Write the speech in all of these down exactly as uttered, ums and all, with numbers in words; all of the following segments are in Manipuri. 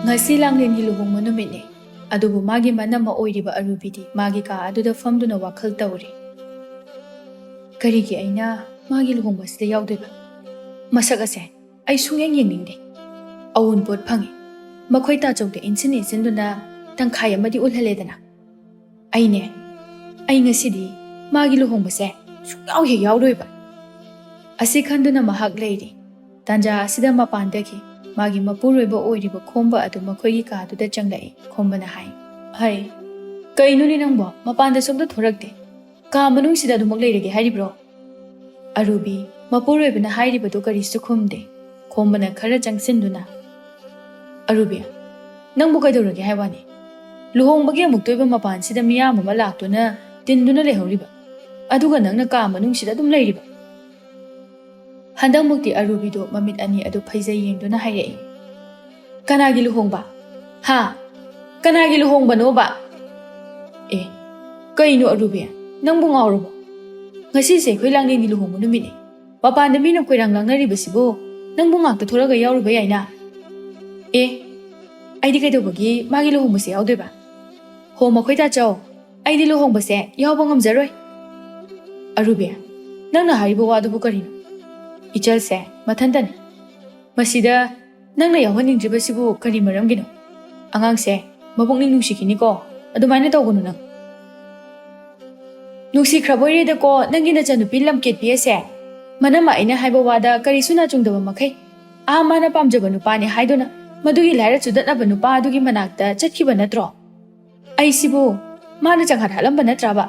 ꯉꯁꯤ ꯂꯥꯡꯂꯦꯟꯒꯤ ꯂꯨꯍꯣꯡꯕ ꯅꯨꯃꯤꯠꯅꯤ꯫ ꯑꯗꯨꯕꯨ ꯃꯥꯒꯤ ꯃꯅꯝꯃ ꯑꯣꯏꯔꯤꯕ ꯑꯔꯨꯕꯤꯗꯤ ꯃꯥꯒꯤ ꯀꯥ ꯑꯗꯨꯗ ꯐꯝꯗꯨꯅ ꯋꯥꯈꯜ ꯇꯧꯔꯤ꯫ "ꯀꯔꯤꯒꯤ ꯑꯩꯅ ꯃꯥꯒꯤ ꯂꯨꯍꯣꯡꯕꯁꯤꯗ ꯌꯥꯎꯗꯣꯏꯕ? ꯃꯁꯛ ꯑꯁꯦ ꯑꯩ ꯁꯨꯡꯌꯦꯡ ꯌꯦꯡꯅꯤꯡꯗꯦ꯫ ꯑꯋꯨꯟꯄꯣꯠ ꯐꯪꯉꯤ꯫ ꯃꯈꯣꯏ ꯇꯥꯆꯧꯗ ꯏꯟꯁꯤꯟ ꯏꯟꯁꯤꯟꯗꯨꯅ ꯇꯪꯈꯥꯏ ꯑꯃꯗꯤ ꯎꯠꯍꯜꯂꯦꯗꯅ꯫ ꯑꯩꯅꯦ, ꯑꯩ ꯉꯁꯤꯗꯤ ꯃꯥꯒꯤ ꯂꯨꯍꯣꯡꯕꯁꯦ ꯁꯨꯡꯌꯥꯎ ꯍꯦꯛ ꯌꯥꯎꯔꯣꯏꯕ"꯫ ꯑꯁꯤ ꯈꯟꯗꯨꯅ ꯃꯍꯥꯛ ꯂꯩꯔꯤ꯫ ꯇꯥꯟꯖꯥ ꯑꯁꯤꯗ ꯃꯄꯥꯟꯗꯒꯤ ꯃꯥꯒꯤ ꯃꯄꯨꯔꯣꯏꯕ ꯑꯣꯏꯔꯤꯕ ꯈꯣꯝꯕ ꯑꯗꯨ ꯃꯈꯣꯏꯒꯤ ꯀꯥꯗꯨꯗ ꯆꯪꯂꯛꯏ꯫ ꯈꯣꯝꯕꯅ ꯍꯥꯏ, "ꯍꯩ, ꯀꯩꯅꯣꯅꯦ ꯅꯪꯕꯣ, ꯃꯄꯥꯟꯗ ꯁꯣꯝꯗ ꯊꯣꯔꯛꯇꯦ? ꯀꯥ ꯃꯅꯨꯡꯁꯤꯗ ꯑꯗꯨꯃꯛ ꯂꯩꯔꯒꯦ ꯍꯥꯏꯔꯤꯕ꯭ꯔꯣ?" ꯑꯔꯨꯕꯤ, ꯃꯄꯨꯔꯣꯏꯕꯅ ꯍꯥꯏꯔꯤꯕꯗꯨ ꯀꯔꯤꯁꯨ ꯈꯨꯝꯗꯦ꯫ ꯈꯣꯝꯕꯅ ꯈꯔ ꯆꯪꯁꯤꯟꯗꯨꯅ, "ꯑꯔꯨꯕꯤ, ꯅꯪꯕꯨ ꯀꯩꯗꯧꯔꯒꯦ ꯍꯥꯏ ꯋꯥꯅꯤ? ꯂꯨꯍꯣꯡꯕꯒꯤ ꯑꯃꯨꯛꯇꯣꯏꯕ ꯃꯄꯥꯟꯁꯤꯗ ꯃꯤꯌꯥꯝ ꯑꯃ ꯂꯥꯛꯇꯨꯅ ꯇꯤꯟꯗꯨꯅ ꯂꯩꯍꯧꯔꯤꯕ, ꯑꯗꯨꯒ ꯅꯪꯅ ꯀꯥ ꯃꯅꯨꯡꯁꯤꯗ ꯑꯗꯨꯝ ꯂꯩꯔꯤꯕ?" ꯍꯟꯗꯛꯃꯨꯛꯇꯤ ꯑꯔꯨꯕꯤꯗꯣ ꯃꯃꯤꯠ ꯑꯅꯤ ꯑꯗꯨ ꯐꯩꯖꯩ ꯌꯦꯡꯗꯨꯅ ꯍꯥꯏꯔꯛꯏ, "ꯀꯅꯥꯒꯤ ꯂꯨꯍꯣꯡꯕ? ꯍꯥ? ꯀꯅꯥꯒꯤ ꯂꯨꯍꯣꯡꯕꯅꯣꯕ?" "ꯑꯦ, ꯀꯩꯅꯣ ꯑꯔꯨꯕꯤ, ꯅꯪꯕꯨ ꯉꯥꯎꯔꯕꯣ? ꯉꯁꯤꯁꯦ ꯑꯩꯈꯣꯏ ꯂꯥꯡꯂꯦꯟꯒꯤ ꯂꯨꯍꯣꯡꯕ ꯅꯨꯃꯤꯠꯅꯤ꯫ ꯃꯄꯥꯟꯗ ꯃꯤꯅ ꯀꯣꯏꯔꯥꯡ ꯂꯥꯡꯅꯔꯤꯕꯁꯤꯕꯨ ꯅꯪꯕꯨ ꯉꯥꯛꯇ ꯊꯣꯔꯛꯑꯒ ꯌꯥꯎꯔꯨꯕ ꯌꯥꯏꯅ?" "ꯑꯦ, ꯑꯩꯗꯤ ꯀꯩꯗꯧꯕꯒꯤ ꯃꯥꯒꯤ ꯂꯨꯍꯣꯡꯕꯁꯦ ꯌꯥꯎꯗꯣꯏꯕ? ꯍꯣ, ꯃꯈꯣꯏ ꯇꯥꯆꯧ, ꯑꯩꯗꯤ ꯂꯨꯍꯣꯡꯕꯁꯦ ꯌꯥꯎꯕ ꯉꯝꯖꯔꯣꯏ꯫" "ꯑꯔꯨꯕꯤ, ꯅꯪꯅ ꯍꯥꯏꯔꯤꯕ ꯋꯥꯗꯨꯕꯨ ꯀꯔꯤꯅꯣ? ꯏꯆꯜꯁꯦ ꯃꯊꯟꯇꯅꯤ꯫ ꯃꯁꯤꯗ ꯅꯪꯅ ꯌꯥꯎꯍꯟꯅꯤꯡꯗ꯭ꯔꯤꯕꯁꯤꯕꯨ ꯀꯔꯤ ꯃꯔꯝꯒꯤꯅꯣ? ꯑꯉꯥꯡꯁꯦ ꯃꯄꯨꯛꯅꯤꯡ ꯅꯨꯡꯁꯤꯈꯤꯅꯤꯀꯣ, ꯑꯗꯨꯃꯥꯏꯅ ꯇꯧꯒꯅꯨ ꯅꯪ꯫" "ꯅꯨꯡꯁꯤꯈ꯭ꯔꯕꯣꯏꯔꯦꯗꯀꯣ ꯅꯪꯒꯤ ꯅꯆꯟꯅꯨꯄꯤ ꯂꯝꯀꯦꯠꯄꯤ ꯑꯁꯦ꯫ ꯃꯅꯝꯃ ꯑꯩꯅ ꯍꯥꯏꯕ ꯋꯥꯗ ꯀꯔꯤꯁꯨ ꯅꯥꯆꯨꯡꯗꯕ ꯃꯈꯩ, ꯑꯥ, ꯃꯥꯅ ꯄꯥꯝꯖꯕ ꯅꯨꯄꯥꯅꯤ ꯍꯥꯏꯗꯨꯅ ꯃꯗꯨꯒꯤ ꯂꯥꯏꯔ ꯆꯨꯗꯠꯅꯕ ꯅꯨꯄꯥ ꯑꯗꯨꯒꯤ ꯃꯅꯥꯛꯇ ꯆꯠꯈꯤꯕ ꯅꯠꯇ꯭ꯔꯣ? ꯑꯩꯁꯤꯕꯨ ꯃꯥꯅ ꯆꯪꯍꯠ ꯍꯥꯠꯂꯝꯕ ꯅꯠꯇ꯭ꯔꯕ?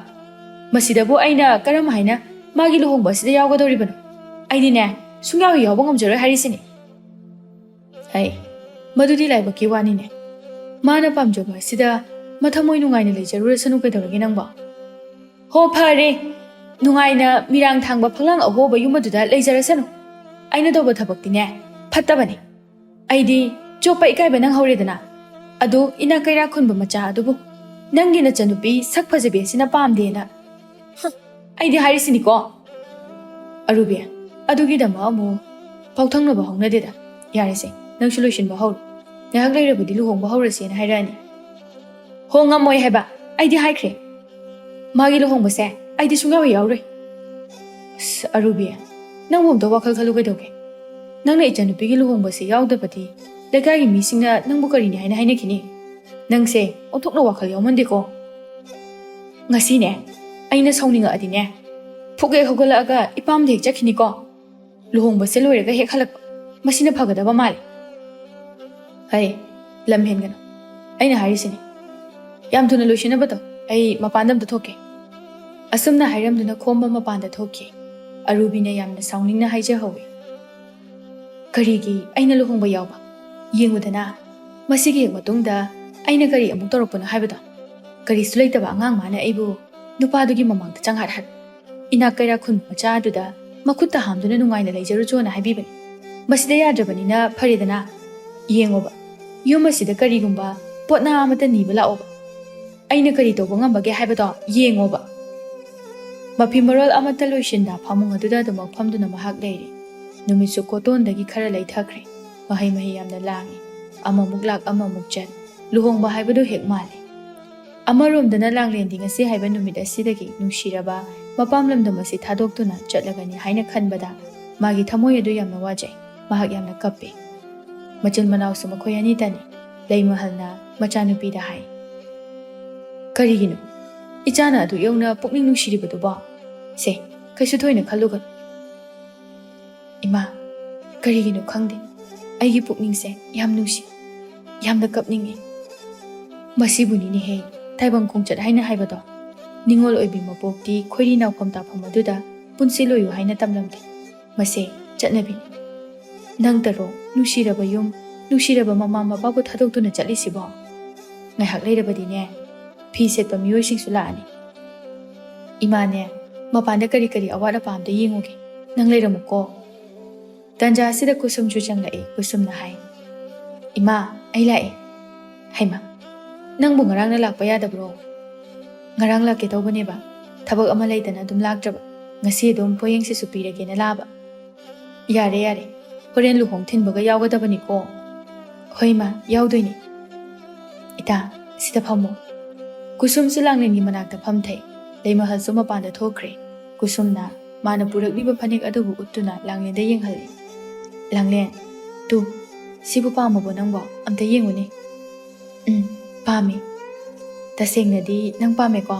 ꯃꯁꯤꯗꯕꯨ ꯑꯩꯅ ꯀꯔꯝ ꯍꯥꯏꯅ ꯃꯥꯒꯤ ꯂꯨꯍꯣꯡꯕ ꯑꯁꯤꯗ ꯌꯥꯎꯒꯗꯧꯔꯤꯕꯅꯣ? ꯑꯩꯗꯤꯅꯦ, ꯁꯨꯡꯌꯥꯎ ꯍꯦꯛ ꯌꯥꯎꯕ ꯉꯝꯖꯔꯣꯏ ꯍꯥꯏꯔꯤꯁꯤꯅꯤ꯫" "ꯍꯩ, ꯃꯗꯨꯗꯤ ꯂꯥꯏꯕꯛꯀꯤ ꯋꯥꯅꯤꯅꯦ꯫ ꯃꯥꯅ ꯄꯥꯝꯖꯕ ꯑꯁꯤꯗ ꯃꯊꯃꯣꯏ ꯅꯨꯡꯉꯥꯏꯅ ꯂꯩꯖꯔꯨꯔꯁꯅꯨ ꯀꯩꯗꯧꯔꯒꯦ ꯅꯪꯕꯣ?" "ꯍꯣ, ꯐꯔꯦ, ꯅꯨꯡꯉꯥꯏꯅ ꯃꯤꯔꯥꯡ ꯊꯥꯡꯕ ꯐꯛꯂꯥꯡ ꯑꯍꯣꯕ ꯌꯨꯝ ꯑꯗꯨꯗ ꯂꯩꯖꯔꯁꯅꯨ꯫ ꯑꯩꯅ ꯇꯧꯕ ꯊꯕꯛꯇꯤꯅꯦ, ꯐꯠꯇꯕꯅꯤ꯫ ꯑꯩꯗꯤ ꯆꯣꯞꯄ ꯏꯀꯥꯏꯕ ꯅꯪ ꯍꯧꯔꯦꯗꯅ꯫ ꯑꯗꯨ ꯏꯅꯥꯛ ꯀꯩꯔꯥꯛ ꯈꯨꯟꯕ ꯃꯆꯥ ꯑꯗꯨꯕꯨ ꯅꯪꯒꯤ ꯅꯆꯟꯅꯨꯄꯤ ꯁꯛ ꯐꯖꯕꯤ ꯑꯁꯤꯅ ꯄꯥꯝꯗꯦꯅ꯫ ꯍ, ꯑꯩꯗꯤ ꯍꯥꯏꯔꯤꯁꯤꯅꯤꯀꯣ꯫" "ꯑꯔꯨꯕꯤ, ꯑꯗꯨꯒꯤꯗꯃꯛ ꯑꯃꯨꯛ ꯄꯥꯎꯊꯪꯅꯕ ꯍꯧꯅꯗꯦꯗ꯫ ꯌꯥꯔꯦꯁꯦ, ꯅꯪꯁꯨ ꯂꯣꯏꯁꯤꯟꯕ ꯍꯧꯔꯣ꯫" ꯉꯥꯏꯍꯥꯛ ꯂꯩꯔꯕꯗꯤ ꯂꯨꯍꯣꯡꯕ ꯍꯧꯔꯁꯦꯅ ꯍꯥꯏꯔꯛꯑꯅꯤ꯫ ꯍꯣ, ꯉꯝꯃꯣꯏ ꯍꯥꯏꯕ, ꯑꯩꯗꯤ ꯍꯥꯏꯈ꯭ꯔꯦ꯫ ꯃꯥꯒꯤ ꯂꯨꯍꯣꯡꯕꯁꯦ ꯑꯩꯗꯤ ꯁꯨꯡꯌꯥꯎ ꯍꯦꯛ ꯌꯥꯎꯔꯣꯏ꯫ ꯑꯁ, ꯑꯔꯨꯕꯤ, ꯅꯪꯕꯨ ꯑꯝꯇ ꯋꯥꯈꯜ ꯈꯜꯂꯨ ꯀꯩꯗꯧꯒꯦ? ꯅꯪꯅ ꯏꯆꯟꯅꯨꯄꯤꯒꯤ ꯂꯨꯍꯣꯡꯕꯁꯦ ꯌꯥꯎꯗꯕꯗꯤ ꯂꯩꯀꯥꯏꯒꯤ ꯃꯤꯁꯤꯡꯅ ꯅꯪꯕꯨ ꯀꯔꯤꯅꯤ ꯍꯥꯏꯅ ꯍꯥꯏꯅꯈꯤꯅꯤ? ꯅꯪꯁꯦ ꯑꯣꯟꯊꯣꯛꯅ ꯋꯥꯈꯜ ꯌꯥꯎꯃꯟꯗꯦꯀꯣ꯫ ꯉꯁꯤꯅꯦ, ꯑꯩꯅ ꯁꯥꯎꯅꯤꯡꯉꯛꯑꯗꯤꯅꯦ, ꯐꯨꯛ ꯍꯦꯛ ꯍꯧꯒꯠꯂꯛꯑꯒ ꯏꯄꯥꯝꯗ ꯍꯦꯛ ꯆꯠꯈꯤꯅꯤꯀꯣ꯫ ꯂꯨꯍꯣꯡꯕꯁꯦ ꯂꯣꯏꯔꯒ ꯍꯦꯛ ꯍꯜꯂꯛꯄ, ꯃꯁꯤꯅ ꯐꯒꯗꯕ ꯃꯥꯜꯂꯦ꯫ ꯍꯩ, ꯂꯝ ꯍꯦꯟꯒꯅꯨ꯫ ꯑꯩꯅ ꯍꯥꯏꯔꯤꯁꯤꯅꯤ꯫ ꯌꯥꯝ ꯊꯨꯅ ꯂꯣꯏꯁꯤꯟꯅꯕ ꯇꯧ꯫ ꯑꯩ ꯃꯄꯥꯟꯗ ꯑꯝꯇ ꯊꯣꯛꯀꯦ꯫ ꯑꯁꯨꯝꯅ ꯍꯥꯏꯔꯝꯗꯨꯅ ꯈꯣꯝꯕ ꯃꯄꯥꯟꯗ ꯊꯣꯛꯈꯤ꯫ ꯑꯔꯨꯕꯤꯅ ꯌꯥꯝꯅ ꯁꯥꯎꯅꯤꯡꯅ ꯍꯥꯏꯖꯍꯧꯏ꯫ ꯀꯔꯤꯒꯤ ꯑꯩꯅ ꯂꯨꯍꯣꯡꯕ ꯌꯥꯎꯕ? ꯌꯦꯡꯉꯨꯗꯅ, ꯃꯁꯤꯒꯤ ꯍꯦꯛ ꯃꯇꯨꯡꯗ ꯑꯩꯅ ꯀꯔꯤ ꯑꯃꯨꯛ ꯇꯧꯔꯛꯄꯅꯣ ꯍꯥꯏꯕꯗꯣ? ꯀꯔꯤꯁꯨ ꯂꯩꯇꯕ ꯑꯉꯥꯡ ꯃꯥꯅ ꯑꯩꯕꯨ ꯅꯨꯄꯥꯗꯨꯒꯤ ꯃꯃꯥꯡꯗ ꯆꯪꯍꯠ ꯍꯠ, ꯏꯅꯥꯛ ꯀꯩꯔꯥꯛ ꯈꯨꯟꯕ ꯃꯆꯥ ꯑꯗꯨꯗ ꯃꯈꯨꯠꯇ ꯍꯥꯝꯗꯨꯅ ꯅꯨꯡꯉꯥꯏꯅ ꯂꯩꯖꯔꯨꯆꯣꯅ ꯍꯥꯏꯕꯤꯕꯅꯤ꯫ ꯃꯁꯤꯗ ꯌꯥꯗ꯭ꯔꯕꯅꯤꯅ ꯐꯔꯦꯗꯅ꯫ ꯌꯦꯡꯉꯣꯕ, ꯌꯨꯝ ꯑꯁꯤꯗ ꯀꯔꯤꯒꯨꯝꯕ ꯄꯣꯠꯅꯥ ꯑꯃꯠꯇ ꯅꯤꯕ ꯂꯥꯛꯑꯣꯕ꯫ ꯑꯩꯅ ꯀꯔꯤ ꯇꯧꯕ ꯉꯝꯕꯒꯦ ꯍꯥꯏꯕꯗꯣ ꯌꯦꯡꯉꯣꯕ꯫ ꯃꯐꯤ ꯃꯔꯣꯜ ꯑꯃꯠꯇ ꯂꯣꯏꯁꯤꯟꯗ ꯐꯃꯨꯡ ꯑꯗꯨꯗ ꯑꯗꯨꯃꯛ ꯐꯝꯗꯨꯅ ꯃꯍꯥꯛ ꯂꯩꯔꯤ꯫ ꯅꯨꯃꯤꯠꯁꯨ ꯀꯣꯇꯣꯟꯗꯒꯤ ꯈꯔ ꯂꯩꯊꯈ꯭ꯔꯦ꯫ ꯃꯍꯩ ꯃꯍꯩ ꯌꯥꯝꯅ ꯂꯥꯡꯏ꯫ ꯑꯃꯃꯨꯛ ꯂꯥꯛ, ꯑꯃꯃꯨꯛ ꯆꯠ꯫ ꯂꯨꯍꯣꯡꯕ ꯍꯥꯏꯕꯗꯨ ꯍꯦꯛ ꯃꯥꯜꯂꯤ꯫ ꯑꯃꯔꯣꯝꯗꯅ ꯂꯥꯡꯂꯦꯟꯗꯤ ꯉꯁꯤ ꯍꯥꯏꯕ ꯅꯨꯃꯤꯠ ꯑꯁꯤꯗꯒꯤ ꯅꯨꯡꯁꯤꯔꯕ ꯃꯄꯥꯝ ꯂꯝꯗꯝ ꯑꯁꯤ ꯊꯥꯗꯣꯛꯇꯨꯅ ꯆꯠꯂꯒꯅꯤ ꯍꯥꯏꯅ ꯈꯟꯕꯗ ꯃꯥꯒꯤ ꯊꯃꯣꯏ ꯑꯗꯨ ꯌꯥꯝꯅ ꯋꯥꯖꯩ꯫ ꯃꯍꯥꯛ ꯌꯥꯝꯅ ꯀꯞꯄꯤ꯫ ꯃꯆꯤꯟ ꯃꯅꯥꯎꯁꯨ ꯃꯈꯣꯏ ꯑꯅꯤꯇꯅꯤ꯫ ꯂꯩꯃꯍꯜꯅ ꯃꯆꯥꯅꯨꯄꯤꯗ ꯍꯥꯏ, "ꯀꯔꯤꯒꯤꯅꯣ ꯏꯆꯥꯅ ꯑꯗꯨꯛ ꯌꯧꯅ ꯄꯨꯛꯅꯤꯡ ꯅꯨꯡꯁꯤꯔꯤꯕꯗꯨꯕꯣ? ꯁꯦ, ꯀꯩꯁꯨ ꯊꯣꯏꯅ ꯈꯜꯂꯨꯒꯅꯨ꯫" "ꯏꯃꯥ, ꯀꯔꯤꯒꯤꯅꯣ ꯈꯪꯗꯦ, ꯑꯩꯒꯤ ꯄꯨꯛꯅꯤꯡꯁꯦ ꯌꯥꯝ ꯅꯨꯡꯁꯤ, ꯌꯥꯝꯅ ꯀꯞꯅꯤꯡꯉꯤ꯫ ꯃꯁꯤꯕꯨꯅꯤꯅꯦꯍꯦ ꯇꯥꯏꯕꯪ ꯈꯣꯡꯆꯠ ꯍꯥꯏꯅ ꯍꯥꯏꯕꯗꯣ꯫ ꯅꯤꯡꯉꯣꯜ ꯑꯣꯏꯕꯤ ꯃꯄꯣꯛꯇꯤ ꯈꯣꯏꯔꯤ ꯅꯥꯎꯐꯝ ꯇꯥꯐꯝ ꯑꯗꯨꯗ ꯄꯨꯟꯁꯤ ꯂꯣꯏꯌꯨ ꯍꯥꯏꯅ ꯇꯝꯂꯝꯗꯦ꯫ ꯃꯁꯦ ꯆꯠꯅꯕꯤꯅꯤ꯫ ꯅꯪꯇꯔꯣ ꯅꯨꯡꯁꯤꯔꯕ ꯌꯨꯝ, ꯅꯨꯡꯁꯤꯔꯕ ꯃꯃꯥ ꯃꯄꯥꯕꯨ ꯊꯥꯗꯣꯛꯇꯨꯅ ꯆꯠꯂꯤꯁꯤꯕꯣ? ꯉꯥꯏꯍꯥꯛ ꯂꯩꯔꯕꯗꯤꯅꯦ, ꯐꯤ ꯁꯦꯠꯄ ꯃꯤꯑꯣꯏꯁꯤꯡꯁꯨ ꯂꯥꯛꯑꯅꯤ꯫ ꯏꯃꯥꯅꯦ, ꯃꯄꯥꯟꯗ ꯀꯔꯤ ꯀꯔꯤ ꯑꯋꯥꯠ ꯑꯄꯥ ꯑꯝꯇ ꯌꯦꯡꯉꯨꯒꯦ꯫ ꯅꯪ ꯂꯩꯔꯝꯃꯨꯀꯣ꯫" ꯇꯟꯖꯥ ꯑꯁꯤꯗ ꯀꯨꯁꯨꯝꯁꯨ ꯆꯪꯂꯛꯏ꯫ ꯀꯨꯁꯨꯝꯅ ꯍꯥꯏ, "ꯏꯃꯥ, ꯑꯩ ꯂꯥꯛꯑꯦ꯫" "ꯍꯩꯃꯥ, ꯅꯪꯕꯨ ꯉꯔꯥꯡꯅ ꯂꯥꯛꯄ ꯌꯥꯗꯕ꯭ꯔꯣ?" "ꯉꯔꯥꯡ ꯂꯥꯛꯀꯦ ꯇꯧꯕꯅꯦꯕ, ꯊꯕꯛ ꯑꯃ ꯂꯩꯗꯅ ꯑꯗꯨꯝ ꯂꯥꯛꯇ꯭ꯔꯕ꯫ ꯉꯁꯤ ꯑꯗꯨꯝ ꯄꯣꯌꯦꯡꯁꯤꯁꯨ ꯄꯤꯔꯒꯦꯅ ꯂꯥꯛꯑꯕ꯫" "ꯌꯥꯔꯦ, ꯌꯥꯔꯦ, ꯍꯣꯔꯦꯟ ꯂꯨꯍꯣꯡ ꯊꯤꯟꯕꯒ ꯌꯥꯎꯒꯗꯕꯅꯤꯀꯣ꯫" "ꯍꯣꯏ ꯏꯃꯥ, ꯌꯥꯎꯗꯣꯏꯅꯤ꯫ ꯏꯇꯥ, ꯁꯤꯗ ꯐꯝꯃꯣ꯫" ꯀꯨꯁꯨꯝꯁꯨ ꯂꯥꯡꯂꯦꯟꯒꯤ ꯃꯅꯥꯛꯇ ꯐꯝꯊꯩ꯫ ꯂꯩꯃꯍꯜꯁꯨ ꯃꯄꯥꯟꯗ ꯊꯣꯛꯈ꯭ꯔꯦ꯫ ꯀꯨꯁꯨꯝꯅ ꯃꯥꯅ ꯄꯨꯔꯛꯂꯤꯕ ꯐꯅꯦꯛ ꯑꯗꯨꯕꯨ ꯎꯠꯇꯨꯅ ꯂꯥꯡꯂꯦꯟꯗ ꯌꯦꯡꯍꯜꯂꯤ꯫ "ꯂꯥꯡꯂꯦꯟ, ꯇꯨ, ꯁꯤꯕꯨ ꯄꯥꯝꯃꯕꯣ ꯅꯪꯕꯣ? ꯑꯝꯇ ꯌꯦꯡꯉꯨꯅꯦ꯫" "ꯎꯝ, ꯄꯥꯝꯃꯤ꯫" "ꯇꯁꯦꯡꯅꯗꯤ ꯅꯪ ꯄꯥꯝꯃꯦꯀꯣ?"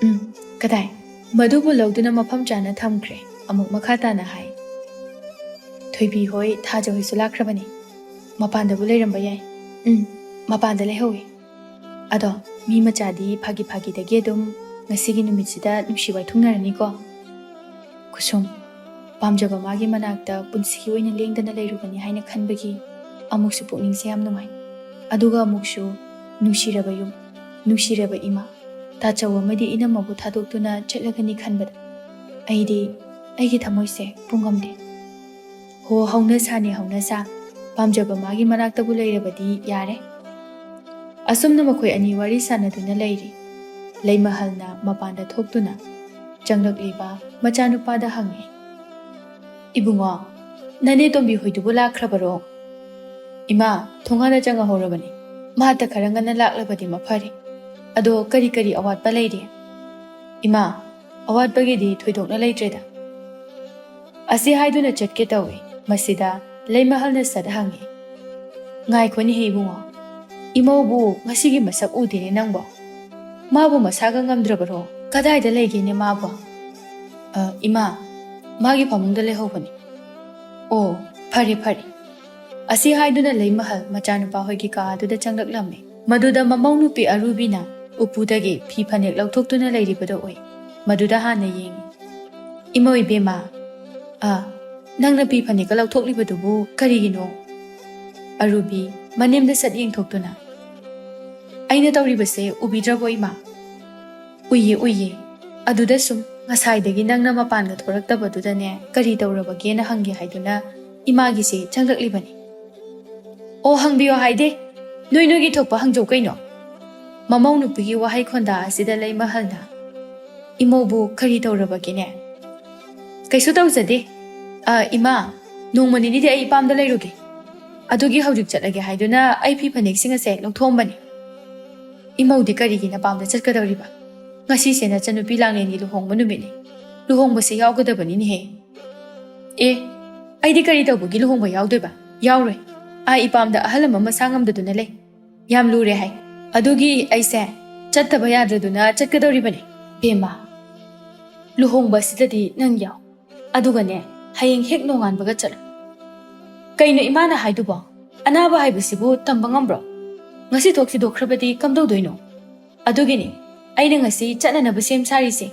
"ꯎꯝ, ꯀꯗꯥꯏ?" ꯃꯗꯨꯕꯨ ꯂꯧꯗꯨꯅ ꯃꯐꯝ ꯆꯥꯅ ꯊꯝꯈ꯭ꯔꯦ꯫ ꯑꯃꯨꯛ ꯃꯈꯥ ꯇꯥꯅ ꯍꯥꯏ, "ꯊꯣꯏꯕꯤ ꯍꯣꯏ, ꯊꯥꯖ ꯍꯣꯏꯁꯨ ꯂꯥꯛꯈ꯭ꯔꯕꯅꯤ꯫ ꯃꯄꯥꯟꯗꯕꯨ ꯂꯩꯔꯝꯕ ꯌꯥꯏ꯫" "ꯎꯝ, ꯃꯄꯥꯟꯗ ꯂꯩꯍꯧꯋꯤ꯫" "ꯑꯗꯣ, ꯃꯤ ꯃꯆꯥꯗꯤ ꯐꯥꯒꯤ ꯐꯥꯒꯤꯗꯒꯤ ꯑꯗꯨꯝ ꯉꯁꯤꯒꯤ ꯅꯨꯃꯤꯠꯁꯤꯗ ꯅꯨꯡꯁꯤ ꯋꯥꯏꯊꯨꯡꯅꯔꯅꯤꯀꯣ꯫" ꯀꯨꯁꯨꯝ, ꯄꯥꯝꯖꯕ ꯃꯥꯒꯤ ꯃꯅꯥꯛꯇ ꯄꯨꯟꯁꯤꯒꯤ ꯑꯣꯏꯅ ꯂꯦꯡꯗꯅ ꯂꯩꯔꯨꯕꯅꯤ ꯍꯥꯏꯅ ꯈꯟꯕꯒꯤ ꯑꯃꯨꯛꯁꯨ ꯄꯨꯛꯅꯤꯡꯁꯦ ꯌꯥꯝ ꯅꯨꯡꯉꯥꯏ꯫ ꯑꯗꯨꯒ ꯑꯃꯨꯛꯁꯨ ꯅꯨꯡꯁꯤꯔꯕ ꯌꯨꯝ, ꯅꯨꯡꯁꯤꯔꯕ ꯏꯃꯥ, ꯇꯥꯆꯧ ꯑꯃꯗꯤ ꯏꯅꯝꯃꯕꯨ ꯊꯥꯗꯣꯛꯇꯨꯅ ꯆꯠꯂꯒꯅꯤ ꯈꯟꯕꯗ ꯑꯩꯗꯤ ꯑꯩꯒꯤ ꯊꯃꯣꯏꯁꯦ ꯄꯨꯡꯉꯝꯗꯦ꯫ ꯍꯣ, ꯍꯧꯅꯁꯥꯅꯤ, ꯍꯧꯅꯁꯥ꯫ ꯄꯥꯝꯖꯕ ꯃꯥꯒꯤ ꯃꯅꯥꯛꯇꯕꯨ ꯂꯩꯔꯕꯗꯤ ꯌꯥꯔꯦ꯫ ꯑꯁꯨꯝꯅ ꯃꯈꯣꯏ ꯑꯅꯤ ꯋꯥꯔꯤ ꯁꯥꯟꯅꯗꯨꯅ ꯂꯩꯔꯤ꯫ ꯂꯩꯃꯍꯜꯅ ꯃꯄꯥꯟꯗ ꯊꯣꯛꯇꯨꯅ ꯆꯪꯂꯛꯂꯤꯕ ꯃꯆꯥꯅꯨꯄꯥꯗ ꯍꯪꯉꯤ, "ꯏꯕꯨꯡꯉꯣ, ꯅꯅꯦ ꯇꯣꯝꯕꯤ ꯍꯣꯏꯗꯨꯕꯨ ꯂꯥꯛꯈ꯭ꯔꯕꯔꯣ?" "ꯏꯃꯥ, ꯊꯣꯡꯒꯥꯟꯗ ꯆꯪꯉꯍꯧꯔꯕꯅꯤ꯫ ꯃꯍꯥꯛꯇ ꯈꯔ ꯉꯟꯅ ꯂꯥꯛꯂꯕꯗꯤ ꯃꯐꯔꯦ꯫ ꯑꯗꯣ ꯀꯔꯤ ꯀꯔꯤ ꯑꯋꯥꯠꯄ ꯂꯩꯔꯤ?" "ꯏꯃꯥ, ꯑꯋꯥꯠꯄꯒꯤꯗꯤ ꯊꯣꯏꯗꯣꯛꯅ ꯂꯩꯇ꯭ꯔꯦꯗ꯫" ꯑꯁꯤ ꯍꯥꯏꯗꯨꯅ ꯆꯠꯀꯦ ꯇꯧꯏ꯫ ꯃꯁꯤꯗ ꯂꯩꯃꯍꯜꯅ ꯁꯠ ꯍꯪꯉꯤ, "ꯉꯥꯏꯈꯣꯅꯦꯍꯦ ꯏꯕꯨꯡꯉꯣ, ꯏꯃꯧꯕꯨ ꯉꯁꯤꯒꯤ ꯃꯁꯛ ꯎꯗꯦꯅꯦ ꯅꯪꯕꯣ꯫ ꯃꯥꯕꯨ ꯃꯁꯥꯒ ꯉꯝꯗ꯭ꯔꯕꯔꯣ? ꯀꯗꯥꯏꯗ ꯂꯩꯒꯦꯅꯦ ꯃꯥꯕꯨ?" "ꯑ, ꯏꯃꯥ, ꯃꯥꯒꯤ ꯐꯃꯨꯡꯗ ꯂꯩꯍꯧꯕꯅꯤ꯫" "ꯑꯣ, ꯐꯔꯦ, ꯐꯔꯦ꯫" ꯑꯁꯤ ꯍꯥꯏꯗꯨꯅ ꯂꯩꯃꯍꯜ ꯃꯆꯥꯅꯨꯄꯥ ꯍꯣꯏꯒꯤ ꯀꯥ ꯑꯗꯨꯗ ꯆꯪꯂꯛꯂꯝꯃꯤ꯫ ꯃꯗꯨꯗ ꯃꯃꯧ ꯅꯨꯄꯤ ꯑꯔꯨꯕꯤꯅ ꯎꯄꯨꯗꯒꯤ ꯐꯤ ꯐꯅꯦꯛ ꯂꯧꯊꯣꯛꯇꯨꯅ ꯂꯩꯔꯤꯕꯗꯨ ꯎꯏ꯫ ꯃꯗꯨꯗ ꯍꯥꯟꯅ ꯌꯦꯡꯉꯤ꯫ "ꯏꯃꯧ ꯏꯕꯦꯝꯃ, ꯑ, ꯅꯪꯅ ꯐꯤ ꯐꯅꯦꯛꯀ ꯂꯧꯊꯣꯛꯂꯤꯕꯗꯨꯕꯨ ꯀꯔꯤꯒꯤꯅꯣ?" ꯑꯔꯨꯕꯤ ꯃꯅꯤꯡꯗ ꯁꯠ ꯌꯦꯡꯊꯣꯛꯇꯨꯅ, "ꯑꯩꯅ ꯇꯧꯔꯤꯕꯁꯦ ꯎꯕꯤꯗ꯭ꯔꯕꯣ ꯏꯃꯥ?" "ꯎꯏꯌꯦ, ꯎꯏꯌꯦ꯫ ꯑꯗꯨꯗ ꯁꯨꯝ ꯉꯁꯥꯏꯗꯒꯤ ꯅꯪꯅ ꯃꯄꯥꯟꯒ ꯊꯣꯔꯛꯇꯕꯗꯨꯗꯅꯦ ꯀꯔꯤ ꯇꯧꯔꯕꯒꯦꯅ ꯍꯪꯒꯦ ꯍꯥꯏꯗꯨꯅ ꯏꯃꯥꯒꯤꯁꯦ ꯆꯪꯂꯛꯂꯤꯕꯅꯤ꯫" "ꯑꯣ, ꯍꯪꯕꯤꯌꯣ ꯍꯥꯏꯗꯦ꯫ ꯅꯣꯏ ꯅꯣꯏꯒꯤ ꯊꯣꯛꯄ ꯍꯪꯖꯧ ꯀꯩꯅꯣ꯫" ꯃꯃꯧ ꯅꯨꯄꯤꯒꯤ ꯋꯥꯍꯩ ꯈꯣꯟꯗꯥ ꯑꯁꯤꯗ ꯂꯩꯃꯍꯜꯅ, "ꯏꯃꯧꯕꯨ ꯀꯔꯤ ꯇꯧꯔꯕꯒꯦꯅꯦ?" "ꯀꯩꯁꯨ ꯇꯧꯖꯗꯦ꯫ ꯑ, ꯏꯃꯥ, ꯅꯣꯡꯃ ꯅꯤꯅꯤꯗꯤ ꯑꯩ ꯏꯄꯥꯝꯗ ꯂꯩꯔꯨꯒꯦ꯫" ꯑꯗꯨꯒꯤ ꯍꯧꯖꯤꯛ ꯆꯠꯂꯒꯦ ꯍꯥꯏꯗꯨꯅ ꯑꯩ ꯐꯤ ꯐꯅꯦꯛꯁꯤꯡ ꯑꯁꯦ ꯂꯧꯊꯣꯛꯑꯝꯕꯅꯤ꯫ ꯏꯃꯧꯗꯤ ꯀꯔꯤꯒꯤ ꯅꯄꯥꯝꯗ ꯆꯠꯀꯗꯧꯔꯤꯕ? ꯉꯁꯤꯁꯦ ꯅꯆꯟꯅꯨꯄꯤ ꯂꯥꯡꯂꯦꯟꯒꯤ ꯂꯨꯍꯣꯡꯕ ꯅꯨꯃꯤꯠꯅꯤ꯫ ꯂꯨꯍꯣꯡꯕꯁꯦ ꯌꯥꯎꯒꯗꯕꯅꯤꯅꯦꯍꯦ꯫ ꯑꯦ, ꯑꯩꯗꯤ ꯀꯔꯤ ꯇꯧꯕꯒꯤ ꯂꯨꯍꯣꯡꯕ ꯌꯥꯎꯗꯣꯏꯕ? ꯌꯥꯎꯔꯣꯏ꯫ ꯑꯥ ꯏꯄꯥꯝꯗ ꯑꯍꯜ ꯑꯃ ꯃꯁꯥ ꯉꯝꯗꯗꯨꯅ ꯂꯩ꯫ ꯌꯥꯝ ꯂꯨꯔꯦ ꯍꯥꯏ꯫ ꯑꯗꯨꯒꯤ ꯑꯩꯁꯦ ꯆꯠꯇꯕ ꯌꯥꯗ꯭ꯔꯗꯨꯅ ꯆꯠꯀꯗꯧꯔꯤꯕꯅꯤ꯫ ꯕꯦꯝꯃ, ꯂꯨꯍꯣꯡꯕ ꯑꯁꯤꯗꯗꯤ ꯅꯪ ꯌꯥꯎ꯫ ꯑꯗꯨꯒꯅꯦ, ꯍꯌꯦꯡ ꯍꯦꯛ ꯅꯣꯡꯉꯥꯟꯕꯒ ꯆꯠꯂꯨ꯫ ꯀꯩꯅꯣ ꯏꯃꯥꯅ ꯍꯥꯏꯗꯨꯕꯣ? ꯑꯅꯥꯕ ꯍꯥꯏꯕꯁꯤꯕꯨ ꯇꯝꯕ ꯉꯝꯕ꯭ꯔꯣ? ꯉꯁꯤ ꯊꯣꯛ ꯊꯤꯗꯣꯛꯈ꯭ꯔꯕꯗꯤ ꯀꯝꯗꯧꯗꯣꯏꯅꯣ? ꯑꯗꯨꯒꯤꯅꯤ ꯑꯩꯅ ꯉꯁꯤ ꯆꯠꯅꯅꯕ ꯁꯦꯝ ꯁꯥꯔꯤꯁꯦ꯫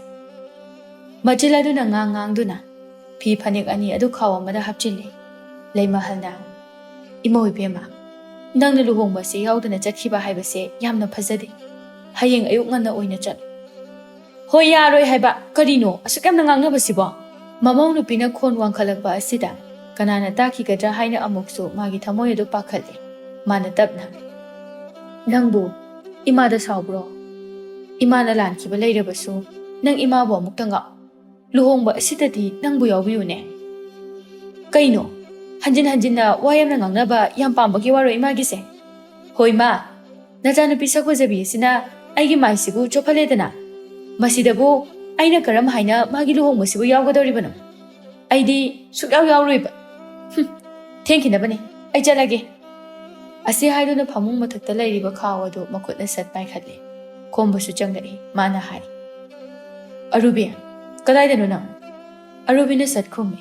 ꯃꯆꯤꯜ ꯑꯗꯨꯅ ꯉꯥꯡ ꯉꯥꯡꯗꯨꯅ ꯐꯤ ꯐꯅꯦꯛ ꯑꯅꯤ ꯑꯗꯨ ꯈꯥꯎ ꯑꯃꯗ ꯍꯥꯞꯆꯤꯜꯂꯤ꯫ ꯂꯩꯃꯍꯜꯅ, "ꯏꯃꯧ ꯏꯕꯦꯝꯃ, ꯅꯪꯅ ꯂꯨꯍꯣꯡꯕꯁꯦ ꯌꯥꯎꯗꯅ ꯆꯠꯈꯤꯕ ꯍꯥꯏꯕꯁꯦ ꯌꯥꯝꯅ ꯐꯖꯗꯦ꯫ ꯍꯌꯦꯡ ꯑꯌꯨꯛ ꯉꯟꯅ ꯑꯣꯏꯅ ꯆꯠꯂꯨ"꯫ "ꯍꯣꯏ, ꯌꯥꯔꯣꯏ ꯍꯥꯏꯕ꯫ ꯀꯔꯤꯅꯣ ꯑꯁꯨꯛ ꯌꯥꯝꯅ ꯉꯥꯡꯅꯕꯁꯤꯕꯣ?" ꯃꯃꯧ ꯅꯨꯄꯤꯅ ꯈꯣꯟ ꯋꯥꯡꯈꯠꯂꯛꯄ ꯑꯁꯤꯗ ꯀꯅꯥꯅ ꯇꯥꯈꯤꯒꯗ꯭ꯔꯥ ꯍꯥꯏꯅ ꯑꯃꯨꯛꯁꯨ ꯃꯥꯒꯤ ꯊꯃꯣꯏ ꯑꯗꯨ ꯄꯥꯈꯠꯂꯦ꯫ ꯃꯥꯅ ꯇꯞꯅ, "ꯅꯪꯕꯨ ꯏꯃꯥꯗ ꯁꯥꯎꯕ꯭ꯔꯣ? ꯏꯃꯥꯅ ꯂꯥꯟꯈꯤꯕ ꯂꯩꯔꯕꯁꯨ ꯅꯪ ꯏꯃꯥꯕꯨ ꯑꯃꯨꯛꯇ ꯉꯥꯛ-, ꯂꯨꯍꯣꯡꯕ ꯑꯁꯤꯗꯗꯤ ꯅꯪꯕꯨ ꯌꯥꯎꯕꯤꯌꯨꯅꯦ"꯫ "ꯀꯩꯅꯣ? ꯍꯟꯖꯤꯟ ꯍꯟꯖꯤꯟꯅ ꯋꯥ ꯌꯥꯝꯅ ꯉꯥꯡꯅꯕ ꯌꯥꯝ ꯄꯥꯝꯕꯒꯤ ꯋꯥꯔꯣ ꯏꯃꯥꯒꯤꯁꯦ?" "ꯍꯣꯏ ꯃꯥ, ꯅꯆꯥꯅꯨꯄꯤ ꯁꯛ ꯐꯖꯕꯤ ꯑꯁꯤꯅ ꯑꯩꯒꯤ ꯃꯥꯏꯁꯤꯕꯨ ꯆꯣꯞꯍꯜꯂꯦꯗꯅ꯫ ꯃꯁꯤꯗꯕꯨ ꯑꯩꯅ ꯀꯔꯝ ꯍꯥꯏꯅ ꯃꯥꯒꯤ ꯂꯨꯍꯣꯡꯕꯁꯤꯕꯨ ꯌꯥꯎꯒꯗꯧꯔꯤꯕꯅꯣ? ꯑꯩꯗꯤ ꯁꯨꯛꯌꯥꯎ ꯌꯥꯎꯔꯣꯏꯕ꯫ ꯍꯨꯝ, ꯊꯦꯡꯈꯤꯅꯕꯅꯤ, ꯑꯩ ꯆꯠꯂꯒꯦ"꯫ ꯑꯁꯤ ꯍꯥꯏꯗꯨꯅ ꯐꯃꯨꯡ ꯃꯊꯛꯇ ꯂꯩꯔꯤꯕ ꯈꯥꯎ ꯑꯗꯨ ꯃꯈꯨꯠꯅ ꯁꯠ ꯄꯥꯏꯈꯠꯂꯦ꯫ ꯈꯣꯝꯕꯁꯨ ꯆꯪꯂꯛꯏ꯫ ꯃꯥꯅ ꯍꯥꯏ, "ꯑꯔꯨꯕꯤ, ꯀꯗꯥꯏꯗꯅꯣ ꯅꯪ?" ꯑꯔꯨꯕꯤꯅ ꯁꯠ ꯈꯨꯝꯃꯤ,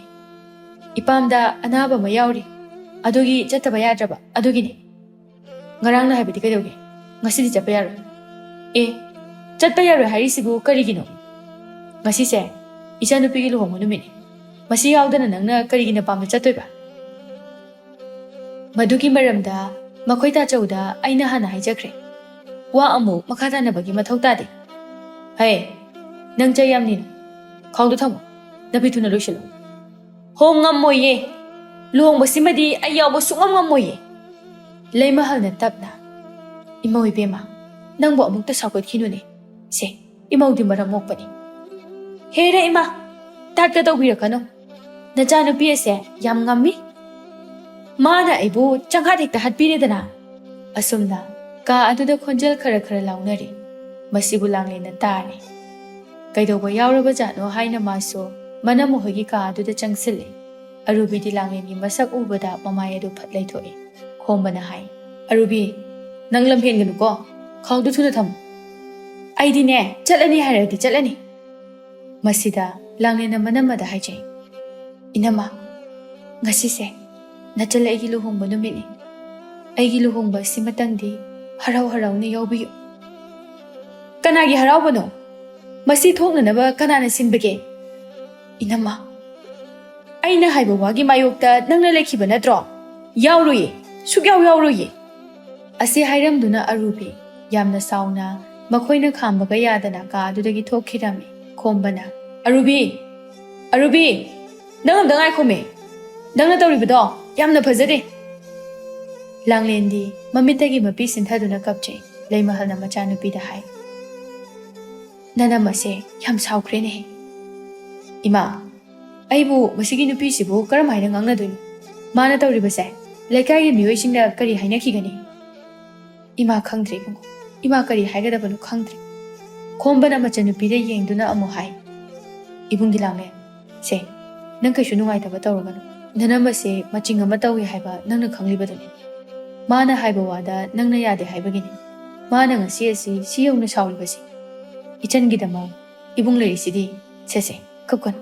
"ꯏꯄꯥꯝꯗ ꯑꯅꯥꯕ ꯑꯃ ꯌꯥꯎꯔꯤ, ꯑꯗꯨꯒꯤ ꯆꯠꯇꯕ ꯌꯥꯗ꯭ꯔꯕ, ꯑꯗꯨꯒꯤꯅꯤ"꯫ "ꯉꯔꯥꯡꯅ ꯍꯥꯏꯕꯗꯤ ꯀꯩꯗꯧꯒꯦ? ꯉꯁꯤꯗꯤ ꯆꯠꯄ ꯌꯥꯔꯣꯏ"꯫ "ꯑꯦ, ꯆꯠꯄ ꯌꯥꯔꯣꯏ ꯍꯥꯏꯔꯤꯁꯤꯕꯨ ꯀꯔꯤꯒꯤꯅꯣ? ꯉꯁꯤꯁꯦ ꯏꯆꯥꯅꯨꯄꯤꯒꯤ ꯂꯨꯍꯣꯡꯕ ꯅꯨꯃꯤꯠꯅꯤ꯫ ꯃꯁꯤ ꯌꯥꯎꯗꯅ ꯅꯪꯅ ꯀꯔꯤꯒꯤ ꯅꯄꯥꯝꯗ ꯆꯠꯇꯣꯏꯕ?" ꯃꯗꯨꯒꯤ ꯃꯔꯝꯗ ꯃꯈꯣꯏ ꯇꯥꯆꯧꯗ ꯑꯩꯅ ꯍꯥꯟꯅ ꯍꯥꯏꯖꯈ꯭ꯔꯦ꯫ ꯋꯥ ꯑꯃꯨꯛ ꯃꯈꯥ ꯇꯥꯅꯕꯒꯤ ꯃꯊꯧ ꯇꯥꯗꯦ꯫ "ꯍꯦ, ꯅꯪ ꯆꯩ ꯌꯥꯝ ꯅꯤꯅꯨ꯫ ꯈꯥꯎꯗꯣ ꯊꯝꯃꯨ꯫ ꯅꯨꯄꯤ ꯊꯨꯅ ꯂꯣꯏꯁꯤꯜꯂꯨ"꯫ "ꯍꯣ, ꯉꯝꯃꯣꯏꯌꯦ꯫ ꯂꯨꯍꯣꯡꯕꯁꯤꯃꯗꯤ ꯑꯩ ꯌꯥꯎꯕ ꯁꯨꯡꯉꯝ ꯉꯝꯃꯣꯏꯌꯦ"꯫ ꯂꯩꯃꯍꯜꯅ ꯇꯞꯅ, "ꯏꯃꯧ ꯏꯕꯦꯝꯃ, ꯅꯪꯕꯨ ꯑꯃꯨꯛꯇ ꯁꯥꯎꯒꯠꯈꯤꯅꯨꯅꯦ꯫ ꯁꯦ, ꯏꯃꯧꯗꯤ ꯃꯔꯝ ꯃꯣꯛꯄꯅꯤ"꯫ "ꯍꯦꯔꯦ ꯏꯃꯥ, ꯇꯥꯠꯀ ꯇꯧꯕꯤꯔꯛꯀꯅꯨ꯫ ꯅꯆꯥꯅꯨꯄꯤ ꯑꯁꯦ ꯌꯥꯝ ꯉꯝꯃꯤ"꯫ ꯃꯥꯅ ꯑꯩꯕꯨ ꯆꯪꯍꯥꯠ ꯍꯦꯛꯇ ꯍꯥꯠꯄꯤꯔꯦꯗꯅ꯫ ꯑꯁꯨꯝꯅ ꯀꯥ ꯑꯗꯨꯗ ꯈꯣꯟꯖꯦꯜ ꯈꯔ ꯈꯔ ꯂꯥꯎꯅꯔꯤ꯫ ꯃꯁꯤꯕꯨ ꯂꯥꯡꯂꯦꯟꯅ ꯇꯥꯔꯦ꯫ ꯀꯩꯗꯧꯕ ꯌꯥꯎꯔꯕꯖꯥꯠꯅꯣ ꯍꯥꯏꯅ ꯃꯥꯁꯨ ꯃꯅꯝꯃ ꯍꯣꯏꯒꯤ ꯀꯥ ꯑꯗꯨꯗ ꯆꯪꯁꯤꯜꯂꯦ꯫ ꯑꯔꯨꯕꯤꯗꯤ ꯂꯥꯡꯂꯦꯟꯒꯤ ꯃꯁꯛ ꯎꯕꯗ ꯃꯃꯥꯏ ꯑꯗꯨ ꯐꯠ ꯂꯩꯊꯣꯛꯏ꯫ ꯈꯣꯝꯕꯅ ꯍꯥꯏ, "ꯑꯔꯨꯕꯤ, ꯅꯪ ꯂꯝ ꯍꯦꯟꯒꯅꯨꯀꯣ꯫ ꯈꯥꯎꯗꯨ ꯊꯨꯅ ꯊꯝꯃꯨ꯫ ꯑꯩꯗꯤꯅꯦ, ꯆꯠꯂꯅꯤ ꯍꯥꯏꯔꯗꯤ ꯆꯠꯂꯅꯤ꯫" ꯃꯁꯤꯗ ꯂꯥꯡꯂꯦꯟꯅ ꯃꯅꯝꯃꯗ ꯍꯥꯏꯖꯩ, "ꯏꯅꯝꯃ, ꯉꯁꯤꯁꯦ ꯅꯆꯜ ꯑꯩꯒꯤ ꯂꯨꯍꯣꯡꯕ ꯅꯨꯃꯤꯠꯅꯤ꯫ ꯑꯩꯒꯤ ꯂꯨꯍꯣꯡꯕ ꯑꯁꯤꯃꯇꯪꯗꯤ ꯍꯔꯥꯎ ꯍꯔꯥꯎꯅ ꯌꯥꯎꯕꯤꯌꯨ꯫" "ꯀꯅꯥꯒꯤ ꯍꯔꯥꯎꯕꯅꯣ? ꯃꯁꯤ ꯊꯣꯛꯅꯅꯕ ꯀꯅꯥꯅ ꯁꯤꯟꯕꯒꯦ?" "ꯏꯅꯝꯃ, ꯑꯩꯅ ꯍꯥꯏꯕ ꯋꯥꯒꯤ ꯃꯥꯌꯣꯛꯇ ꯅꯪꯅ ꯂꯩꯈꯤꯕ ꯅꯠꯇ꯭ꯔꯣ? ꯌꯥꯎꯔꯨꯏ, ꯁꯨꯛꯌꯥꯎ ꯌꯥꯎꯔꯨꯏ꯫" ꯑꯁꯤ ꯍꯥꯏꯔꯝꯗꯨꯅ ꯑꯔꯨꯕꯤ ꯌꯥꯝꯅ ꯁꯥꯎꯅ ꯃꯈꯣꯏꯅ ꯈꯥꯝꯕꯒ ꯌꯥꯗꯅ ꯀꯥ ꯑꯗꯨꯗꯒꯤ ꯊꯣꯛꯈꯤꯔꯝꯃꯤ꯫ ꯈꯣꯝꯕꯅ, "ꯑꯔꯨꯕꯤ! ꯑꯔꯨꯕꯤ! ꯅꯪ ꯑꯝꯇ ꯉꯥꯏꯈꯣꯃꯦ꯫ ꯅꯪꯅ ꯇꯧꯔꯤꯕꯗꯣ ꯌꯥꯝꯅ ꯐꯖꯗꯦ꯫" ꯂꯥꯡꯂꯦꯟꯗꯤ ꯃꯃꯤꯠꯇꯒꯤ ꯃꯄꯤ ꯁꯤꯟꯊꯗꯨꯅ ꯀꯞꯆꯩ꯫ ꯂꯩꯃꯍꯜꯅ ꯃꯆꯥꯅꯨꯄꯤꯗ ꯍꯥꯏ, "ꯅꯅꯝ ꯑꯁꯦ ꯌꯥꯝ ꯁꯥꯎꯈ꯭ꯔꯦꯅꯦꯍꯦ꯫" "ꯏꯃꯥ, ꯑꯩꯕꯨ ꯃꯁꯤꯒꯤ ꯅꯨꯄꯤꯁꯤꯕꯨ ꯀꯔꯝ ꯍꯥꯏꯅ ꯉꯥꯡꯅꯗꯣꯏꯅꯣ? ꯃꯥꯅ ꯇꯧꯔꯤꯕꯁꯦ ꯂꯩꯀꯥꯏꯒꯤ ꯃꯤꯑꯣꯏꯁꯤꯡꯅ ꯀꯔꯤ ꯍꯥꯏꯅꯈꯤꯒꯅꯤ?" "ꯏꯃꯥ, ꯈꯪꯗ꯭ꯔꯦ ꯏꯕꯨꯡꯉꯣ꯫ ꯏꯃꯥ ꯀꯔꯤ ꯍꯥꯏꯒꯗꯕꯅꯣ ꯈꯪꯗ꯭ꯔꯦ꯫" ꯈꯣꯝꯕꯅ ꯃꯆꯟꯅꯨꯄꯤꯗ ꯌꯦꯡꯗꯨꯅ ꯑꯃꯨꯛ ꯍꯥꯏ, "ꯏꯕꯨꯡꯒꯤ ꯂꯥꯡꯂꯦꯟ, ꯁꯦ, ꯅꯪ ꯀꯩꯁꯨ ꯅꯨꯡꯉꯥꯏꯇꯕ ꯇꯧꯔꯒꯅꯨ꯫ ꯅꯅꯝꯃꯁꯦ ꯃꯆꯤꯡ ꯑꯃ ꯇꯧꯏ ꯍꯥꯏꯕ ꯅꯪꯅ ꯈꯪꯂꯤꯕꯗꯨꯅꯤ꯫ ꯃꯥꯅ ꯍꯥꯏꯕ ꯋꯥꯗ ꯅꯪꯅ ꯌꯥꯗꯦ ꯍꯥꯏꯕꯒꯤꯅꯤ꯫ ꯃꯥꯅ ꯉꯁꯤ ꯑꯁꯤ ꯁꯤ ꯌꯧꯅ ꯁꯥꯎꯔꯤꯕꯁꯤ꯫ ꯏꯆꯟꯒꯤꯗꯃꯛ ꯏꯕꯨꯡ ꯂꯩꯔꯤꯁꯤꯗꯤ꯫ ꯁꯦꯁꯦ, ꯀꯞꯀꯅꯨ꯫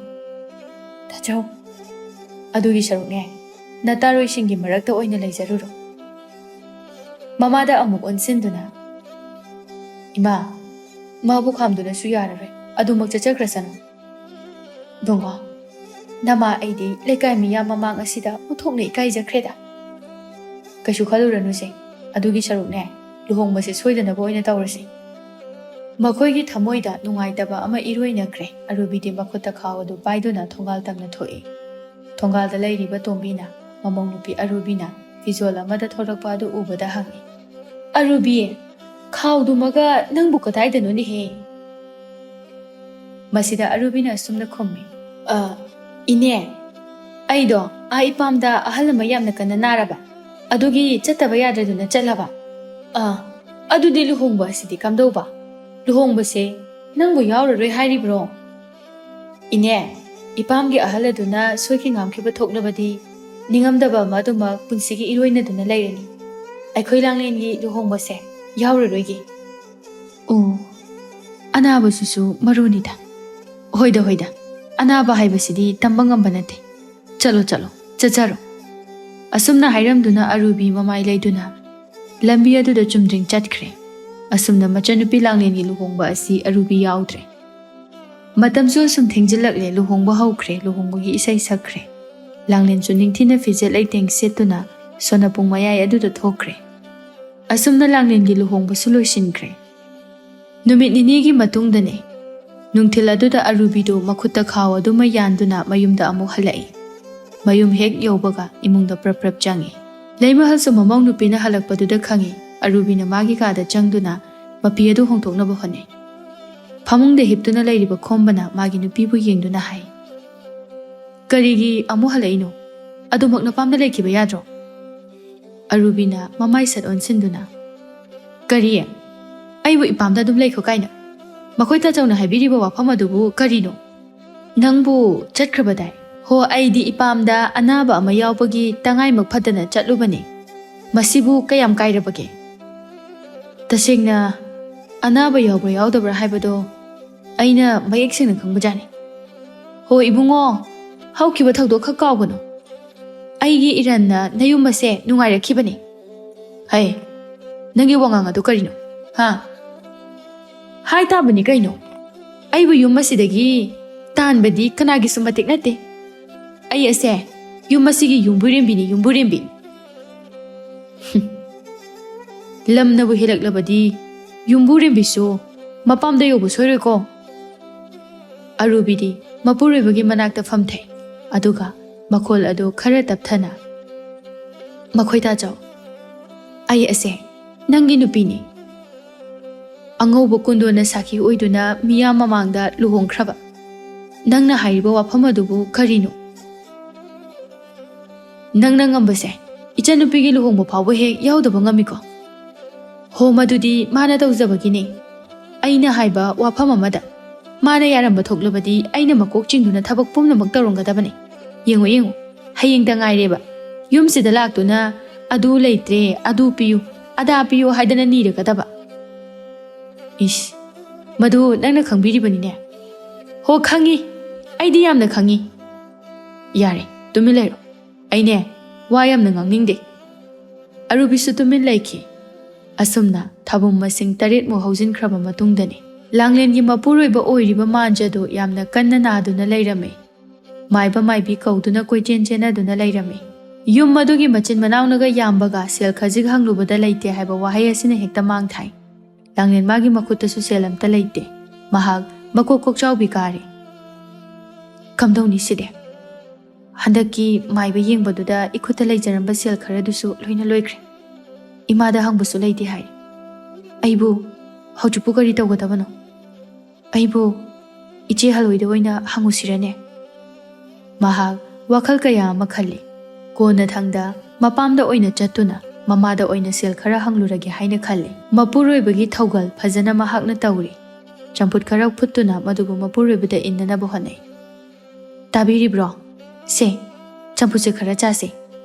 ꯇꯥꯖꯧ꯫ ꯑꯗꯨꯒꯤ ꯁꯔꯨꯛꯅꯦ, ꯅꯇꯥꯔꯣꯏꯁꯤꯡꯒꯤ ꯃꯔꯛꯇ ꯑꯣꯏꯅ ꯂꯩꯖꯔꯨꯔꯣ꯫" ꯃꯃꯥꯗ ꯑꯃꯨꯛ ꯑꯣꯟꯁꯤꯟꯗꯨꯅ, "ꯏꯃꯥ, ꯃꯥꯕꯨ ꯈꯥꯝꯗꯨꯅꯁꯨ ꯌꯥꯔꯔꯣꯏ꯫ ꯑꯗꯨꯃꯛ ꯆꯠꯆꯈ꯭ꯔꯁꯅꯨ꯫" "ꯏꯕꯨꯡꯉꯣ, ꯅꯃꯥ ꯑꯩꯗꯤ ꯂꯩꯀꯥꯏ ꯃꯤꯌꯥꯝ ꯃꯃꯥꯡ ꯑꯁꯤꯗ ꯑꯣꯟꯊꯣꯛꯅ ꯏꯀꯥꯏꯖꯈ꯭ꯔꯦꯗ꯫" "ꯀꯩꯁꯨ ꯈꯜꯂꯨꯔꯅꯨꯁꯦ꯫ ꯑꯗꯨꯒꯤ ꯁꯔꯨꯛꯅꯦ, ꯂꯨꯍꯣꯡꯕꯁꯦ ꯁꯣꯏꯗꯅꯕ ꯑꯣꯏꯅ ꯇꯧꯔꯁꯤ꯫" ꯃꯈꯣꯏꯒꯤ ꯊꯃꯣꯏꯗ ꯅꯨꯡꯉꯥꯏꯇꯕ ꯑꯃ ꯏꯔꯣꯏꯅꯈ꯭ꯔꯦ꯫ ꯑꯔꯨꯕꯤꯗꯤ ꯃꯈꯨꯠꯇ ꯈꯥꯎ ꯑꯗꯨ ꯄꯥꯏꯗꯨꯅ ꯊꯣꯡꯒꯥꯜ ꯇꯝꯅ ꯊꯣꯛꯏ꯫ ꯊꯣꯡꯒꯥꯜꯗ ꯂꯩꯔꯤꯕ ꯇꯣꯝꯕꯤꯅ ꯃꯃꯧ ꯅꯨꯄꯤ ꯑꯔꯨꯕꯤꯅ ꯐꯤꯖꯣꯜ ꯑꯃꯗ ꯊꯣꯔꯛꯄ ꯑꯗꯨ ꯎꯕꯗ ꯍꯪꯉꯤ, "ꯑꯔꯨꯕꯤ, ꯈꯥꯎꯗꯨꯃꯒ ꯅꯪꯕꯨ ꯀꯗꯥꯏꯗꯅꯣꯅꯦꯍꯦ?" ꯃꯁꯤꯗ ꯑꯔꯨꯕꯤꯅ ꯑꯁꯨꯝꯅ ꯈꯨꯝꯃꯤ, "ꯑ, ꯏꯅꯦ, ꯑꯩꯗꯣ ꯑꯥ ꯏꯄꯥꯝꯗ ꯑꯍꯜ ꯑꯃ ꯌꯥꯝꯅ ꯀꯟꯅ ꯅꯥꯔꯕ, ꯑꯗꯨꯒꯤ ꯆꯠꯇꯕ ꯌꯥꯗ꯭ꯔꯗꯨꯅ ꯆꯠꯂꯕ꯫ ꯑꯥ, ꯑꯗꯨꯗꯤ ꯂꯨꯍꯣꯡꯕ ꯑꯁꯤꯗꯤ ꯀꯝꯗꯧꯕ? ꯂꯨꯍꯣꯡꯕꯁꯦ ꯅꯪꯕꯨ ꯌꯥꯎꯔꯔꯣꯏ ꯍꯥꯏꯔꯤꯕ꯭ꯔꯣ? ꯏꯅꯦ, ꯏꯄꯥꯝꯒꯤ ꯑꯍꯜ ꯑꯗꯨꯅ ꯁꯣꯏꯈꯤ ꯉꯥꯝꯈꯤꯕ ꯊꯣꯛꯂꯕꯗꯤ ꯅꯤꯡꯉꯝꯗꯕ ꯑꯃ ꯑꯗꯨꯃꯛ ꯄꯨꯟꯁꯤꯒꯤ ꯏꯔꯣꯏꯅꯗꯨꯅ ꯂꯩꯔꯅꯤ꯫ ꯑꯩꯈꯣꯏ ꯂꯥꯡꯂꯦꯟꯒꯤ ꯂꯨꯍꯣꯡꯕꯁꯦ ꯌꯥꯎꯔꯔꯣꯏꯒꯦ꯫ ꯑꯣ, ꯑꯅꯥꯕꯁꯤꯁꯨ ꯃꯔꯨꯅꯤꯗ꯫ ꯍꯣꯏꯗ, ꯍꯣꯏꯗ, ꯑꯅꯥꯕ ꯍꯥꯏꯕꯁꯤꯗꯤ ꯇꯝꯕ ꯉꯝꯕ ꯅꯠꯇꯦ꯫ ꯆꯠꯂꯣ, ꯆꯠꯂꯣ, ꯆꯠꯆꯔꯣ꯫ ꯑꯁꯨꯝꯅ ꯍꯥꯏꯔꯝꯗꯨꯅ ꯑꯔꯨꯕꯤ ꯃꯃꯥꯏ ꯂꯩꯗꯨꯅ ꯂꯝꯕꯤ ꯑꯗꯨꯗ ꯆꯨꯝꯗ꯭ꯔꯤꯡ ꯆꯠꯈ꯭ꯔꯦ꯫ ꯑꯁꯨꯝꯅ ꯃꯆꯟꯅꯨꯄꯤ ꯂꯥꯡꯂꯦꯟꯒꯤ ꯂꯨꯍꯣꯡꯕ ꯑꯁꯤ ꯑꯔꯨꯕꯤ ꯌꯥꯎꯗ꯭ꯔꯦ꯫ ꯃꯇꯝꯁꯨ ꯑꯁꯨꯝ ꯊꯦꯡꯖꯤꯜꯂꯛꯂꯦ, ꯂꯨꯍꯣꯡꯕ ꯍꯧꯈ꯭ꯔꯦ, ꯂꯨꯍꯣꯡꯕꯒꯤ ꯏꯁꯩ ꯁꯛꯈ꯭ꯔꯦ꯫ ꯂꯥꯡꯂꯦꯟꯁꯨ ꯅꯤꯡꯊꯤꯅ ꯐꯤꯖꯦꯠ ꯂꯩꯇꯦꯡ ꯁꯦꯠꯇꯨꯅ ꯁꯣꯅꯄꯨꯡ ꯃꯌꯥꯏ ꯑꯗꯨꯗ ꯊꯣꯛꯈ꯭ꯔꯦ꯫ ꯑꯁꯨꯝꯅ ꯂꯥꯡꯂꯦꯟꯒꯤ ꯂꯨꯍꯣꯡꯕꯁꯨ ꯂꯣꯏꯁꯤꯟꯈ꯭ꯔꯦ꯫ ꯅꯨꯃꯤꯠ ꯅꯤꯅꯤꯒꯤ ꯃꯇꯨꯡꯗꯅꯦ, ꯅꯨꯡꯊꯤꯜ ꯑꯗꯨꯗ ꯑꯔꯨꯕꯤꯗꯨ ꯃꯈꯨꯠꯇ ꯈꯥꯎ ꯑꯗꯨꯃ ꯌꯥꯟꯗꯨꯅ ꯃꯌꯨꯝꯗ ꯑꯃꯨꯛ ꯍꯜꯂꯛꯏ꯫ ꯃꯌꯨꯝ ꯍꯦꯛ ꯌꯧꯕꯒ ꯏꯃꯨꯡꯗ ꯄ꯭ꯔꯞ ꯄ꯭ꯔꯞ ꯆꯪꯉꯤ꯫ ꯂꯩꯃꯍꯜꯁꯨ ꯃꯃꯧ ꯅꯨꯄꯤꯅ ꯍꯜꯂꯛꯄꯗꯨꯗ ꯈꯪꯉꯤ꯫ ꯑꯔꯨꯕꯤꯅ ꯃꯥꯒꯤ ꯀꯥꯗ ꯆꯪꯗꯨꯅ ꯃꯐꯤ ꯑꯗꯨ ꯍꯣꯡꯗꯣꯛꯅꯕ ꯍꯣꯠꯅꯩ꯫ ꯐꯃꯨꯡꯗ ꯍꯤꯞꯇꯨꯅ ꯂꯩꯔꯤꯕ ꯈꯣꯝꯕꯅ ꯃꯥꯒꯤ ꯅꯨꯄꯤꯕꯨ ꯌꯦꯡꯗꯨꯅ ꯍꯥꯏ, "ꯀꯔꯤꯒꯤ ꯑꯃꯨꯛ ꯍꯜꯂꯛꯏꯅꯣ? ꯑꯗꯨꯃꯛ ꯅꯄꯥꯝꯗ ꯂꯩꯈꯤꯕ ꯌꯥꯗ꯭ꯔꯣ?" ꯑꯔꯨꯕꯤꯅ ꯃꯃꯥꯏ ꯁꯠ ꯑꯣꯟꯁꯤꯟꯗꯨꯅ, "ꯀꯔꯤ? ꯑꯩꯕꯨ ꯏꯄꯥꯝꯗ ꯑꯗꯨꯝ ꯂꯩꯈꯣ ꯀꯥꯏꯅ? ꯃꯈꯣꯏ ꯇꯥꯆꯧꯅ ꯍꯥꯏꯕꯤꯔꯤꯕ ꯋꯥꯐꯝ ꯑꯗꯨꯕꯨ ꯀꯔꯤꯅꯣ? ꯅꯪꯕꯨ ꯆꯠꯈ꯭ꯔꯕꯗꯥꯏ?" "ꯍꯣ, ꯑꯩꯗꯤ ꯏꯄꯥꯝꯗ ꯑꯅꯥꯕ ꯑꯃ ꯌꯥꯎꯕꯒꯤ ꯇꯉꯥꯏꯃꯛ ꯐꯗꯅ ꯆꯠꯂꯨꯕꯅꯦ꯫ ꯃꯁꯤꯕꯨ ꯀꯌꯥꯝ ꯀꯥꯏꯔꯕꯒꯦ?" "ꯇꯁꯦꯡꯅ ꯑꯅꯥꯕ ꯌꯥꯎꯕ꯭ꯔꯥ ꯌꯥꯎꯗꯕ꯭ꯔꯥ ꯍꯥꯏꯕꯗꯣ ꯑꯩꯅ ꯃꯌꯦꯛ ꯁꯦꯡꯅ ꯈꯪꯕꯖꯥꯠꯅꯤ꯫ ꯍꯣ ꯏꯕꯨꯡꯉꯣ, ꯍꯧꯈꯤꯕ ꯊꯧꯗꯣꯛ ꯈꯛ ꯀꯥꯎꯒꯅꯨ꯫ ꯑꯩꯒꯤ ꯏꯔꯟꯅ ꯅꯌꯨꯝ ꯑꯁꯦ ꯅꯨꯡꯉꯥꯏꯔꯛꯈꯤꯕꯅꯤ꯫" "ꯍꯩ, ꯅꯪꯒꯤ ꯋꯥꯉꯥꯡ ꯑꯗꯨ ꯀꯔꯤꯅꯣ? ꯍꯥ?" "ꯍꯥꯏ ꯇꯥꯕꯅꯤ ꯀꯩꯅꯣ꯫ ꯑꯩꯕꯨ ꯌꯨꯝ ꯑꯁꯤꯗꯒꯤ ꯇꯥꯟꯕꯗꯤ ꯀꯅꯥꯒꯤꯁꯨ ꯃꯇꯤꯛ ꯅꯠꯇꯦ꯫ ꯑꯩ ꯑꯁꯦ ꯌꯨꯝ ꯑꯁꯤꯒꯤ ꯌꯨꯝꯕꯨꯔꯦꯝꯕꯤꯅꯤ, ꯌꯨꯝꯕꯨꯔꯦꯝꯕꯤ꯫" "ꯍꯨꯝ, ꯂꯝꯅꯕꯨ ꯍꯦꯜꯂꯛꯂꯕꯗꯤ ꯌꯨꯝꯕꯨꯔꯦꯝꯕꯤꯁꯨ ꯃꯄꯥꯝꯗ ꯌꯧꯕ ꯁꯣꯏꯔꯣꯏꯀꯣ꯫" ꯑꯔꯨꯕꯤꯗꯤ ꯃꯄꯨꯔꯣꯏꯕꯒꯤ ꯃꯅꯥꯛꯇ ꯐꯝꯊꯩ꯫ ꯑꯗꯨꯒ ꯃꯈꯣꯜ ꯑꯗꯨ ꯈꯔ ꯇꯞꯊꯅ, "ꯃꯈꯣꯏ ꯇꯥꯆꯧ, ꯑꯩ ꯑꯁꯦ ꯅꯪꯒꯤ ꯅꯨꯄꯤꯅꯤ꯫ ꯑꯉꯧꯕ ꯀꯨꯟꯗꯣꯅ ꯁꯥꯈꯤ ꯑꯣꯏꯗꯨꯅ ꯃꯤꯌꯥꯝ ꯃꯃꯥꯡꯗ ꯂꯨꯍꯣꯡꯈ꯭ꯔꯕ꯫ ꯅꯪꯅ ꯍꯥꯏꯔꯤꯕ ꯋꯥꯐꯝ ꯑꯗꯨꯕꯨ ꯀꯔꯤꯅꯣ?" ꯅꯪꯅ ꯉꯝꯕꯁꯦ ꯏꯆꯟꯅꯨꯄꯤꯒꯤ ꯂꯨꯍꯣꯡꯕ ꯐꯥꯎꯕ ꯍꯦꯛ ꯌꯥꯎꯗꯕ ꯉꯝꯃꯤꯀꯣ꯫ ꯍꯣ, ꯃꯗꯨꯗꯤ ꯃꯥꯅ ꯇꯧꯖꯕꯒꯤꯅꯦ꯫ ꯑꯩꯅ ꯍꯥꯏꯕ ꯋꯥꯐꯝ ꯑꯃꯗ ꯃꯥꯅ ꯌꯥꯔꯝꯕ ꯊꯣꯛꯂꯕꯗꯤ ꯑꯩꯅ ꯃꯀꯣꯛ ꯆꯤꯡꯗꯨꯅ ꯊꯕꯛ ꯄꯨꯝꯅꯃꯛ ꯇꯧꯔꯝꯒꯗꯕꯅꯦ꯫ ꯌꯦꯡꯉꯨ, ꯌꯦꯡꯉꯨ, ꯍꯌꯦꯡꯗ ꯉꯥꯏꯔꯦꯕ ꯌꯨꯝꯁꯤꯗ ꯂꯥꯛꯇꯨꯅ "ꯑꯗꯨ ꯂꯩꯇ꯭ꯔꯦ, ꯑꯗꯨ ꯄꯤꯌꯨ, ꯑꯗꯥ ꯄꯤꯌꯨ" ꯍꯥꯏꯗꯅ ꯅꯤꯔꯒꯗꯕ꯫ ꯏꯁ, ꯃꯗꯨ ꯅꯪꯅ ꯈꯪꯕꯤꯔꯤꯕꯅꯤꯅꯦ꯫ ꯍꯣ, ꯈꯪꯉꯤ, ꯑꯩꯗꯤ ꯌꯥꯝꯅ ꯈꯪꯉꯤ꯫ ꯌꯥꯔꯦ, ꯇꯨꯃꯤꯟ ꯂꯩꯔꯣ꯫ ꯑꯩꯅꯦ, ꯋꯥ ꯌꯥꯝꯅ ꯉꯥꯡꯅꯤꯡꯗꯦ꯫ ꯑꯔꯨꯕꯤꯁꯨ ꯇꯨꯃꯤꯟ ꯂꯩꯈꯤ꯫ ꯑꯁꯨꯝꯅ ꯊꯥꯕꯨꯝ ꯃꯁꯤꯡ ꯇꯔꯦꯠꯃꯨꯛ ꯍꯧꯖꯤꯟꯈ꯭ꯔꯕ ꯃꯇꯨꯡꯗꯅꯤ ꯂꯥꯡꯂꯦꯟꯒꯤ ꯃꯄꯨꯔꯣꯏꯕ ꯑꯣꯏꯔꯤꯕ ꯃꯥꯟꯖꯗꯨ ꯌꯥꯝꯅ ꯀꯟꯅ ꯅꯥꯗꯨꯅ ꯂꯩꯔꯝꯃꯤ꯫ ꯃꯥꯏꯕ ꯃꯥꯏꯕꯤ ꯀꯧꯗꯨꯅ ꯀꯣꯏꯆꯦꯟ ꯆꯦꯟꯅꯗꯨꯅ ꯂꯩꯔꯝꯃꯤ꯫ ꯌꯨꯝ ꯑꯗꯨꯒꯤ ꯃꯆꯤꯟ ꯃꯅꯥꯎꯅꯒ ꯌꯥꯝꯕꯒ ꯁꯦꯜ ꯈꯖꯤꯛ ꯍꯪꯂꯨꯕꯗ ꯂꯩꯇꯦ ꯍꯥꯏꯕ ꯋꯥꯍꯩ ꯑꯁꯤꯅ ꯍꯦꯛꯇ ꯃꯥꯡ ꯊꯥꯏ꯫ ꯂꯥꯡꯂꯦꯟ ꯃꯥꯒꯤ ꯃꯈꯨꯠꯇꯁꯨ ꯁꯦꯜ ꯑꯝꯇ ꯂꯩꯇꯦ꯫ ꯃꯍꯥꯛ ꯃꯀꯣꯛ ꯀꯣꯛꯆꯥꯎꯕꯤ ꯀꯥꯔꯦ꯫ ꯀꯝꯗꯧꯅꯤ ꯁꯤꯗꯤ? ꯍꯟꯗꯛꯀꯤ ꯃꯥꯏꯕ ꯌꯦꯡꯕꯗꯨꯗ ꯏꯈꯨꯠꯇ ꯂꯩꯖꯔꯝꯕ ꯁꯦꯜ ꯈꯔꯗꯨꯁꯨ ꯂꯣꯏꯅ ꯂꯣꯏꯈ꯭ꯔꯦ꯫ ꯏꯃꯥꯗ ꯍꯪꯕꯁꯨ ꯂꯩꯇꯦ ꯍꯥꯏ꯫ ꯑꯩꯕꯨ ꯍꯧꯖꯤꯛꯄꯨ ꯀꯔꯤ ꯇꯧꯒꯗꯕꯅꯣ? ꯑꯩꯕꯨ ꯏꯆꯦ ꯍꯜꯂꯣꯏꯗ ꯑꯣꯏꯅ ꯍꯪꯉꯨꯁꯤꯔꯅꯦ? ꯃꯍꯥꯛ ꯋꯥꯈꯜ ꯀꯌꯥ ꯑꯃ ꯈꯜꯂꯤ꯫ ꯀꯣꯟꯅꯊꯪꯗ ꯃꯄꯥꯝꯗ ꯑꯣꯏꯅ ꯆꯠꯇꯨꯅ ꯃꯃꯥꯗ ꯑꯣꯏꯅ ꯁꯦꯜ ꯈꯔ ꯍꯪꯂꯨꯔꯒꯦ ꯍꯥꯏꯅ ꯈꯜꯂꯤ꯫ ꯃꯄꯨꯔꯣꯏꯕꯒꯤ ꯊꯧꯒꯜ ꯐꯖꯅ ꯃꯍꯥꯛꯅ ꯇꯧꯔꯤ꯫ ꯆꯝꯐꯨꯠ ꯈꯔ ꯐꯨꯠꯇꯨꯅ ꯃꯗꯨꯕꯨ ꯃꯄꯨꯔꯣꯏꯕꯗ ꯏꯟꯅꯅꯕ ꯍꯣꯠꯅꯩ꯫ "ꯇꯥꯕꯤꯔꯤꯕ꯭ꯔꯣ? ꯁꯦ, ꯆꯝꯐꯨꯠꯁꯦ ꯈꯔ ꯆꯥꯁꯦ꯫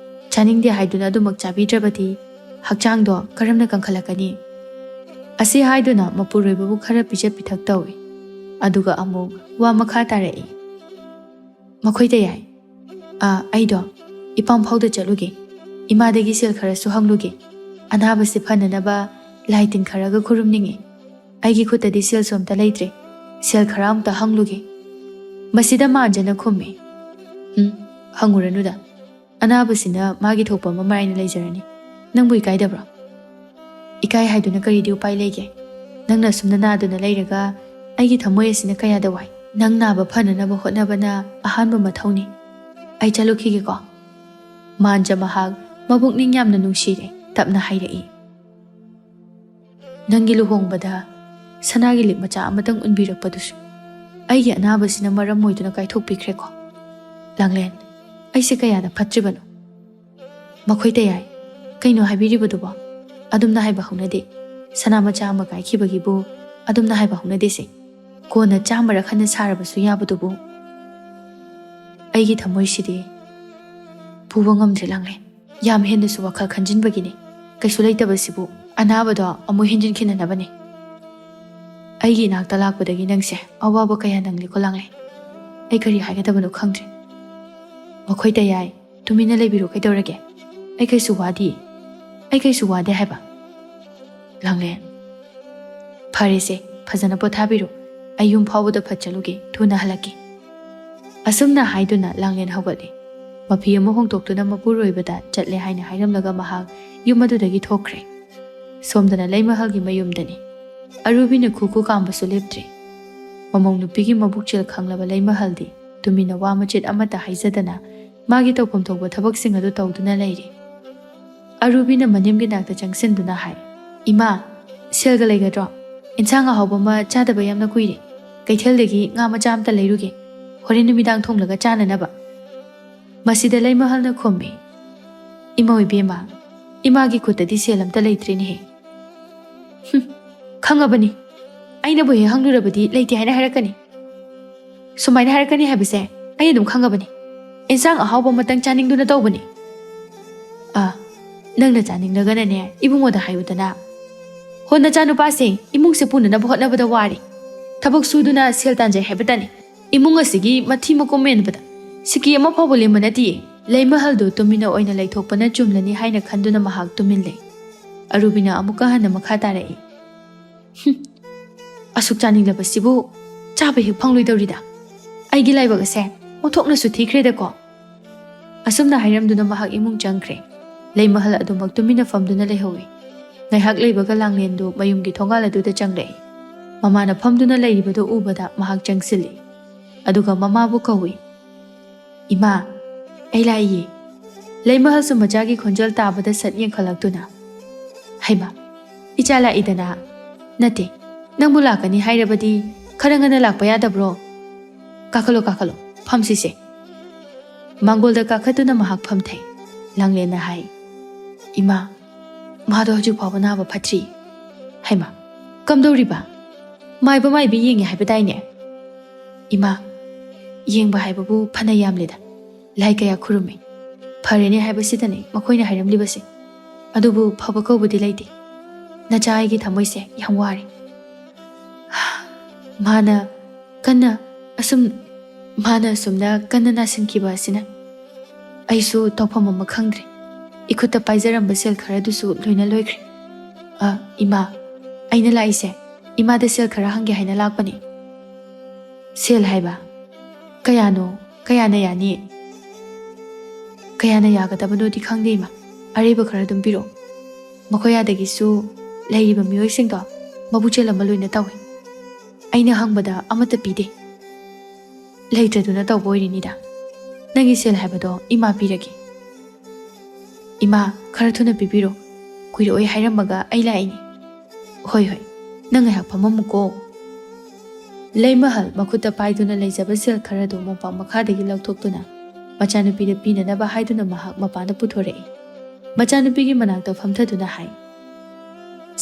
ꯆꯥꯅꯤꯡꯗꯦ ꯍꯥꯏꯗꯨꯅ ꯑꯗꯨꯃꯛ ꯆꯥꯕꯤꯗ꯭ꯔꯕꯗꯤ ꯍꯛꯆꯥꯡꯗꯣ ꯀꯔꯝꯅ ꯀꯟꯈꯠꯂꯛꯀꯅꯤ?" ꯑꯁꯤ ꯍꯥꯏꯗꯨꯅ ꯃꯄꯨꯔꯣꯏꯕꯕꯨ ꯈꯔ ꯄꯤꯖ ꯄꯤꯊꯛ ꯇꯧꯏ꯫ ꯑꯗꯨꯒ ꯑꯃꯨꯛ ꯋꯥ ꯃꯈꯥ ꯇꯥꯔꯛꯏ꯫ "ꯃꯈꯣꯏꯗ ꯌꯥꯏ꯫ ꯑꯥ, ꯑꯩꯗꯣ ꯏꯄꯥꯝ ꯐꯥꯎꯗ ꯆꯠꯂꯨꯒꯦ꯫ ꯏꯃꯥꯗꯒꯤ ꯁꯦꯜ ꯈꯔꯁꯨ ꯍꯪꯂꯨꯒꯦ꯫ ꯑꯅꯥꯕꯁꯦ ꯐꯅꯅꯕ ꯂꯥꯏ ꯇꯤꯟ ꯈꯔꯒ ꯈꯨꯔꯨꯝꯅꯤꯡꯉꯤ꯫ ꯑꯩꯒꯤ ꯈꯨꯠꯇꯗꯤ ꯁꯦꯜꯁꯨ ꯑꯝꯇ ꯂꯩꯇ꯭ꯔꯦ꯫ ꯁꯦꯜ ꯈꯔ ꯑꯝꯇ ꯍꯪꯂꯨꯒꯦ꯫" ꯃꯁꯤꯗ ꯃꯥꯟꯖꯅ ꯈꯨꯝꯃꯤ, "ꯎꯝ, ꯍꯪꯉꯨꯔꯅꯨꯗ꯫ ꯑꯅꯥꯕꯁꯤꯅ ꯃꯥꯒꯤ ꯊꯣꯛꯄ ꯑꯃ ꯃꯔꯥꯏꯅ ꯂꯩꯖꯔꯅꯤ꯫ ꯅꯪꯕꯨ ꯏꯀꯥꯏꯗꯕ꯭ꯔꯣ?" "ꯏꯀꯥꯏ ꯍꯥꯏꯗꯨꯅ ꯀꯔꯤꯗꯤ ꯎꯄꯥꯏ ꯂꯩꯒꯦ? ꯅꯪꯅ ꯑꯁꯨꯝꯅ ꯅꯥꯗꯨꯅ ꯂꯩꯔꯒ ꯑꯩꯒꯤ ꯊꯃꯣꯏ ꯑꯁꯤꯅ ꯀꯌꯥꯗ ꯋꯥꯏ꯫ ꯅꯪ ꯅꯥꯕ ꯐꯅꯅꯕ ꯍꯣꯠꯅꯕꯅ ꯑꯍꯥꯟꯕ ꯃꯊꯧꯅꯤ꯫ ꯑꯩ ꯆꯠꯂꯨꯈꯤꯒꯦꯀꯣ꯫" ꯃꯥꯟꯖ ꯃꯍꯥꯛ ꯃꯕꯨꯛꯅꯤꯡ ꯌꯥꯝꯅ ꯅꯨꯡꯁꯤꯔꯦ, ꯇꯞꯅ ꯍꯥꯏꯔꯛꯏ, "ꯅꯪꯒꯤ ꯂꯨꯍꯣꯡꯕꯗ ꯁꯅꯥꯒꯤ ꯂꯤꯛ ꯃꯆꯥ ꯑꯃꯇꯪ ꯎꯟꯕꯤꯔꯛꯄꯗꯨꯁꯨ ꯑꯩꯒꯤ ꯑꯅꯥꯕꯁꯤꯅ ꯃꯔꯝ ꯑꯣꯏꯗꯨꯅ ꯀꯥꯏꯊꯣꯛꯄꯤꯈ꯭ꯔꯦꯀꯣ꯫ ꯂꯥꯡꯂꯦꯟ, ꯑꯩꯁꯦ ꯀꯌꯥꯗ ꯐꯠꯇ꯭ꯔꯤꯕꯅꯣ? "ꯃꯈꯣꯏ ꯇꯌꯥꯏ, ꯀꯩꯅꯣ ꯍꯥꯏꯕꯤꯔꯤꯕꯗꯨꯕꯣ? ꯑꯗꯨꯝꯅ ꯍꯥꯏꯕ ꯍꯧꯅꯗꯦ꯫ ꯁꯅꯥ ꯃꯆꯥ ꯑꯃ ꯀꯥꯏꯈꯤꯕꯒꯤꯕꯨ ꯑꯗꯨꯝꯅ ꯍꯥꯏꯕ ꯍꯧꯅꯗꯦꯁꯦ꯫ ꯀꯣꯟꯅ ꯆꯥꯝꯃꯔꯛ ꯍꯟꯅ ꯁꯥꯔꯕꯁꯨ ꯌꯥꯕꯗꯨꯕꯨ?" ꯑꯩꯒꯤ ꯊꯃꯣꯏꯁꯤꯗꯤ ꯄꯨꯕ ꯉꯝꯗ꯭ꯔꯦ, ꯂꯥꯡꯂꯦ꯫ ꯌꯥꯝ ꯍꯦꯟꯅꯁꯨ ꯋꯥꯈꯜ ꯈꯟꯖꯤꯟꯕꯒꯤꯅꯤ꯫ ꯀꯩꯁꯨ ꯂꯩꯇꯕꯁꯤꯕꯨ ꯑꯅꯥꯕꯗꯣ ꯑꯃꯨꯛ ꯍꯦꯟꯖꯤꯟꯈꯤꯅꯅꯕꯅꯤ꯫ ꯑꯩꯒꯤ ꯏꯅꯥꯛꯇ ꯂꯥꯛꯄꯗꯒꯤ ꯅꯪꯁꯦ ꯑꯋꯥꯕ ꯀꯌꯥ ꯅꯪꯂꯦꯀꯣ, ꯂꯥꯡꯂꯦ꯫ ꯑꯩ ꯀꯔꯤ ꯍꯥꯏꯒꯗꯕꯅꯣ ꯈꯪꯗ꯭ꯔꯦ꯫ "ꯃꯈꯣꯏ ꯇꯌꯥꯏ, ꯇꯨꯃꯤꯟꯅ ꯂꯩꯕꯤꯔꯣ, ꯀꯩꯗꯧꯔꯒꯦ? ꯑꯩ ꯀꯩꯁꯨ ꯋꯥꯗꯤꯌꯦ꯫ ꯑꯩ ꯀꯩꯁꯨ ꯋꯥꯗꯦ ꯍꯥꯏꯕ꯫" ꯂꯥꯡꯂꯦ, "ꯐꯔꯦꯁꯦ, ꯐꯖꯅ ꯄꯣꯊꯥꯕꯤꯔꯣ꯫ ꯑꯩ ꯌꯨꯝ ꯐꯥꯎꯕꯗ ꯐꯠ ꯆꯠꯂꯨꯒꯦ, ꯊꯨꯅ ꯍꯜꯂꯛꯀꯦ꯫" ꯑꯁꯨꯝꯅ ꯍꯥꯏꯗꯨꯅ ꯂꯥꯡꯂꯦꯟ ꯍꯧꯒꯠꯂꯦ꯫ ꯃꯐꯤ ꯑꯃ ꯍꯣꯡꯗꯣꯛꯇꯨꯅ ꯃꯄꯨꯔꯣꯏꯕꯗ ꯆꯠꯂꯦ ꯍꯥꯏꯅ ꯍꯥꯏꯔꯝꯂꯒ ꯃꯍꯥꯛ ꯌꯨꯝ ꯑꯗꯨꯗꯒꯤ ꯊꯣꯛꯈ꯭ꯔꯦ꯫ ꯁꯣꯝꯗꯅ ꯂꯩꯃꯍꯜꯒꯤ ꯃꯌꯨꯝꯗꯅꯤ꯫ ꯑꯔꯨꯕꯤꯅ ꯈꯨ ꯈꯨ ꯀꯥꯝꯕꯁꯨ ꯂꯦꯞꯇ꯭ꯔꯤ꯫ ꯃꯃꯧ ꯅꯨꯄꯤꯒꯤ ꯃꯕꯨꯛꯆꯦꯜ ꯈꯪꯂꯕ ꯂꯩꯃꯍꯜꯗꯤ ꯇꯨꯃꯤꯟꯅ ꯋꯥ ꯃꯆꯦꯠ ꯑꯃꯠꯇ ꯍꯥꯏꯖꯗꯅ ꯃꯥꯒꯤ ꯇꯧꯐꯝ ꯊꯣꯛꯄ ꯊꯕꯛꯁꯤꯡ ꯑꯗꯨ ꯇꯧꯗꯨꯅ ꯂꯩꯔꯤ꯫ ꯑꯔꯨꯕꯤꯅ ꯃꯅꯦꯝꯒꯤ ꯅꯥꯛꯇ ꯆꯪꯁꯤꯟꯗꯨꯅ ꯍꯥꯏ, "ꯏꯃꯥ, ꯁꯦꯜꯒ ꯂꯩꯒꯗ꯭ꯔꯣ? ꯏꯟꯁꯥꯡ ꯑꯍꯥꯎꯕ ꯑꯃ ꯆꯥꯗꯕ ꯌꯥꯝꯅ ꯀꯨꯏꯔꯦ꯫ ꯀꯩꯊꯦꯜꯗꯒꯤ ꯉꯥ ꯃꯆꯥ ꯑꯃꯇ ꯂꯩꯔꯨꯒꯦ, ꯍꯣꯔꯦꯟ ꯅꯨꯃꯤꯗꯥꯡ ꯊꯣꯡꯂꯒ ꯆꯥꯅꯅꯕ꯫" ꯃꯁꯤꯗ ꯂꯩꯃꯍꯜꯅ ꯈꯨꯝꯃꯤ, "ꯏꯃꯧ ꯏꯕꯦꯝꯃ, ꯏꯃꯥꯒꯤ ꯈꯨꯠꯇꯗꯤ ꯁꯦꯜ ꯑꯝꯇ ꯂꯩꯇ꯭ꯔꯦꯅꯦꯍꯦ꯫" "ꯍꯨꯝ, ꯈꯪꯉꯕꯅꯤ꯫ ꯑꯩꯅꯕꯨ ꯍꯦꯛ ꯍꯪꯂꯨꯔꯕꯗꯤ ꯂꯩꯇꯦ ꯍꯥꯏꯅ ꯍꯥꯏꯔꯛꯀꯅꯤ꯫ ꯁꯨꯃꯥꯏꯅ ꯍꯥꯏꯔꯛꯀꯅꯤ ꯍꯥꯏꯕꯁꯦ ꯑꯩ ꯑꯗꯨꯝ ꯈꯪꯉꯕꯅꯤ꯫ ꯏꯟꯁꯥꯡ ꯑꯍꯥꯎꯕ ꯑꯃꯇꯪ ꯆꯥꯅꯤꯡꯗꯨꯅ ꯇꯧꯕꯅꯤ꯫" "ꯑꯥ, ꯅꯪꯅ ꯆꯥꯅꯤꯡꯂꯒꯅꯅꯦ, ꯏꯕꯨꯡꯉꯣꯗ ꯍꯥꯏꯌꯨꯗꯅ꯫ ꯍꯣ, ꯅꯆꯥꯅꯨꯄꯥꯁꯦ ꯏꯃꯨꯡꯁꯦ ꯄꯨꯅꯅꯕ ꯍꯣꯠꯅꯕꯗ ꯋꯥꯔꯦ꯫ ꯊꯕꯛ ꯁꯨꯗꯨꯅ ꯁꯦꯜ ꯇꯥꯟꯖꯩ ꯍꯥꯏꯕꯇꯅꯤ꯫ ꯏꯃꯨꯡ ꯑꯁꯤꯒꯤ ꯃꯊꯤ ꯃꯀꯨꯝ ꯃꯦꯟꯕꯗ ꯁꯤꯀꯤ ꯑꯃ ꯐꯥꯎꯕ ꯂꯦꯝꯕ ꯅꯠꯇꯦ꯫" ꯂꯩꯃꯍꯜꯗꯨ ꯇꯨꯃꯤꯟꯅ ꯑꯣꯏꯅ ꯂꯩꯊꯣꯛꯄꯅ ꯆꯨꯝꯂꯅꯤ ꯍꯥꯏꯅ ꯈꯟꯗꯨꯅ ꯃꯍꯥꯛ ꯇꯨꯃꯤꯟ ꯂꯩ꯫ ꯑꯔꯨꯕꯤꯅ ꯑꯃꯨꯛꯀ ꯍꯟꯅ ꯃꯈꯥ ꯇꯥꯔꯛꯏ, "ꯍꯨꯝ, ꯑꯁꯨꯛ ꯆꯥꯅꯤꯡꯂꯕꯁꯤꯕꯨ ꯆꯥꯕ ꯍꯦꯛ ꯐꯪꯂꯣꯏꯗꯧꯔꯤꯗ꯫ ꯑꯩꯒꯤ ꯂꯥꯏꯕꯛ ꯑꯁꯦ ꯑꯣꯟꯊꯣꯛꯅꯁꯨ ꯊꯤꯈ꯭ꯔꯦꯗꯀꯣ꯫" ꯑꯁꯨꯝꯅ ꯍꯥꯏꯔꯝꯗꯨꯅ ꯃꯍꯥꯛ ꯏꯃꯨꯡ ꯆꯪꯈ꯭ꯔꯦ꯫ ꯂꯩꯃꯍꯜ ꯑꯗꯨꯃꯛ ꯇꯨꯃꯤꯟꯅ ꯐꯝꯗꯨꯅ ꯂꯩꯍꯧꯏ꯫ ꯉꯥꯏꯍꯥꯛ ꯂꯩꯕꯒ ꯂꯥꯡꯂꯦꯟꯗꯨ ꯃꯌꯨꯝꯒꯤ ꯊꯣꯡꯒꯥꯜ ꯑꯗꯨꯗ ꯆꯪꯂꯛꯏ꯫ ꯃꯃꯥꯅ ꯐꯝꯗꯨꯅ ꯂꯩꯔꯤꯕꯗꯨ ꯎꯕꯗ ꯃꯍꯥꯛ ꯆꯪꯁꯤꯜꯂꯤ꯫ ꯑꯗꯨꯒ ꯃꯃꯥꯕꯨ ꯀꯧꯏ꯫ "ꯏꯃꯥ, ꯑꯩ ꯂꯥꯛꯏꯌꯦ꯫" ꯂꯩꯃꯍꯜꯁꯨ ꯃꯆꯥꯒꯤ ꯈꯣꯟꯖꯦꯜ ꯇꯥꯕꯗ ꯁꯠ ꯌꯦꯡꯈꯠꯂꯛꯇꯨꯅ, "ꯍꯩꯃꯥ, ꯏꯆꯥ ꯂꯥꯛꯏꯗꯅ꯫ ꯅꯠꯇꯦ, ꯅꯪꯕꯨ ꯂꯥꯛꯀꯅꯤ ꯍꯥꯏꯔꯕꯗꯤ ꯈꯔ ꯉꯟꯅ ꯂꯥꯛꯄ ꯌꯥꯗꯕ꯭ꯔꯣ? ꯀꯥꯈꯠꯂꯣ, ꯀꯥꯈꯠꯂꯣ, ꯐꯝꯁꯤꯁꯦ꯫" ꯃꯥꯡꯒꯣꯜꯗ ꯀꯥꯈꯠꯇꯨꯅ ꯃꯍꯥꯛ ꯐꯝꯊꯩ꯫ ꯂꯥꯡꯂꯦꯟꯅ ꯍꯥꯏ, "ꯏꯃꯥ, ꯃꯥꯗꯣ ꯍꯧꯖꯤꯛ ꯐꯥꯎꯕ ꯅꯥꯕ ꯐꯠꯇ꯭ꯔꯤ꯫" "ꯍꯩꯃꯥ, ꯀꯝꯗꯧꯔꯤꯕ? ꯃꯥꯏꯕ ꯃꯥꯏꯕꯤ ꯌꯦꯡꯉꯦ ꯍꯥꯏꯕꯗꯥꯏꯅꯦ?" "ꯏꯃꯥ, ꯌꯦꯡꯕ ꯍꯥꯏꯕꯕꯨ ꯐꯅ ꯌꯥꯝꯂꯦꯗ, ꯂꯥꯏ ꯀꯌꯥ ꯈꯨꯔꯨꯝꯃꯤ, ꯐꯔꯦꯅꯦ ꯍꯥꯏꯕꯁꯤꯗꯅꯦ ꯃꯈꯣꯏꯅ ꯍꯥꯏꯔꯝꯂꯤꯕꯁꯦ꯫ ꯑꯗꯨꯕꯨ ꯐꯕ ꯀꯧꯕꯗꯤ ꯂꯩꯇꯦ꯫ ꯅꯆꯥ ꯑꯩꯒꯤ ꯊꯃꯣꯏꯁꯦ ꯌꯥꯝ ꯋꯥꯔꯦ꯫ ꯃꯥꯅ ꯀꯟꯅ ꯑꯁꯨꯝ, ꯃꯥꯅ ꯑꯁꯨꯝꯅ ꯀꯟꯅ ꯅꯥꯁꯤꯟꯈꯤꯕ ꯑꯁꯤꯅ ꯑꯩꯁꯨ ꯇꯧꯐꯝ ꯑꯃ ꯈꯪꯗ꯭ꯔꯦ꯫ ꯏꯈꯨꯠꯇ ꯄꯥꯏꯖꯔꯝꯕ ꯁꯦꯜ ꯈꯔꯗꯨꯁꯨ ꯂꯣꯏꯅ ꯂꯣꯏꯈ꯭ꯔꯦ꯫ ꯑ, ꯏꯃꯥ, ꯑꯩꯅ ꯂꯥꯛꯏꯁꯦ ꯏꯃꯥꯗ ꯁꯦꯜ ꯈꯔ ꯍꯪꯒꯦ ꯍꯥꯏꯅ ꯂꯥꯛꯄꯅꯤ꯫" "ꯁꯦꯜ ꯍꯥꯏꯕ? ꯀꯌꯥꯅꯣ? ꯀꯌꯥꯅ ꯌꯥꯅꯤ?" "ꯀꯌꯥꯅ ꯌꯥꯒꯗꯕꯅꯣꯗꯤ ꯈꯪꯗꯦ, ꯏꯃꯥ꯫ ꯑꯔꯩꯕ ꯈꯔ ꯑꯗꯨꯝ ꯄꯤꯔꯛꯑꯣ꯫ ꯃꯈꯣꯏ ꯑꯥꯗꯒꯤꯁꯨ ꯂꯩꯔꯤꯕ ꯃꯤꯑꯣꯏꯁꯤꯡꯗꯣ ꯃꯕꯨꯛꯆꯦꯜ ꯑꯃ ꯂꯣꯏꯅ ꯇꯧꯏ꯫ ꯑꯩꯅ ꯍꯪꯕꯗ ꯑꯃꯠꯇ ꯄꯤꯗꯦ꯫ ꯂꯩꯇ꯭ꯔꯗꯨꯅ ꯇꯧꯕ ꯑꯣꯏꯔꯤꯅꯤꯗ꯫ ꯅꯪꯒꯤ ꯁꯦꯜ ꯍꯥꯏꯕꯗꯣ ꯏꯃꯥ ꯄꯤꯔꯒꯦ꯫" "ꯏꯃꯥ, ꯈꯔ ꯊꯨꯅ ꯄꯤꯕꯤꯔꯣ꯫ ꯀꯨꯏꯔꯛꯑꯣꯏ ꯍꯥꯏꯔꯝꯃꯒ ꯑꯩ ꯂꯥꯛꯏꯅꯤ꯫" "ꯍꯣꯏ, ꯍꯣꯏ, ꯅꯪ ꯉꯥꯏꯍꯥꯛ ꯐꯝꯃꯝꯃꯨꯀꯣ꯫" ꯂꯩꯃꯍꯜ ꯃꯈꯨꯠꯇ ꯄꯥꯏꯗꯨꯅ ꯂꯩꯖꯕ ꯁꯦꯜ ꯈꯔꯗꯨ ꯃꯣꯝꯄꯥꯛ ꯃꯈꯥꯗꯒꯤ ꯂꯧꯊꯣꯛꯇꯨꯅ ꯃꯆꯥꯅꯨꯄꯤꯗ ꯄꯤꯅꯅꯕ ꯍꯥꯏꯗꯨꯅ ꯃꯍꯥꯛ ꯃꯄꯥꯟꯗ ꯄꯨꯊꯣꯔꯛꯏ꯫ ꯃꯆꯥꯅꯨꯄꯤꯒꯤ ꯃꯅꯥꯛꯇ ꯐꯝꯊꯗꯨꯅ ꯍꯥꯏ,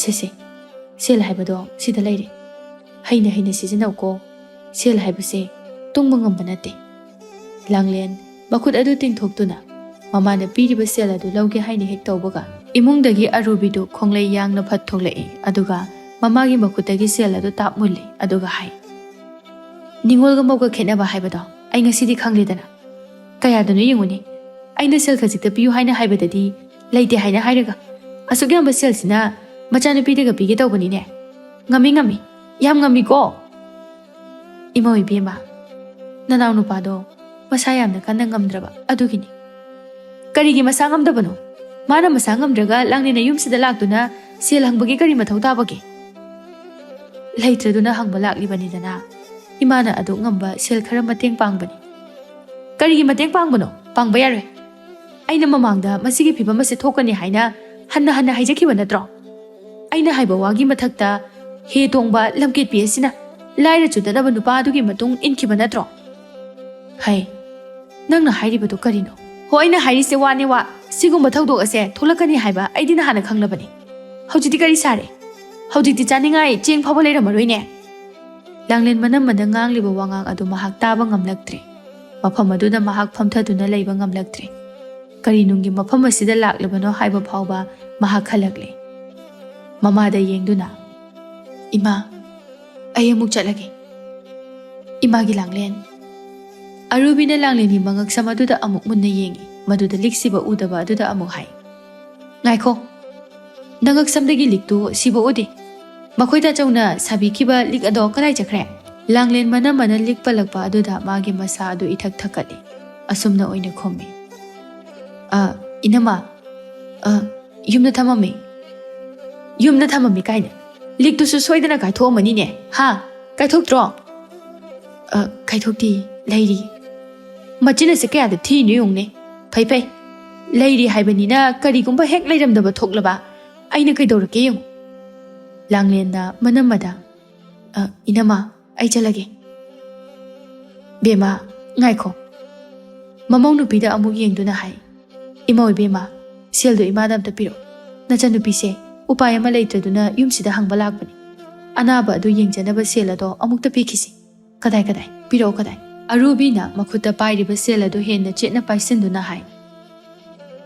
"ꯁꯦ, ꯁꯦ, ꯁꯦꯜ ꯍꯥꯏꯕꯗꯣ ꯁꯤꯗ ꯂꯩꯔꯦ꯫ ꯍꯩꯅ ꯍꯩꯅ ꯁꯤꯖꯤꯟꯅꯧꯀꯣ꯫ ꯁꯦꯜ ꯍꯥꯏꯕꯁꯦ ꯇꯨꯡꯕ ꯉꯝꯕ ꯅꯠꯇꯦ꯫" ꯂꯥꯡꯂꯦꯟ ꯃꯈꯨꯠ ꯑꯗꯨ ꯇꯤꯡꯊꯣꯛꯇꯨꯅ ꯃꯃꯥꯅ ꯄꯤꯔꯤꯕ ꯁꯦꯜ ꯑꯗꯨ ꯂꯧꯒꯦ ꯍꯥꯏꯅ ꯍꯦꯛ ꯇꯧꯕꯒ, ꯏꯃꯨꯡꯗꯒꯤ ꯑꯔꯨꯕꯤꯗꯨ ꯈꯣꯡꯂꯩ ꯌꯥꯡꯅ ꯐꯠ ꯊꯣꯛꯂꯛꯏ, ꯑꯗꯨꯒ ꯃꯃꯥꯒꯤ ꯃꯈꯨꯠꯇꯒꯤ ꯁꯦꯜ ꯑꯗꯨ ꯇꯥꯞ ꯃꯨꯜꯂꯤ, ꯑꯗꯨꯒ ꯍꯥꯏ, "ꯅꯤꯡꯉꯣꯜꯒ ꯃꯧꯒ ꯈꯦꯠꯅꯕ ꯍꯥꯏꯕꯗꯣ ꯑꯩ ꯉꯁꯤꯗꯤ ꯈꯪꯂꯦꯗꯅ꯫ ꯀꯌꯥꯗꯅꯣ ꯌꯦꯡꯉꯨꯅꯦ, ꯑꯩꯅ ꯁꯦꯜ ꯈꯖꯤꯛꯇ ꯄꯤꯌꯨ ꯍꯥꯏꯅ ꯍꯥꯏꯕꯗꯗꯤ ꯂꯩꯇꯦ ꯍꯥꯏꯅ ꯍꯥꯏꯔꯒ, ꯑꯁꯨꯛ ꯌꯥꯝꯕ ꯁꯦꯜꯁꯤꯅ ꯃꯆꯥꯅꯨꯄꯤꯗꯒ ꯄꯤꯒꯦ ꯇꯧꯕꯅꯤꯅꯦ꯫ ꯉꯝꯃꯤ, ꯉꯝꯃꯤ, ꯌꯥꯝ ꯉꯝꯃꯤꯀꯣ꯫" "ꯏꯃꯧ ꯏꯕꯦꯝꯃ, ꯅꯅꯥꯎ ꯅꯨꯄꯥꯗꯣ ꯃꯁꯥ ꯌꯥꯝꯅ ꯀꯟꯅ ꯉꯝꯗ꯭ꯔꯕ ꯑꯗꯨꯒꯤꯅꯤ꯫" "ꯀꯔꯤꯒꯤ ꯃꯁꯥ ꯉꯝꯗꯕꯅꯣ? ꯃꯥꯅ ꯃꯁꯥ ꯉꯝꯗ꯭ꯔꯒ ꯂꯥꯡꯂꯦꯟꯅ ꯌꯨꯝꯁꯤꯗ ꯂꯥꯛꯇꯨꯅ ꯁꯦꯜ ꯍꯪꯕꯒꯤ ꯀꯔꯤ ꯃꯊꯧ ꯇꯥꯕꯒꯦ?" "ꯂꯩꯇ꯭ꯔꯗꯨꯅ ꯍꯪꯕ ꯂꯥꯛꯂꯤꯕꯅꯤꯗꯅ, ꯏꯃꯥꯅ ꯑꯗꯨꯛ ꯉꯝꯕ ꯁꯦꯜ ꯈꯔ ꯃꯇꯦꯡ ꯄꯥꯡꯕꯅꯤ꯫" "ꯀꯔꯤꯒꯤ ꯃꯇꯦꯡ ꯄꯥꯡꯕꯅꯣ? ꯄꯥꯡꯕ ꯌꯥꯔꯣꯏ꯫ ꯑꯩꯅ ꯃꯃꯥꯡꯗ ꯃꯁꯤꯒꯤ ꯐꯤꯕꯝ ꯑꯁꯤ ꯊꯣꯛꯀꯅꯤ ꯍꯥꯏꯅ ꯍꯟꯅ ꯍꯟꯅ ꯍꯥꯏꯖꯈꯤꯕ ꯅꯠꯇ꯭ꯔꯣ? ꯑꯩꯅ ꯍꯥꯏꯕ ꯋꯥꯒꯤ ꯃꯊꯛꯇ ꯍꯦ ꯇꯣꯡꯕ ꯂꯝꯀꯦꯠꯄꯤ ꯑꯁꯤꯅ ꯂꯥꯏꯔ ꯆꯨꯗꯅꯕ ꯅꯨꯄꯥ ꯑꯗꯨꯒꯤ ꯃꯇꯨꯡ ꯏꯟꯈꯤꯕ ꯅꯠꯇ꯭ꯔꯣ?" "ꯍꯩ, ꯅꯪꯅ ꯍꯥꯏꯔꯤꯕꯗꯨ ꯀꯔꯤꯅꯣ? ꯍꯣ, ꯑꯩꯅ ꯍꯥꯏꯔꯤꯁꯦ ꯋꯥꯅꯦ ꯋꯥ꯫ ꯁꯤꯒꯨꯝꯕ ꯊꯧꯗꯣꯛ ꯑꯁꯦ ꯊꯣꯛꯂꯛꯀꯅꯤ ꯍꯥꯏꯕ ꯑꯩꯗꯤ ꯅꯍꯥꯟꯅ ꯈꯪꯂꯕꯅꯤ꯫ ꯍꯧꯖꯤꯛꯇꯤ ꯀꯔꯤ ꯁꯥꯔꯦ? ꯍꯧꯖꯤꯛꯇꯤ ꯆꯥꯅꯤꯡꯉꯥꯏ ꯆꯦꯡ ꯐꯥꯎꯕ ꯂꯩꯔꯝꯃꯔꯣꯏꯅꯦ꯫ ꯂꯥꯡꯂꯦꯟ ꯃꯅꯝ ꯃꯅꯝ ꯉꯥꯡꯂꯤꯕ ꯋꯥꯉꯥꯡ ꯑꯗꯨ ꯃꯍꯥꯛ ꯇꯥꯕ ꯉꯝꯂꯛꯇ꯭ꯔꯦ꯫ ꯃꯐꯝ ꯑꯗꯨꯗ ꯃꯍꯥꯛ ꯐꯝꯊꯗꯨꯅ ꯂꯩꯕ ꯉꯝꯂꯛꯇ꯭ꯔꯦ꯫ ꯀꯔꯤ ꯅꯨꯡꯒꯤ ꯃꯐꯝ ꯑꯁꯤꯗ ꯂꯥꯛꯂꯕꯅꯣ ꯍꯥꯏꯕ ꯐꯥꯎꯕ ꯃꯍꯥꯛ ꯈꯜꯂꯛꯂꯦ꯫ ꯃꯃꯥꯗ ꯌꯦꯡꯗꯨꯅ, "ꯏꯃꯥ, ꯑꯩ ꯑꯃꯨꯛ ꯆꯠꯂꯒꯦ꯫ ꯏꯃꯥꯒꯤ ꯂꯥꯡꯂꯦꯟ꯫" ꯑꯔꯨꯕꯤꯅ ꯂꯥꯡꯂꯦꯟꯒꯤ ꯃꯉꯛꯁꯝ ꯑꯗꯨꯗ ꯑꯃꯨꯛ ꯃꯨꯟꯅ ꯌꯦꯡꯉꯤ꯫ ꯃꯗꯨꯗ ꯂꯤꯛ ꯁꯤꯕ ꯎꯗꯕ ꯑꯗꯨꯗ ꯑꯃꯨꯛ ꯍꯥꯏ, "ꯉꯥꯏꯈꯣ, ꯅꯉꯛꯁꯝꯗꯒꯤ ꯂꯤꯛꯇꯨ ꯁꯤꯕ ꯎꯗꯦ꯫ ꯃꯈꯣꯏ ꯇꯥꯆꯧꯅ ꯁꯥꯕꯤꯈꯤꯕ ꯂꯤꯛ ꯑꯗꯣ ꯀꯗꯥꯏ ꯆꯠꯈ꯭ꯔꯦ?" ꯂꯥꯡꯂꯦꯟ ꯃꯅꯝ ꯃꯅꯝ ꯂꯤꯛ ꯄꯜꯂꯛꯄ ꯑꯗꯨꯗ ꯃꯥꯒꯤ ꯃꯁꯥ ꯑꯗꯨ ꯏꯊꯛ ꯊꯛꯀꯠꯂꯤ꯫ ꯑꯁꯨꯝꯅ ꯑꯣꯏꯅ ꯈꯨꯝꯃꯤ, "ꯑ, ꯏꯅꯝꯃ, ꯑ, ꯌꯨꯝꯗ ꯊꯝꯃꯝꯃꯤ꯫" "ꯌꯨꯝꯗ ꯊꯝꯃꯝꯃꯤ ꯀꯥꯏꯅ? ꯂꯤꯛꯇꯨꯁꯨ ꯁꯣꯏꯗꯅ ꯀꯥꯏꯊꯣꯛꯑꯝꯃꯅꯤꯅꯦ, ꯍꯥ? ꯀꯥꯏꯊꯣꯛꯇ꯭ꯔꯣ?" "ꯑ, ꯀꯥꯏꯊꯣꯛꯇꯦ, ꯂꯩꯔꯤ꯫" ꯃꯆꯤꯟ ꯑꯁꯦ ꯀꯌꯥꯗ ꯊꯤꯔꯤꯅꯣ ꯌꯦꯡꯉꯨꯅꯦ꯫ ꯐꯩ ꯐꯩ, ꯂꯩꯔꯤ ꯍꯥꯏꯕꯅꯤꯅ ꯀꯔꯤꯒꯨꯝꯕ ꯍꯦꯛ ꯂꯩꯔꯝꯗꯕ ꯊꯣꯛꯂꯕ ꯑꯩꯅ ꯀꯩꯗꯧꯔꯛꯀꯦ ꯌꯦꯡꯉꯨ꯫ ꯂꯥꯡꯂꯦꯟꯅ ꯃꯅꯝꯃꯗ, "ꯑ, ꯏꯅꯝꯃ, ꯑꯩ ꯆꯠꯂꯒꯦ꯫" "ꯕꯦꯝꯃ, ꯉꯥꯏꯈꯣ꯫" ꯃꯃꯧ ꯅꯨꯄꯤꯗ ꯑꯃꯨꯛ ꯌꯦꯡꯗꯨꯅ ꯍꯥꯏ, "ꯏꯃꯧ ꯏꯕꯦꯝꯃ, ꯁꯦꯜꯗꯣ ꯏꯃꯥꯗ ꯑꯝꯇ ꯄꯤꯔꯛꯑꯣ꯫ ꯅꯆꯟꯅꯨꯄꯤꯁꯦ ꯎꯄꯥꯏ ꯑꯃ ꯂꯩꯇ꯭ꯔꯗꯨꯅ ꯌꯨꯝꯁꯤꯗ ꯍꯪꯕ ꯂꯥꯛꯄꯅꯤ꯫ ꯑꯅꯥꯕ ꯑꯗꯨ ꯌꯦꯡꯖꯅꯕ ꯁꯦꯜ ꯑꯗꯣ ꯑꯃꯨꯛꯇ ꯄꯤꯈꯤꯁꯤ꯫ ꯀꯗꯥꯏ, ꯀꯗꯥꯏ? ꯄꯤꯔꯛꯑꯣ, ꯀꯗꯥꯏ?" ꯑꯔꯨꯕꯤꯅ ꯃꯈꯨꯠꯇ ꯄꯥꯏꯔꯤꯕ ꯁꯦꯜ ꯑꯗꯨ ꯍꯦꯟꯅ ꯆꯦꯠꯅ ꯄꯥꯏꯁꯤꯟꯗꯨꯅ ꯍꯥꯏ,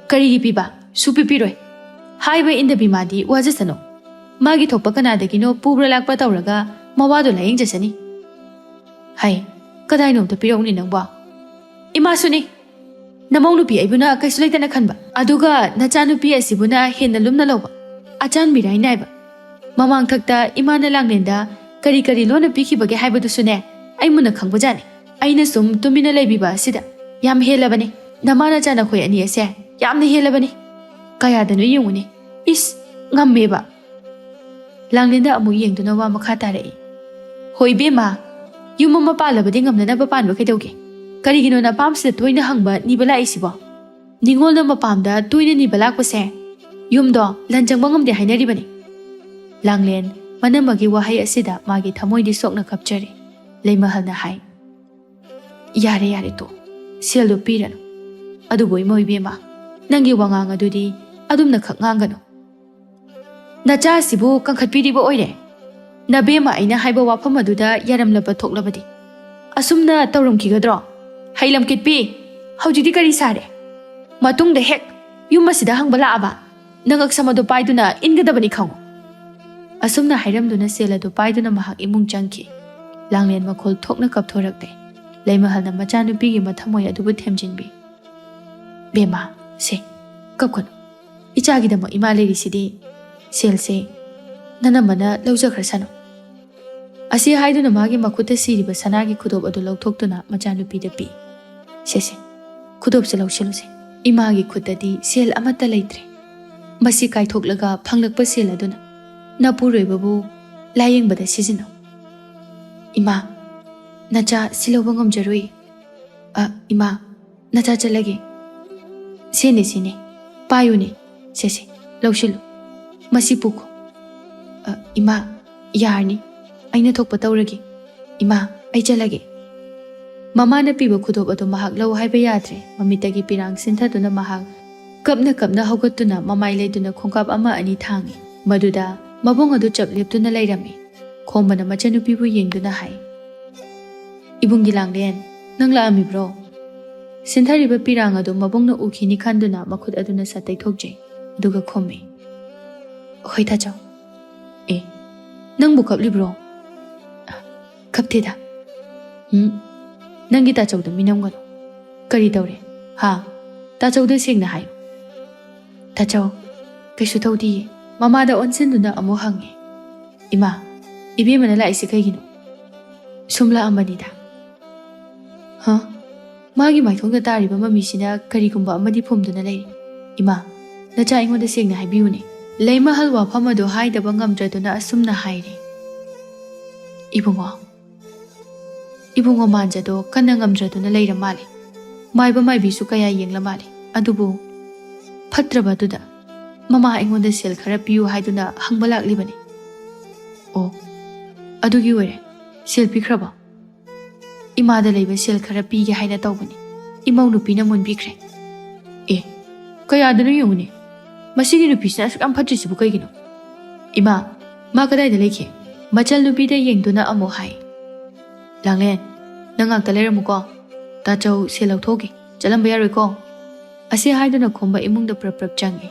"ꯀꯔꯤꯒꯤ ꯄꯤꯕ? ꯁꯨꯄꯤ ꯄꯤꯔꯣꯏ꯫ ꯍꯥꯏꯕ ꯏꯟꯗꯕꯤ ꯃꯥꯗꯤ ꯋꯥꯖꯁꯅꯨ꯫ ꯃꯥꯒꯤ ꯊꯣꯛꯄ ꯀꯅꯥꯗꯒꯤꯅꯣ ꯄꯨꯕ꯭ꯔꯥ ꯂꯥꯛꯄ꯭ꯔꯥ ꯇꯧꯔꯒ ꯃꯋꯥꯗꯣ ꯂꯥꯌꯦꯡꯖꯁꯅꯤ꯫" "ꯍꯩ, ꯀꯗꯥꯏꯅꯣꯝꯇ ꯄꯤꯔꯛꯎꯅꯦ ꯅꯪꯕꯣ꯫ ꯏꯃꯥꯁꯨꯅꯤ꯫ ꯅꯃꯧ ꯅꯨꯄꯤ ꯑꯩꯕꯨꯅ ꯀꯩꯁꯨ ꯂꯩꯇꯅ ꯈꯟꯕ, ꯑꯗꯨꯒ ꯅꯆꯥꯅꯨꯄꯤ ꯑꯁꯤꯕꯨꯅ ꯍꯦꯟꯅ ꯂꯨꯝꯅ ꯂꯧꯕ꯫ ꯑꯆꯥꯟ ꯃꯤꯔꯥꯏ ꯅꯥꯏꯕ꯫ ꯃꯃꯥꯡꯊꯛꯇ ꯏꯃꯥꯅ ꯂꯥꯡꯂꯦꯟꯗ ꯀꯔꯤ ꯀꯔꯤ ꯂꯣꯟꯅ ꯄꯤꯈꯤꯕꯒꯦ ꯍꯥꯏꯕꯗꯨꯁꯨꯅꯦ, ꯑꯩ ꯃꯨꯟꯅ ꯈꯪꯕꯖꯥꯠꯅꯤ꯫ ꯑꯩꯅ ꯁꯨꯝ ꯇꯨꯃꯤꯟꯅ ꯂꯩꯕꯤꯕ ꯑꯁꯤꯗ ꯌꯥꯝ ꯍꯦꯜꯂꯕꯅꯤ꯫ ꯅꯃꯥ ꯅꯆꯥ ꯅꯈꯣꯏ ꯑꯅꯤ ꯑꯁꯦ ꯌꯥꯝꯅ ꯍꯦꯜꯂꯕꯅꯤ꯫ ꯀꯌꯥꯗꯅꯣ ꯌꯦꯡꯉꯨꯅꯦ꯫ ꯏꯁ, ꯉꯝꯃꯦꯕ꯫" ꯂꯥꯡꯂꯦꯟꯗ ꯑꯃꯨꯛ ꯌꯦꯡꯗꯨꯅ ꯋꯥ ꯃꯈꯥ ꯇꯥꯔꯛꯏ, "ꯍꯣꯏ ꯏꯕꯦꯝꯃ, ꯌꯨꯝ ꯑꯃ ꯄꯥꯜꯂꯕꯗꯤ ꯉꯝꯅꯅꯕ ꯄꯥꯟꯕ ꯀꯩꯗꯧꯒꯦ? ꯀꯔꯤꯒꯤꯅꯣ ꯅꯄꯥꯝꯁꯤꯗ ꯇꯣꯏꯅ ꯍꯪꯕ ꯅꯤꯕ ꯂꯥꯛꯏꯁꯤꯕꯣ? ꯅꯤꯉꯣꯜꯅ ꯃꯄꯥꯝꯗ ꯇꯣꯏꯅ ꯅꯤꯕ ꯂꯥꯛꯄꯁꯦ ꯌꯨꯝꯗꯣ ꯂꯟ ꯆꯪꯕ ꯉꯝꯗꯦ ꯍꯥꯏꯅꯔꯤꯕꯅꯤ꯫" ꯂꯥꯡꯂꯦꯟ ꯃꯅꯝꯃꯒꯤ ꯋꯥꯍꯩ ꯑꯁꯤꯗ ꯃꯥꯒꯤ ꯊꯃꯣꯏꯗꯤ ꯁꯣꯛꯅ ꯀꯞꯆꯔꯤ꯫ ꯂꯩꯃꯍꯜꯅ ꯍꯥꯏ, "ꯌꯥꯔꯦ, ꯌꯥꯔꯦ, ꯇꯣꯛ꯫ ꯁꯦꯜꯗꯣ ꯄꯤꯔꯅꯨ꯫ ꯑꯗꯨꯕꯨ ꯏꯃꯧ ꯏꯕꯦꯝꯃ, ꯅꯪꯒꯤ ꯋꯥꯉꯥꯡ ꯑꯗꯨꯗꯤ ꯑꯗꯨꯝꯅ ꯈꯛ ꯉꯥꯡꯒꯅꯨ꯫ ꯅꯆꯥꯁꯤꯕꯨ ꯀꯟꯈꯠꯄꯤꯔꯤꯕ ꯑꯣꯏꯔꯦ꯫ ꯅꯕꯦꯝꯃ ꯑꯩꯅ ꯍꯥꯏꯕ ꯋꯥꯐꯝ ꯑꯗꯨꯗ ꯌꯥꯔꯝꯂꯕ ꯊꯣꯛꯂꯕꯗꯤ꯫ ꯑꯁꯨꯝꯅ ꯇꯧꯔꯝꯈꯤꯒꯗ꯭ꯔꯣ? ꯍꯩꯂꯝ ꯀꯤꯠꯄꯤ, ꯍꯧꯖꯤꯛꯇꯤ ꯀꯔꯤ ꯁꯥꯔꯦ? ꯃꯇꯨꯡꯗ ꯍꯦꯛ ꯌꯨꯝ ꯑꯁꯤꯗ ꯍꯪꯕ ꯂꯥꯛꯑꯕ, ꯅꯉꯛꯁꯝ ꯑꯗꯨ ꯄꯥꯏꯗꯨꯅ ꯏꯟꯒꯗꯕꯅꯤ ꯈꯪꯉꯨ꯫ ꯑꯁꯨꯝꯅ ꯍꯥꯏꯔꯝꯗꯨꯅ ꯁꯦꯜ ꯑꯗꯨ ꯄꯥꯏꯗꯨꯅ ꯃꯍꯥꯛ ꯏꯃꯨꯡ ꯆꯪꯈꯤ꯫ ꯂꯥꯡꯂꯦꯟ ꯃꯈꯣꯜ ꯊꯣꯛꯅ ꯀꯞꯊꯣꯔꯛꯂꯦ꯫ ꯂꯩꯃꯍꯜꯅ ꯃꯆꯥꯅꯨꯄꯤꯒꯤ ꯃꯊꯃꯣꯏ ꯑꯗꯨꯕꯨ ꯊꯦꯝꯖꯤꯟꯕꯤ꯫ "ꯕꯦꯝꯃ, ꯁꯦ, ꯀꯞꯀꯅꯨ꯫ ꯏꯆꯥꯒꯤꯗꯃꯛ ꯏꯃꯥ ꯂꯩꯔꯤꯁꯤꯗꯤ꯫ ꯁꯦꯜꯁꯦ ꯅꯅꯝꯃꯅ ꯂꯧꯖꯈ꯭ꯔꯁꯅꯨ"꯫ ꯑꯁꯤ ꯍꯥꯏꯗꯨꯅ ꯃꯥꯒꯤ ꯃꯈꯨꯠꯇ ꯁꯤꯔꯤꯕ ꯁꯅꯥꯒꯤ ꯈꯨꯗꯣꯞ ꯑꯗꯨ ꯂꯧꯊꯣꯛꯇꯨꯅ ꯃꯆꯥꯅꯨꯄꯤꯗ ꯄꯤ꯫ "ꯁꯦꯁꯦ, ꯈꯨꯗꯣꯞꯁꯦ ꯂꯧꯁꯤꯜꯂꯨꯁꯦ꯫ ꯏꯃꯥꯒꯤ ꯈꯨꯠꯇꯗꯤ ꯁꯦꯜ ꯑꯃꯠꯇ ꯂꯩꯇ꯭ꯔꯦ꯫ ꯃꯁꯤ ꯀꯥꯏꯊꯣꯛꯂꯒ ꯐꯪꯂꯛꯄ ꯁꯦꯜ ꯑꯗꯨꯅ ꯅꯄꯨꯔꯣꯏꯕꯕꯨ ꯂꯥꯌꯦꯡꯕꯗ ꯁꯤꯖꯤꯟꯅꯧ"꯫ "ꯏꯃꯥ, ꯅꯆꯥ ꯁꯤ ꯂꯧꯕ ꯉꯝꯖꯔꯣꯏ"꯫ "ꯑ, ꯏꯃꯥ, ꯅꯆꯥ ꯆꯠꯂꯒꯦ"꯫ "ꯁꯤꯅꯦ, ꯁꯤꯅꯦ, ꯄꯥꯏꯌꯨꯅꯦ, ꯁꯦ, ꯁꯦ, ꯂꯧꯁꯤꯜꯂꯨ, ꯃꯁꯤ ꯄꯨꯈꯣ"꯫ "ꯑ, ꯏꯃꯥ, ꯌꯥꯔꯅꯤ, ꯑꯩꯅ ꯊꯣꯛꯄ ꯇꯧꯔꯒꯦ꯫ ꯏꯃꯥ, ꯑꯩ ꯆꯠꯂꯒꯦ"꯫ ꯃꯃꯥꯅ ꯄꯤꯕ ꯈꯨꯗꯣꯞ ꯑꯗꯨ ꯃꯍꯥꯛ ꯂꯧ ꯍꯥꯏꯕ ꯌꯥꯗ꯭ꯔꯦ꯫ ꯃꯃꯤꯠꯇꯒꯤ ꯄꯤꯔꯥꯡ ꯁꯤꯟꯊꯗꯨꯅ ꯃꯍꯥꯛ ꯀꯞꯅ ꯀꯞꯅ ꯍꯧꯒꯠꯇꯨꯅ ꯃꯃꯥꯏ ꯂꯩꯗꯨꯅ ꯈꯣꯡꯀꯥꯞ ꯑꯃ ꯑꯅꯤ ꯊꯥꯡꯉꯤ꯫ ꯃꯗꯨꯗ ꯃꯕꯨꯡ ꯑꯗꯨ ꯆꯞ ꯂꯦꯞꯇꯨꯅ ꯂꯩꯔꯝꯃꯤ꯫ ꯈꯣꯝꯕꯅ ꯃꯆꯟꯅꯨꯄꯤꯕꯨ ꯌꯦꯡꯗꯨꯅ ꯍꯥꯏ, "ꯏꯕꯨꯡꯒꯤ ꯂꯥꯡꯂꯦꯟ, ꯅꯪ ꯂꯥꯛꯑꯝꯃꯤꯕ꯭ꯔꯣ?" ꯁꯤꯟꯊꯔꯤꯕ ꯄꯤꯔꯥꯡ ꯑꯗꯨ ꯃꯕꯨꯡꯅ ꯎꯈꯤꯅꯤ ꯈꯟꯗꯨꯅ ꯃꯈꯨꯠ ꯑꯗꯨꯅ ꯁꯠ ꯇꯩꯊꯣꯛꯆꯩ, ꯑꯗꯨꯒ ꯈꯨꯝꯃꯤ, "ꯍꯣꯏ ꯇꯥꯆꯧ"꯫ "ꯑꯦ, ꯅꯪꯕꯨ ꯀꯞꯂꯤꯕ꯭ꯔꯣ?" "ꯀꯞꯇꯦꯗ"꯫ "ꯎꯝ, ꯅꯪꯒꯤ ꯇꯥꯆꯧꯗ ꯃꯤꯅꯝꯒꯅꯨ꯫ ꯀꯔꯤ ꯇꯧꯔꯦ? ꯍꯥ? ꯇꯥꯆꯧꯗ ꯁꯦꯡꯅ ꯍꯥꯏꯌꯨ"꯫ "ꯇꯥꯆꯧ, ꯀꯩꯁꯨ ꯇꯧꯗꯤꯌꯦ"꯫ ꯃꯃꯥꯗ ꯑꯣꯟꯁꯤꯟꯗꯨꯅ ꯑꯃꯨꯛ ꯍꯪꯉꯤ, "ꯏꯃꯥ, ꯏꯕꯦꯝꯃꯅ ꯂꯥꯛꯏꯁꯤ ꯀꯩꯒꯤꯅꯣ?" "ꯁꯨꯝ ꯂꯥꯛꯑꯝꯕꯅꯤꯗ"꯫ "ꯍ? ꯃꯥꯒꯤ ꯃꯥꯏꯊꯣꯡꯗ ꯇꯥꯔꯤꯕ ꯃꯃꯤꯁꯤꯅ ꯀꯔꯤꯒꯨꯝꯕ ꯑꯃꯗꯤ ꯐꯨꯝꯗꯨꯅ ꯂꯩꯔꯤ꯫ ꯏꯃꯥ, ꯅꯆꯥ ꯑꯩꯉꯣꯟꯗ ꯁꯦꯡꯅ ꯍꯥꯏꯕꯤꯌꯨꯅꯦ"꯫ ꯂꯩꯃꯍꯜ ꯋꯥꯐꯝ ꯑꯗꯨ ꯍꯥꯏꯗꯕ ꯉꯝꯗ꯭ꯔꯗꯨꯅ ꯑꯁꯨꯝꯅ ꯍꯥꯏꯔꯤ, "ꯏꯕꯨꯡꯉꯣ, ꯏꯕꯨꯡꯉꯣ ꯃꯥꯟꯖꯗꯣ ꯀꯟꯅ ꯉꯝꯗ꯭ꯔꯗꯨꯅ ꯂꯩꯔ ꯃꯥꯜꯂꯦ꯫ ꯃꯥꯏꯕ ꯃꯥꯏꯕꯤꯁꯨ ꯀꯌꯥ ꯌꯦꯡꯂ ꯃꯥꯜꯂꯦ꯫ ꯑꯗꯨꯕꯨ ꯐꯠꯇ꯭ꯔꯕ ꯑꯗꯨꯗ ꯃꯃꯥ ꯑꯩꯉꯣꯟꯗ ꯁꯦꯜ ꯈꯔ ꯄꯤꯌꯨ ꯍꯥꯏꯗꯨꯅ ꯍꯪꯕ ꯂꯥꯛꯂꯤꯕꯅꯤ"꯫ "ꯑꯣ, ꯑꯗꯨꯒꯤ ꯑꯣꯏꯔꯦ꯫ ꯁꯦꯜ ꯄꯤꯈ꯭ꯔꯕꯣ?" "ꯏꯃꯥꯗ ꯂꯩꯕ ꯁꯦꯜ ꯈꯔ ꯄꯤꯒꯦ ꯍꯥꯏꯅ ꯇꯧꯕꯅꯤ꯫ ꯏꯃꯧ ꯅꯨꯄꯤꯅ ꯃꯨꯟꯕꯤꯈ꯭ꯔꯦ"꯫ ꯑꯦ, ꯀꯌꯥꯗꯅꯣ ꯌꯦꯡꯉꯨꯅꯦ꯫ ꯃꯁꯤꯒꯤ ꯅꯨꯄꯤꯁꯤꯅ ꯑꯁꯨꯛ ꯌꯥꯝ ꯐꯠꯇ꯭ꯔꯤꯁꯤꯕꯨ ꯀꯩꯒꯤꯅꯣ? ꯏꯃꯥ, ꯃꯥ ꯀꯗꯥꯏꯗ ꯂꯩꯈꯤ? ꯃꯆꯜ ꯅꯨꯄꯤꯗ ꯌꯦꯡꯗꯨꯅ ꯑꯃꯨꯛ ꯍꯥꯏ꯫ ꯂꯥꯡꯂꯦꯟ, ꯅꯪ ꯉꯥꯛꯇ ꯂꯩꯔꯝꯃꯨꯀꯣ꯫ ꯇꯥꯆꯧ ꯁꯦꯜ ꯂꯧꯊꯣꯛꯈꯤ꯫ ꯆꯠꯂꯝꯕ ꯌꯥꯔꯣꯏꯀꯣ꯫ ꯑꯁꯤ ꯍꯥꯏꯗꯨꯅ ꯈꯣꯝꯕ ꯏꯃꯨꯡꯗ ꯄ꯭ꯔꯞ ꯄ꯭ꯔꯞ ꯆꯪꯉꯤ꯫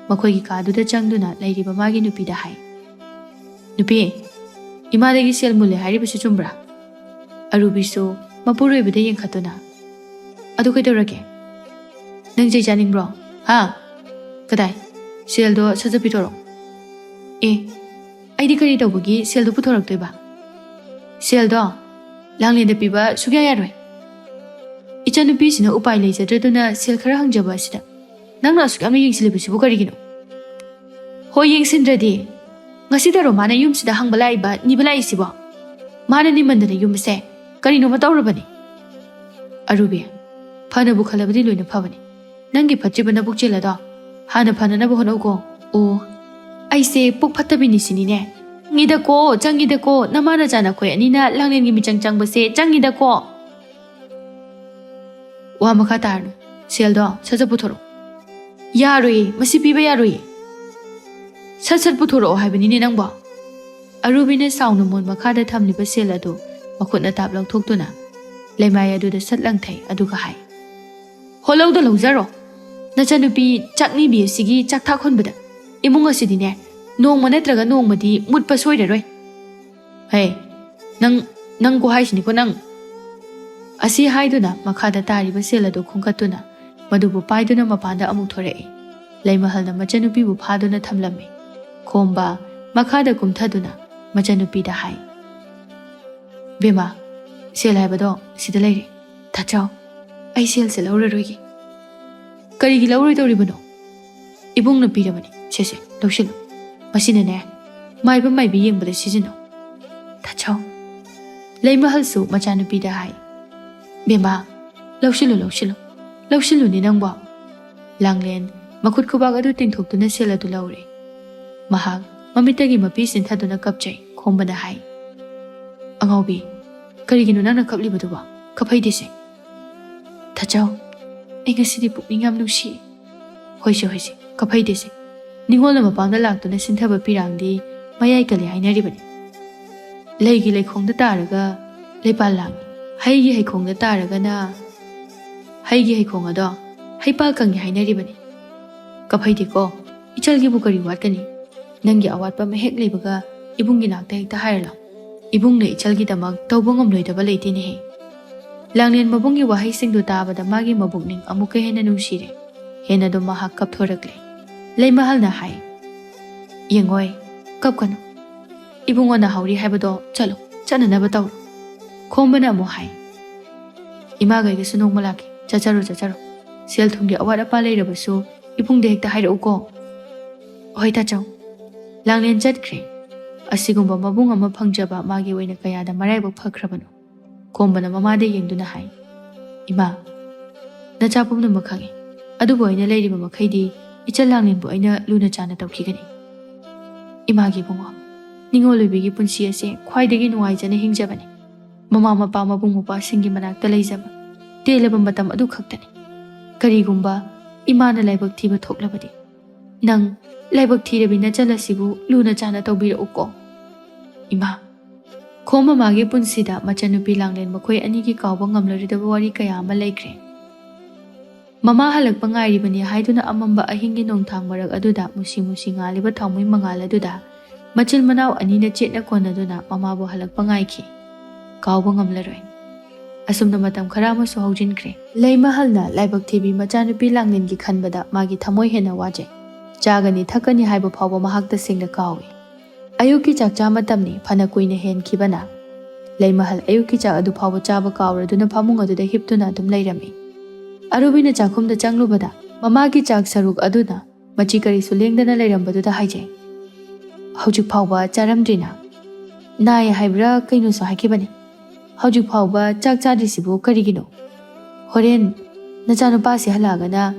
ꯃꯈꯣꯏꯒꯤ ꯀꯥꯗꯨꯗ ꯆꯪꯗꯨꯅ ꯂꯩꯔꯤꯕ ꯃꯥꯒꯤ ꯅꯨꯄꯤꯗ ꯍꯥꯏ꯫ ꯅꯨꯄꯤ, ꯏꯃꯥꯗꯒꯤ ꯁꯦꯜ ꯃꯨꯜꯂꯦ ꯍꯥꯏꯔꯤꯕꯁꯤ ꯆꯨꯝꯕ꯭ꯔꯥ? ꯑꯔꯨꯕꯤꯁꯨ ꯃꯄꯨꯔꯣꯏꯕꯗ ꯌꯦꯡꯈꯠꯇꯨꯅ, ꯑꯗꯨ ꯀꯩꯗꯧꯔꯒꯦ? ꯅꯪ ꯆꯩ ꯆꯥꯅꯤꯡꯕ꯭ꯔꯣ? ꯍꯥ? ꯀꯗꯥꯏ? ꯁꯦꯜꯗꯣ ꯁꯠ ꯁꯠ ꯄꯤꯊꯣꯔꯛꯑꯣ꯫ ꯑꯦ, ꯑꯩꯗꯤ ꯀꯔꯤ ꯇꯧꯕꯒꯤ ꯁꯦꯜꯗꯣ ꯄꯨꯊꯣꯔꯛꯇꯣꯏꯕ? ꯁꯦꯜꯗꯣ ꯂꯥꯡꯂꯦꯟꯗ ꯄꯤꯕ ꯁꯨꯛꯌꯥ ꯌꯥꯔꯣꯏ꯫ ꯏꯆꯟꯅꯨꯄꯤꯁꯤꯅ ꯎꯄꯥꯏ ꯂꯩꯖꯗ꯭ꯔꯗꯨꯅ ꯁꯦꯜ ꯈꯔ ꯍꯪꯖꯕ ꯑꯁꯤꯗ ꯅꯪꯅ ꯑꯁꯨꯛ ꯌꯥꯝꯅ ꯌꯦꯡꯁꯤꯜꯂꯤꯕꯁꯤꯕꯨ ꯀꯔꯤꯒꯤꯅꯣ? ꯍꯣꯏ, ꯌꯦꯡꯁꯤꯟꯗ꯭ꯔꯗꯤ꯫ ꯉꯁꯤꯗꯔꯣ ꯃꯥꯅ ꯌꯨꯝꯁꯤꯗ ꯍꯪꯕ ꯂꯥꯛꯏꯕ, ꯅꯤꯕ ꯂꯥꯛꯏꯁꯤꯕꯣ? ꯃꯥꯅ ꯅꯤꯃꯟꯗꯅ ꯌꯨꯝ ꯑꯁꯦ ꯀꯔꯤꯅꯣꯃ ꯇꯧꯔꯕꯅꯤ꯫ ꯑꯔꯨꯕꯤ, ꯐꯅꯕꯨ ꯈꯜꯂꯕꯗꯤ ꯂꯣꯏꯅ ꯐꯕꯅꯤ꯫ ꯅꯪꯒꯤ ꯐꯠꯇ꯭ꯔꯤꯕ ꯅꯕꯨꯛ ꯆꯦꯜ ꯑꯗꯣ ꯍꯥꯟꯅ ꯐꯅꯅꯕ ꯍꯣꯠꯅꯧꯀꯣ꯫ ꯑꯣ, ꯑꯩꯁꯦ ꯄꯨꯛ ꯐꯠꯇꯕꯤꯅꯤ ꯁꯤꯅꯤꯅꯦ꯫ ꯆꯪꯉꯤꯗꯀꯣ, ꯆꯪꯉꯤꯗꯀꯣ, ꯅꯃꯥ ꯅꯆꯥ ꯅꯈꯣꯏ ꯑꯅꯤꯅ ꯂꯥꯡꯂꯦꯟꯒꯤ ꯃꯤꯆꯪ ꯆꯪꯕꯁꯦ ꯆꯪꯉꯤꯗꯀꯣ꯫ ꯋꯥ ꯃꯈꯥ ꯇꯥꯔꯅꯨ꯫ ꯁꯦꯜꯗꯣ ꯁꯠ ꯁꯠ ꯄꯨꯊꯣꯔꯛꯑꯣ꯫ ꯌꯥꯔꯣꯏꯌꯦ, ꯃꯁꯤ ꯄꯤꯕ ꯌꯥꯔꯣꯏꯌꯦ꯫ ꯁꯠ ꯁꯠ ꯄꯨꯊꯣꯔꯛꯑꯣ ꯍꯥꯏꯕꯅꯤꯅꯦ ꯅꯪꯕꯣ꯫ ꯑꯔꯨꯕꯤꯅ ꯁꯥꯎꯅ ꯃꯣꯟ ꯃꯈꯥꯗ ꯊꯝꯂꯤꯕ ꯁꯦꯜ ꯑꯗꯨ ꯃꯈꯨꯠꯅ ꯇꯥꯞ ꯂꯧꯊꯣꯛꯇꯨꯅ ꯂꯩꯃꯥꯏ ꯑꯗꯨꯗ ꯁꯠ ꯂꯪꯊꯩ, ꯑꯗꯨꯒ ꯍꯥꯏ, ꯍꯣ, ꯂꯧꯗ ꯂꯧꯖꯔꯣ꯫ ꯅꯆꯟꯅꯨꯄꯤ ꯆꯥꯛꯅꯤꯕꯤ ꯑꯁꯤꯒꯤ ꯆꯥꯛꯊꯥꯛ ꯍꯣꯟꯕꯗ ꯏꯃꯨꯡ ꯑꯁꯤꯗꯤꯅꯦ, ꯅꯣꯡꯃ ꯅꯠꯇ꯭ꯔꯒ ꯅꯣꯡꯃꯗꯤ ꯃꯨꯠꯄ ꯁꯣꯏꯔꯔꯣꯏ꯫ ꯍꯦ, ꯅꯪ, ꯅꯪ ꯈꯨꯍꯥꯏꯁꯤꯅꯤꯀꯣ ꯅꯪ꯫ ꯑꯁꯤ ꯍꯥꯏꯗꯨꯅ ꯃꯈꯥꯗ ꯇꯥꯔꯤꯕ ꯁꯦꯜ ꯑꯗꯨ ꯈꯣꯝꯒꯠꯇꯨꯅ ꯃꯗꯨꯕꯨ ꯄꯥꯏꯗꯨꯅ ꯃꯄꯥꯟꯗ ꯑꯃꯨꯛ ꯊꯣꯔꯛꯏ꯫ ꯂꯩꯃꯍꯜꯅ ꯃꯆꯟꯅꯨꯄꯤꯕꯨ ꯐꯥꯗꯨꯅ ꯊꯝꯂꯝꯃꯤ꯫ ꯈꯣꯝꯕ ꯃꯈꯥꯗ ꯀꯨꯝꯊꯗꯨꯅ ꯃꯆꯟꯅꯨꯄꯤꯗ ꯍꯥꯏ, ꯕꯦꯝꯃ, ꯁꯦꯜ ꯍꯥꯏꯕꯗꯣ ꯁꯤꯗ ꯂꯩꯔꯦ꯫ ꯇꯥꯆꯧ, ꯑꯩ ꯁꯦꯜꯁꯦ ꯂꯧꯔꯔꯣꯏꯒꯦ꯫ ꯀꯔꯤꯒꯤ ꯂꯧꯔꯣꯏꯗꯧꯔꯤꯕꯅꯣ? ꯏꯕꯨꯡꯅ ꯄꯤꯔꯕꯅꯤ꯫ ꯁꯦ, ꯁꯦ, ꯂꯧꯁꯤꯜꯂꯨ꯫ ꯃꯁꯤꯅꯅꯦ, ꯃꯥꯏꯕ ꯃꯥꯏꯕꯤ ꯌꯦꯡꯕꯗ ꯁꯤꯖꯤꯟꯅꯧ꯫ ꯇꯥꯆꯧ꯫ ꯂꯩꯃꯍꯜꯁꯨ ꯃꯆꯥꯅꯨꯄꯤꯗ ꯍꯥꯏ, ꯕꯦꯝꯃ, ꯂꯧꯁꯤꯜꯂꯨ, ꯂꯧꯁꯤꯜꯂꯨ꯫ ꯂꯧꯁꯤꯜꯂꯨꯅꯦ ꯅꯪꯕꯣ꯫ ꯂꯥꯡꯂꯦꯟ ꯃꯈꯨꯠ ꯈꯨꯕꯥꯛ ꯑꯗꯨ ꯇꯤꯡꯊꯣꯛꯇꯨꯅ ꯁꯦꯜ ꯑꯗꯨ ꯂꯧꯔꯦ꯫ ꯃꯍꯥꯛ ꯃꯃꯤꯠꯇꯒꯤ ꯃꯄꯤ ꯆꯤꯟꯊꯗꯨꯅ ꯀꯞꯆꯩ꯫ ꯈꯣꯝꯕꯅ ꯍꯥꯏ, ꯑꯉꯥꯎꯕꯤ, ꯀꯔꯤꯒꯤꯅꯣ ꯅꯪꯅ ꯀꯞꯂꯤꯕꯗꯨꯕꯣ? ꯀꯞꯍꯩꯗꯦꯁꯦ꯫ ꯇꯥꯆꯧ, ꯑꯩ ꯉꯁꯤꯗꯤ ꯄꯨꯛꯅꯤꯡ ꯌꯥꯝ ꯅꯨꯡꯁꯤ꯫ ꯍꯣꯏꯁꯦ, ꯍꯣꯏꯁꯦ, ꯀꯐꯩꯗꯦꯁꯦ꯫ ꯅꯤꯉꯣꯜꯅ ꯃꯄꯥꯝꯗ ꯂꯥꯛꯇꯨꯅ ꯁꯤꯟꯊꯕ ꯄꯤꯔꯥꯡꯗꯤ ꯃꯌꯥꯏ ꯀꯜꯂꯤ ꯍꯥꯏꯅꯔꯤꯕꯅꯤ꯫ ꯂꯩꯒꯤ ꯂꯩꯈꯣꯡꯗ ꯇꯥꯔꯒ ꯂꯩꯄꯥꯜ ꯂꯥꯡꯉꯤ꯫ ꯍꯩꯒꯤ ꯍꯩꯈꯣꯡꯗ ꯇꯥꯔꯒꯅ ꯍꯩꯒꯤ ꯍꯩꯈꯣꯡ ꯑꯗꯣ ꯍꯩꯄꯥꯜ ꯀꯪꯉꯤ ꯍꯥꯏꯅꯔꯤꯕꯅꯤ꯫ ꯀꯐꯩꯗꯦꯀꯣ, ꯏꯆꯜꯒꯤꯕꯨ ꯀꯔꯤ ꯋꯥꯠꯀꯅꯤ? ꯅꯪꯒꯤ ꯑꯋꯥꯠꯄ ꯑꯃ ꯍꯦꯛ ꯂꯩꯕꯒ ꯏꯕꯨꯡꯒꯤ ꯅꯥꯛꯇ ꯍꯦꯛꯇ ꯍꯥꯏꯔꯂꯥꯎ꯫ ꯏꯕꯨꯡꯅ ꯏꯆꯜꯒꯤꯗꯃꯛ ꯇꯧꯕ ꯉꯝꯂꯣꯏꯗꯕ ꯂꯩꯇꯦꯅꯦꯍꯦ꯫ ꯂꯥꯡꯂꯦꯟ ꯃꯕꯨꯡꯒꯤ ꯋꯥꯍꯩꯁꯤꯡꯗꯨ ꯇꯥꯕꯗ ꯃꯥꯒꯤ ꯃꯕꯨꯛꯅꯤꯡ ꯑꯃꯨꯛꯀ ꯍꯦꯟꯅ ꯅꯨꯡꯁꯤꯔꯦ꯫ ꯍꯦꯟꯅꯗꯨꯝ ꯃꯍꯥꯛ ꯀꯞꯊꯣꯔꯛꯂꯦ꯫ ꯂꯩꯃꯍꯜꯅ ꯍꯥꯏ, "ꯌꯦꯡꯉꯣꯏ, ꯀꯞꯀꯅꯨ꯫ ꯏꯕꯨꯡꯉꯣꯅ ꯍꯧꯔꯤ ꯍꯥꯏꯕꯗꯣ ꯆꯠꯂꯣ, ꯆꯠꯅꯅꯕ ꯇꯧꯔꯣ꯫" ꯈꯣꯝꯕꯅ ꯑꯃꯨꯛ ꯍꯥꯏ, "ꯏꯃꯥꯒ ꯑꯩꯒꯁꯨ ꯅꯣꯡꯃ ꯂꯥꯛꯀꯦ, ꯆꯠꯆꯔꯣ, ꯆꯠꯆꯔꯣ꯫ ꯁꯦꯜ ꯊꯨꯝꯒꯤ ꯑꯋꯥꯠ ꯑꯄꯥ ꯂꯩꯔꯕꯁꯨ ꯏꯕꯨꯡꯗ ꯍꯦꯛꯇ ꯍꯥꯏꯔꯛꯎꯀꯣ꯫" "ꯍꯣꯏ ꯇꯥꯆꯧ꯫" ꯂꯥꯡꯂꯦꯟ ꯆꯠꯈ꯭ꯔꯦ꯫ ꯑꯁꯤꯒꯨꯝꯕ ꯃꯕꯨꯡ ꯑꯃ ꯐꯪꯖꯕ ꯃꯥꯒꯤ ꯑꯣꯏꯅ ꯀꯌꯥꯗ ꯃꯔꯥꯏꯕꯛ ꯐꯈ꯭ꯔꯕꯅꯣ꯫ ꯈꯣꯝꯕꯅ ꯃꯃꯥꯗ ꯌꯦꯡꯗꯨꯅ ꯍꯥꯏ, "ꯏꯃꯥ, ꯅꯆꯥ ꯄꯨꯝꯅꯃꯛ ꯈꯪꯉꯤ, ꯑꯗꯨꯕꯨ ꯑꯩꯅ ꯂꯩꯔꯤꯕ ꯃꯈꯩꯗꯤ ꯏꯆꯜ ꯂꯥꯡꯂꯦꯟꯕꯨ ꯑꯩꯅ ꯂꯨꯅ ꯆꯥꯟꯅ ꯇꯧꯈꯤꯒꯅꯤ꯫" "ꯏꯃꯥꯒꯤ ꯏꯕꯨꯡꯉꯣ, ꯅꯤꯉꯣꯜ ꯑꯣꯏꯕꯤꯒꯤ ꯄꯨꯟꯁꯤ ꯑꯁꯦ ꯈ꯭ꯋꯥꯏꯗꯒꯤ ꯅꯨꯡꯉꯥꯏꯖꯅ ꯍꯤꯡꯖꯕꯅꯤ꯫ ꯃꯃꯥ ꯃꯄꯥ ꯃꯕꯨꯡ ꯃꯧꯄ꯭ꯋꯥꯁꯤꯡꯒꯤ ꯃꯅꯥꯛꯇ ꯂꯩꯖꯕ ꯇꯦꯜꯂꯕ ꯃꯇꯝ ꯑꯗꯨ ꯈꯛꯇꯅꯤ꯫ ꯀꯔꯤꯒꯨꯝꯕ ꯏꯃꯥꯅ ꯂꯥꯏꯕꯛ ꯊꯤꯕ ꯊꯣꯛꯂꯕꯗꯤ, ꯅꯪ ꯂꯥꯏꯕꯛ ꯊꯤꯔꯕꯤ ꯅꯆꯜ ꯑꯁꯤꯕꯨ ꯂꯨꯅ ꯆꯥꯟꯅ ꯇꯧꯕꯤꯔꯛꯎꯀꯣ꯫" ꯏꯃꯥ, ꯈꯣꯝ ꯃꯃꯥꯒꯤ ꯄꯨꯟꯁꯤꯗ ꯃꯆꯟꯅꯨꯄꯤ ꯂꯥꯡꯂꯦꯟ ꯃꯈꯣꯏ ꯑꯅꯤꯒꯤ ꯀꯥꯎꯕ ꯉꯝꯂꯔꯣꯏꯗꯕ ꯋꯥꯔꯤ ꯀꯌꯥ ꯑꯃ ꯂꯩꯈ꯭ꯔꯦ꯫ ꯃꯃꯥ ꯍꯜꯂꯛꯄ ꯉꯥꯏꯔꯤꯕꯅꯤ ꯍꯥꯏꯗꯨꯅ ꯑꯃꯝꯕ ꯑꯍꯤꯡꯒꯤ ꯅꯣꯡꯊꯥꯡ ꯃꯔꯛ ꯑꯗꯨꯗ ꯃꯨꯁꯤ ꯃꯨꯁꯤ ꯉꯥꯜꯂꯤꯕ ꯊꯥꯎꯃꯩ ꯃꯉꯥꯜ ꯑꯗꯨꯗ ꯃꯆꯤꯟ ꯃꯅꯥꯎ ꯑꯅꯤꯅ ꯆꯦꯠꯅ ꯀꯣꯟꯅꯗꯨꯅ ꯃꯃꯥꯕꯨ ꯍꯜꯂꯛꯄ ꯉꯥꯏꯈꯤ꯫ ꯀꯥꯎꯕ ꯉꯝꯂꯔꯣꯏ꯫ ꯑꯁꯨꯝꯅ ꯃꯇꯝ ꯈꯔ ꯑꯃꯁꯨ ꯍꯧꯖꯤꯟꯈ꯭ꯔꯦ꯫ ꯂꯩꯃꯍꯜꯅ ꯂꯥꯏꯕꯛ ꯊꯤꯕꯤ ꯃꯆꯥꯅꯨꯄꯤ ꯂꯥꯡꯂꯦꯟꯒꯤ ꯈꯟꯕꯗ ꯃꯥꯒꯤ ꯊꯃꯣꯏ ꯍꯦꯟꯅ ꯋꯥꯖꯩ꯫ ꯆꯥꯒꯅꯤ ꯊꯛꯀꯅꯤ ꯍꯥꯏꯕ ꯐꯥꯎꯕ ꯃꯍꯥꯛ ꯇꯁꯦꯡꯅ ꯀꯥꯎꯏ꯫ ꯑꯌꯨꯛꯀꯤ ꯆꯥꯛ ꯆꯥ ꯃꯇꯝꯅꯤ, ꯐꯅ ꯀꯨꯏꯅ ꯍꯦꯟꯈꯤꯕꯅ꯫ ꯂꯩꯃꯍꯜ ꯑꯌꯨꯛꯀꯤ ꯆꯥꯛ ꯑꯗꯨ ꯐꯥꯎꯕ ꯆꯥꯕ ꯀꯥꯎꯔꯗꯨꯅ ꯐꯃꯨꯡ ꯑꯗꯨꯗ ꯍꯤꯞꯇꯨꯅ ꯑꯗꯨꯝ ꯂꯩꯔꯝꯃꯤ꯫ ꯑꯔꯨꯕꯤꯅ ꯆꯥꯛꯈꯨꯝꯗ ꯆꯪꯂꯨꯕꯗ ꯃꯃꯥꯒꯤ ꯆꯥꯛ ꯁꯔꯨꯛ ꯑꯗꯨꯅ ꯃꯆꯤ ꯀꯔꯤꯁꯨ ꯂꯦꯡꯗꯅ ꯂꯩꯔꯝꯕꯗꯨꯗ ꯍꯥꯏꯖꯩ, "ꯍꯧꯖꯤꯛ ꯐꯥꯎꯕ ꯆꯥꯔꯝꯗ꯭ꯔꯤꯅ? ꯅꯥꯏ ꯍꯥꯏꯕ꯭ꯔꯥ ꯀꯩꯅꯣꯁꯨ ꯍꯥꯏꯈꯤꯕꯅꯤ꯫ ꯍꯧꯖꯤꯛ ꯐꯥꯎꯕ ꯆꯥꯛ ꯆꯥꯗ꯭ꯔꯤꯁꯤꯕꯨ ꯀꯔꯤꯒꯤꯅꯣ? ꯍꯣꯔꯦꯟ ꯅꯆꯥꯅꯨꯄꯥꯁꯤ ꯍꯜꯂꯛꯑꯒꯅ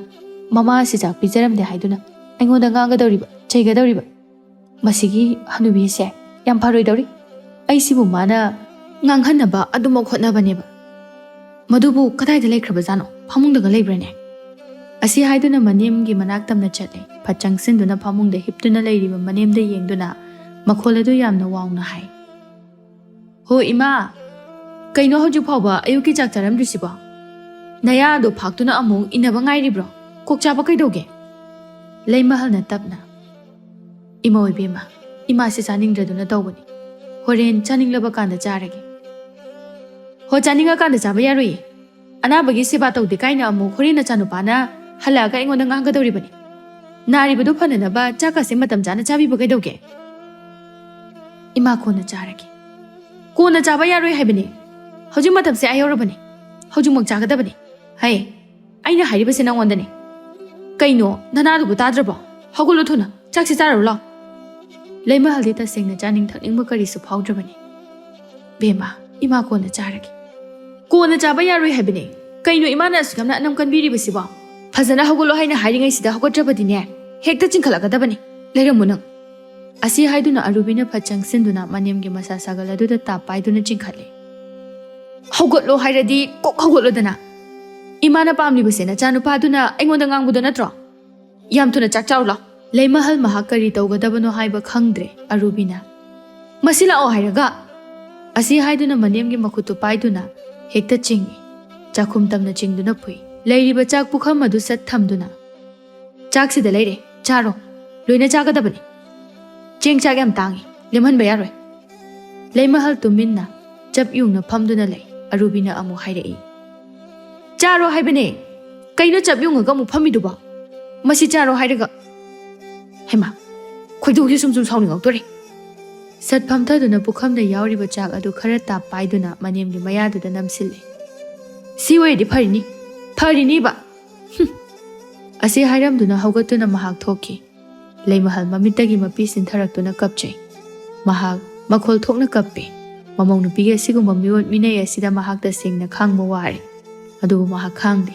ꯃꯃꯥꯁꯤ ꯆꯥꯛ ꯄꯤꯖꯔꯝꯗꯦ ꯍꯥꯏꯗꯨꯅ ꯑꯩꯉꯣꯟꯗ ꯉꯥꯡꯒꯗꯧꯔꯤꯕ, ꯆꯩꯒꯗꯧꯔꯤꯕ꯫ ꯃꯁꯤꯒꯤ ꯍꯅꯨꯕꯤꯁꯦ ꯌꯥꯝ ꯐꯔꯣꯏꯗꯧꯔꯤ꯫ ꯑꯩꯁꯤꯕꯨ ꯃꯥꯅ ꯉꯥꯡꯍꯟꯅꯕ ꯑꯗꯨꯃꯛ ꯍꯣꯠꯅꯕꯅꯦꯕ꯫" "ꯃꯗꯨꯕꯨ ꯀꯗꯥꯏꯗ ꯂꯩꯈ꯭ꯔꯕꯖꯥꯠꯅꯣ? ꯐꯃꯨꯡꯗꯒ ꯂꯩꯕ꯭ꯔꯅꯦ?" ꯑꯁꯤ ꯍꯥꯏꯗꯨꯅ ꯃꯅꯦꯝꯒꯤ ꯃꯅꯥꯛ ꯇꯝꯅ ꯆꯠꯂꯦ꯫ ꯐꯠ ꯆꯪꯁꯤꯟꯗꯨꯅ ꯐꯃꯨꯡꯗ ꯍꯤꯞꯇꯨꯅ ꯂꯩꯔꯤꯕ ꯃꯅꯦꯝꯗ ꯌꯦꯡꯗꯨꯅ ꯃꯈꯣꯜ ꯑꯗꯨ ꯌꯥꯝꯅ ꯋꯥꯡꯅ ꯍꯥꯏ, "ꯍꯣ ꯏꯃꯥ, ꯀꯩꯅꯣ ꯍꯧꯖꯤꯛ ꯐꯥꯎꯕ ꯑꯌꯨꯛꯀꯤ ꯆꯥꯛ ꯆꯥꯔꯝꯗ꯭ꯔꯤꯁꯤꯕꯣ? ꯅꯌꯥꯗꯣ ꯐꯥꯛꯇꯨꯅ ꯑꯃꯨꯛ ꯏꯟꯅꯕ ꯉꯥꯏꯔꯤꯕ꯭ꯔꯣ? ꯀꯣꯛ ꯆꯥꯕ ꯀꯩꯗꯧꯒꯦ?" ꯂꯩꯃꯍꯜꯅ ꯇꯞꯅ, "ꯏꯃꯥ ꯑꯣꯏꯕꯤꯃ, ꯏꯃꯥꯁꯦ ꯆꯥꯅꯤꯡꯗ꯭ꯔꯗꯨꯅ ꯇꯧꯕꯅꯤ꯫ ꯍꯣꯔꯦꯟ ꯆꯥꯅꯤꯡꯂꯕ ꯀꯥꯟꯗ ꯆꯥꯔꯒꯦ꯫" "ꯍꯣ, ꯆꯥꯅꯤꯡꯉꯀꯥꯟꯗ ꯆꯥꯕ ꯌꯥꯔꯣꯏꯌꯦ꯫ ꯑꯅꯥꯕꯒꯤ ꯁꯦꯕꯥ ꯇꯧꯗꯦ ꯀꯥꯏꯅ ꯑꯃꯨꯛ ꯍꯣꯔꯦꯟ ꯅꯆꯥꯅꯨꯄꯥꯅ ꯍꯜꯂꯛꯑꯒ ꯑꯩꯉꯣꯟꯗ ꯉꯥꯡꯒꯗꯧꯔꯤꯕꯅꯤ꯫ ꯅꯥꯔꯤꯕꯗꯨ ꯐꯅꯅꯕ ꯆꯥꯛꯀꯁꯦ ꯃꯇꯝ ꯆꯥꯅ ꯆꯥꯕꯤꯕ ꯀꯩꯗꯧꯒꯦ?" "ꯏꯃꯥ, ꯀꯣꯟꯅ ꯆꯥꯔꯒꯦ꯫" "ꯀꯣꯟꯅ ꯆꯥꯕ ꯌꯥꯔꯣꯏ ꯍꯥꯏꯕꯅꯦ꯫ ꯍꯧꯖꯤꯛ ꯃꯇꯝꯁꯦ ꯑꯥ ꯌꯧꯔꯕꯅꯦ꯫ ꯍꯧꯖꯤꯛꯃꯛ ꯆꯥꯒꯗꯕꯅꯦ꯫ ꯍꯩ, ꯑꯩꯅ ꯍꯥꯏꯔꯤꯕꯁꯦ ꯅꯪꯉꯣꯟꯗꯅꯦ꯫ ꯀꯩꯅꯣ, ꯅꯅꯥꯗꯨꯕꯨ ꯇꯥꯗ꯭ꯔꯕꯣ? ꯍꯧꯒꯠꯂꯣ ꯊꯨꯅ, ꯆꯥꯛꯁꯤ ꯆꯥꯔꯨ ꯂꯥꯎ꯫" ꯂꯩꯃꯍꯜꯗꯤ ꯇꯁꯦꯡꯅ ꯆꯥꯅꯤꯡ ꯊꯛꯅꯤꯡꯕ ꯀꯔꯤꯁꯨ ꯐꯥꯎꯗ꯭ꯔꯕꯅꯤ꯫ "ꯕꯦꯝꯃ, ꯏꯃꯥ ꯀꯣꯟꯅ ꯆꯥꯔꯒꯦ꯫" "ꯀꯣꯟꯅ ꯆꯥꯕ ꯌꯥꯔꯣꯏ ꯍꯥꯏꯕꯅꯦ꯫ ꯀꯩꯅꯣ ꯏꯃꯥꯅ ꯑꯁꯨꯛ ꯌꯥꯝꯅ ꯑꯅꯝ ꯀꯟꯕꯤꯔꯤꯕꯁꯤꯕꯣ? ꯐꯖꯅ ꯍꯧꯒꯠꯂꯣ ꯍꯥꯏꯅ ꯍꯥꯏꯔꯤꯉꯩꯁꯤꯗ ꯍꯧꯒꯠꯇ꯭ꯔꯕꯗꯤꯅꯦ, ꯍꯦꯛꯇ ꯆꯤꯡꯈꯠꯂꯛꯀꯗꯕꯅꯤ꯫ ꯂꯩꯔꯝꯃꯨ ꯅꯪ꯫" ꯑꯁꯤ ꯍꯥꯏꯗꯨꯅ ꯑꯔꯨꯕꯤꯅ ꯐꯠ ꯆꯪꯁꯤꯟꯗꯨꯅ ꯃꯅꯦꯝꯒꯤ ꯃꯁꯥ ꯁꯥꯒꯜ ꯑꯗꯨꯗ ꯇꯥꯞ ꯄꯥꯏꯗꯨꯅ ꯆꯤꯡꯈꯠꯂꯦ꯫ "ꯍꯧꯒꯠꯂꯣ ꯍꯥꯏꯔꯗꯤ ꯀꯣꯛ ꯍꯧꯒꯠꯂꯣꯗꯅ꯫ ꯏꯃꯥꯅ ꯄꯥꯝꯂꯤꯕꯁꯦ ꯅꯆꯥꯅꯨꯄꯥꯗꯨꯅ ꯑꯩꯉꯣꯟꯗ ꯉꯥꯡꯕꯗꯣ ꯅꯠꯇ꯭ꯔꯣ? ꯌꯥꯝ ꯊꯨꯅ ꯆꯥꯛ ꯆꯥꯔꯨ ꯂꯥꯎ꯫" ꯂꯩꯃꯍꯜ ꯃꯍꯥꯛ ꯀꯔꯤ ꯇꯧꯒꯗꯕꯅꯣ ꯍꯥꯏꯕ ꯈꯪꯗ꯭ꯔꯦ꯫ ꯑꯔꯨꯕꯤꯅ, "ꯃꯁꯤ ꯂꯥꯛꯑꯣ ꯍꯥꯏꯔꯒ!" ꯑꯁꯤ ꯍꯥꯏꯗꯨꯅ ꯃꯅꯦꯝꯒꯤ ꯃꯈꯨꯠꯇꯨ ꯄꯥꯏꯗꯨꯅ ꯍꯦꯛꯇ ꯆꯤꯡꯏ꯫ ꯆꯥꯛꯈꯨꯝ ꯇꯝꯅ ꯆꯤꯡꯗꯨꯅ ꯐꯨꯏ꯫ ꯂꯩꯔꯤꯕ ꯆꯥꯛ ꯄꯨꯈꯝ ꯑꯗꯨ ꯁꯠ ꯊꯝꯗꯨꯅ, "ꯆꯥꯛꯁꯤꯗ ꯂꯩꯔꯦ, ꯆꯥꯔꯣ꯫ ꯂꯣꯏꯅ ꯆꯥꯒꯗꯕꯅꯤ꯫ ꯆꯦꯡ ꯆꯥꯛ ꯌꯥꯝ ꯇꯥꯡꯉꯤ, ꯂꯦꯝꯍꯟꯕ ꯌꯥꯔꯣꯏ꯫" ꯂꯩꯃꯍꯜ ꯇꯨꯃꯤꯟꯅ ꯆꯞ ꯌꯨꯡꯅ ꯐꯝꯗꯨꯅ ꯂꯩ꯫ ꯑꯔꯨꯕꯤꯅ ꯑꯃꯨꯛ ꯍꯥꯏꯔꯛꯏ, "ꯆꯥꯔꯣ ꯍꯥꯏꯕꯅꯦ꯫ ꯀꯩꯅꯣ ꯆꯞ ꯌꯨꯡꯉꯒ ꯑꯃꯨꯛ ꯐꯝꯃꯤꯗꯨꯕꯣ? ꯃꯁꯤ ꯆꯥꯔꯣ ꯍꯥꯏꯔꯒ꯫ ꯍꯩꯃꯥ, ꯈꯣꯏꯗꯧꯁꯦ ꯁꯨꯝ ꯁꯨꯝ ꯁꯥꯎꯅꯤꯡꯉꯛꯇꯣꯔꯦ꯫" ꯁꯠ ꯐꯝꯊꯗꯨꯅ ꯄꯨꯈꯝꯗ ꯌꯥꯎꯔꯤꯕ ꯆꯥꯛ ꯑꯗꯨ ꯈꯔ ꯇꯥꯞ ꯄꯥꯏꯗꯨꯅ ꯃꯅꯦꯝꯒꯤ ꯃꯌꯥꯗꯨꯗ ꯅꯝꯁꯤꯜꯂꯦ꯫ "ꯁꯤ ꯑꯣꯏꯔꯗꯤ ꯐꯔꯤꯅꯤ, ꯐꯔꯤꯅꯤꯕ꯫ ꯍꯨꯝ꯫" ꯑꯁꯤ ꯍꯥꯏꯔꯝꯗꯨꯅ ꯍꯧꯒꯠꯇꯨꯅ ꯃꯍꯥꯛ ꯊꯣꯛꯈꯤ꯫ ꯂꯩꯃꯍꯜ ꯃꯃꯤꯠꯇꯒꯤ ꯃꯄꯤ ꯁꯤꯟꯊꯔꯛꯇꯨꯅ ꯀꯞꯆꯩ꯫ ꯃꯍꯥꯛ ꯃꯈꯣꯜ ꯊꯣꯛꯅ ꯀꯞꯄꯤ꯫ ꯃꯃꯧ ꯅꯨꯄꯤꯒꯤ ꯑꯁꯤꯒꯨꯝꯕ ꯃꯤꯑꯣꯠ ꯃꯤꯅꯩ ꯑꯁꯤꯗ ꯃꯍꯥꯛ ꯇꯁꯦꯡꯅ ꯈꯥꯡꯕ ꯋꯥꯔꯦ꯫ ꯑꯗꯨꯕꯨ ꯃꯍꯥꯛ ꯈꯥꯡꯗꯦ꯫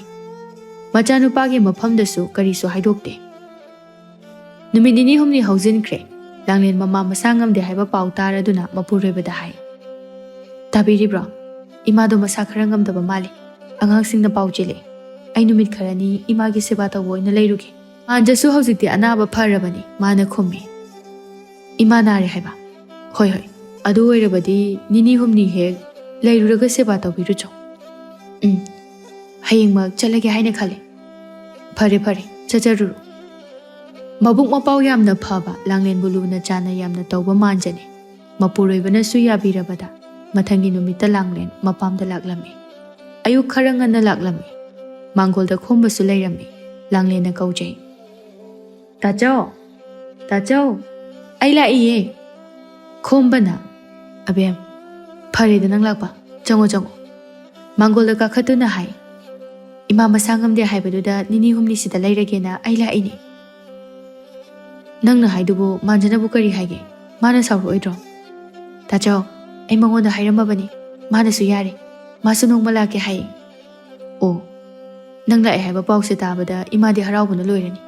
ꯃꯆꯥꯅꯨꯄꯥꯒꯤ ꯃꯐꯝꯗꯁꯨ ꯀꯔꯤꯁꯨ ꯍꯥꯏꯗꯣꯛꯇꯦ꯫ ꯅꯨꯃꯤꯠ ꯅꯤꯅꯤ ꯍꯨꯝꯅꯤ ꯍꯧꯖꯤꯟꯈ꯭ꯔꯦ꯫ ꯂꯥꯡꯂꯦꯟ ꯃꯃꯥ ꯃꯁꯥ ꯉꯝꯗꯦ ꯍꯥꯏꯕ ꯄꯥꯎ ꯇꯥꯔꯗꯨꯅ ꯃꯄꯨꯔꯣꯏꯕꯗ ꯍꯥꯏ, "ꯇꯥꯕꯤꯔꯤꯕ꯭ꯔꯣ? ꯏꯃꯥꯗꯣ ꯃꯁꯥ ꯈꯔ ꯉꯝꯗꯕ ꯃꯥꯜꯂꯤ꯫ ꯑꯉꯥꯡꯁꯤꯡꯅ ꯄꯥꯎ ꯆꯦꯜꯂꯛꯑꯦ꯫ ꯑꯩ ꯅꯨꯃꯤꯠ ꯈꯔꯅꯤ ꯏꯃꯥꯒꯤ ꯁꯦꯕꯥ ꯇꯧꯕ ꯑꯣꯏꯅ ꯂꯩꯔꯨꯒꯦ꯫ ꯃꯥꯟꯖꯁꯨ ꯍꯧꯖꯤꯛꯇꯤ ꯑꯅꯥꯕ ꯐꯔꯕꯅꯤ, ꯃꯥꯅ ꯈꯨꯝꯃꯤ꯫ "ꯏꯃꯥ ꯅꯥꯔꯦ ꯍꯥꯏꯕ?" "ꯍꯣꯏ, ꯍꯣꯏ꯫ ꯑꯗꯨ ꯑꯣꯏꯔꯕꯗꯤ ꯅꯤꯅꯤ ꯍꯨꯝꯅꯤ ꯍꯦꯛ ꯂꯩꯔꯨꯔꯒ ꯁꯦꯕꯥ ꯇꯧꯕꯤꯔꯨꯆꯣ꯫" "ꯎꯝ, ꯍꯌꯦꯡꯃꯛ ꯆꯠꯂꯒꯦ ꯍꯥꯏꯅ ꯈꯜꯂꯦ꯫" "ꯐꯔꯦ, ꯐꯔꯦ, ꯆꯠꯆꯔꯨꯔꯣ꯫" ꯃꯕꯨꯛ ꯃꯄꯥꯎ ꯌꯥꯝꯅ ꯐꯕ, ꯂꯥꯡꯂꯦꯟꯕꯨ ꯂꯨꯅ ꯆꯥꯟꯅ ꯌꯥꯝꯅ ꯇꯧꯕ ꯃꯥꯟꯖꯅꯤ꯫ ꯃꯄꯨꯔꯣꯏꯕꯅꯁꯨ ꯌꯥꯕꯤꯔꯕꯗ ꯃꯊꯪꯒꯤ ꯅꯨꯃꯤꯠꯇ ꯂꯥꯡꯂꯦꯟ ꯃꯄꯥꯝꯗ ꯂꯥꯛꯂꯝꯃꯤ꯫ ꯑꯌꯨꯛ ꯈꯔ ꯉꯟꯅ ꯂꯥꯛꯂꯝꯃꯤ꯫ ꯃꯥꯡꯒꯣꯜꯗ ꯈꯣꯝꯕꯁꯨ ꯂꯩꯔꯝꯃꯤ꯫ ꯂꯥꯡꯂꯦꯟꯅ ꯀꯧꯖꯩ꯫ "ꯇꯥꯆꯧ! ꯇꯥꯆꯧ! ꯑꯩ ꯂꯥꯛꯏꯌꯦ!" ꯈꯣꯝꯕꯅ, "ꯑꯕꯦꯝ, ꯐꯔꯦꯗ ꯅꯪ ꯂꯥꯛꯄ꯫ ꯆꯪꯉꯣ, ꯆꯪꯉꯣ꯫" ꯃꯥꯡꯒꯣꯜꯗ ꯀꯥꯈꯠꯇꯨꯅ ꯍꯥꯏ, "ꯏꯃꯥ ꯃꯁꯥ ꯉꯝꯗꯦ ꯍꯥꯏꯕꯗꯨꯗ ꯅꯤꯅꯤ ꯍꯨꯝꯅꯤ ꯁꯤꯗ ꯂꯩꯔꯒꯦꯅ ꯑꯩ ꯂꯥꯛꯏꯅꯦ꯫" "ꯅꯪꯅ ꯍꯥꯏꯗꯨꯕꯨ ꯃꯥꯟꯖꯅꯕꯨ ꯀꯔꯤ ꯍꯥꯏꯒꯦ? ꯃꯥꯅ ꯁꯥꯎꯔꯛꯑꯣꯏꯗ꯭ꯔꯣ?" "ꯇꯥꯆꯧ, ꯑꯩ ꯃꯉꯣꯟꯗ ꯍꯥꯏꯔꯝꯃꯕꯅꯤ꯫ ꯃꯥꯅꯁꯨ ꯌꯥꯔꯦ꯫ ꯃꯥꯁꯨ ꯅꯣꯡꯃ ꯂꯥꯛꯀꯦ ꯍꯥꯏꯌꯦ꯫" "ꯑꯣ, ꯅꯪ ꯂꯥꯛꯑꯦ ꯍꯥꯏꯕ ꯄꯥꯎꯁꯦ ꯇꯥꯕꯗ ꯏꯃꯥꯗꯤ ꯍꯔꯥꯎꯕꯅ ꯂꯣꯏꯔꯅꯤ꯫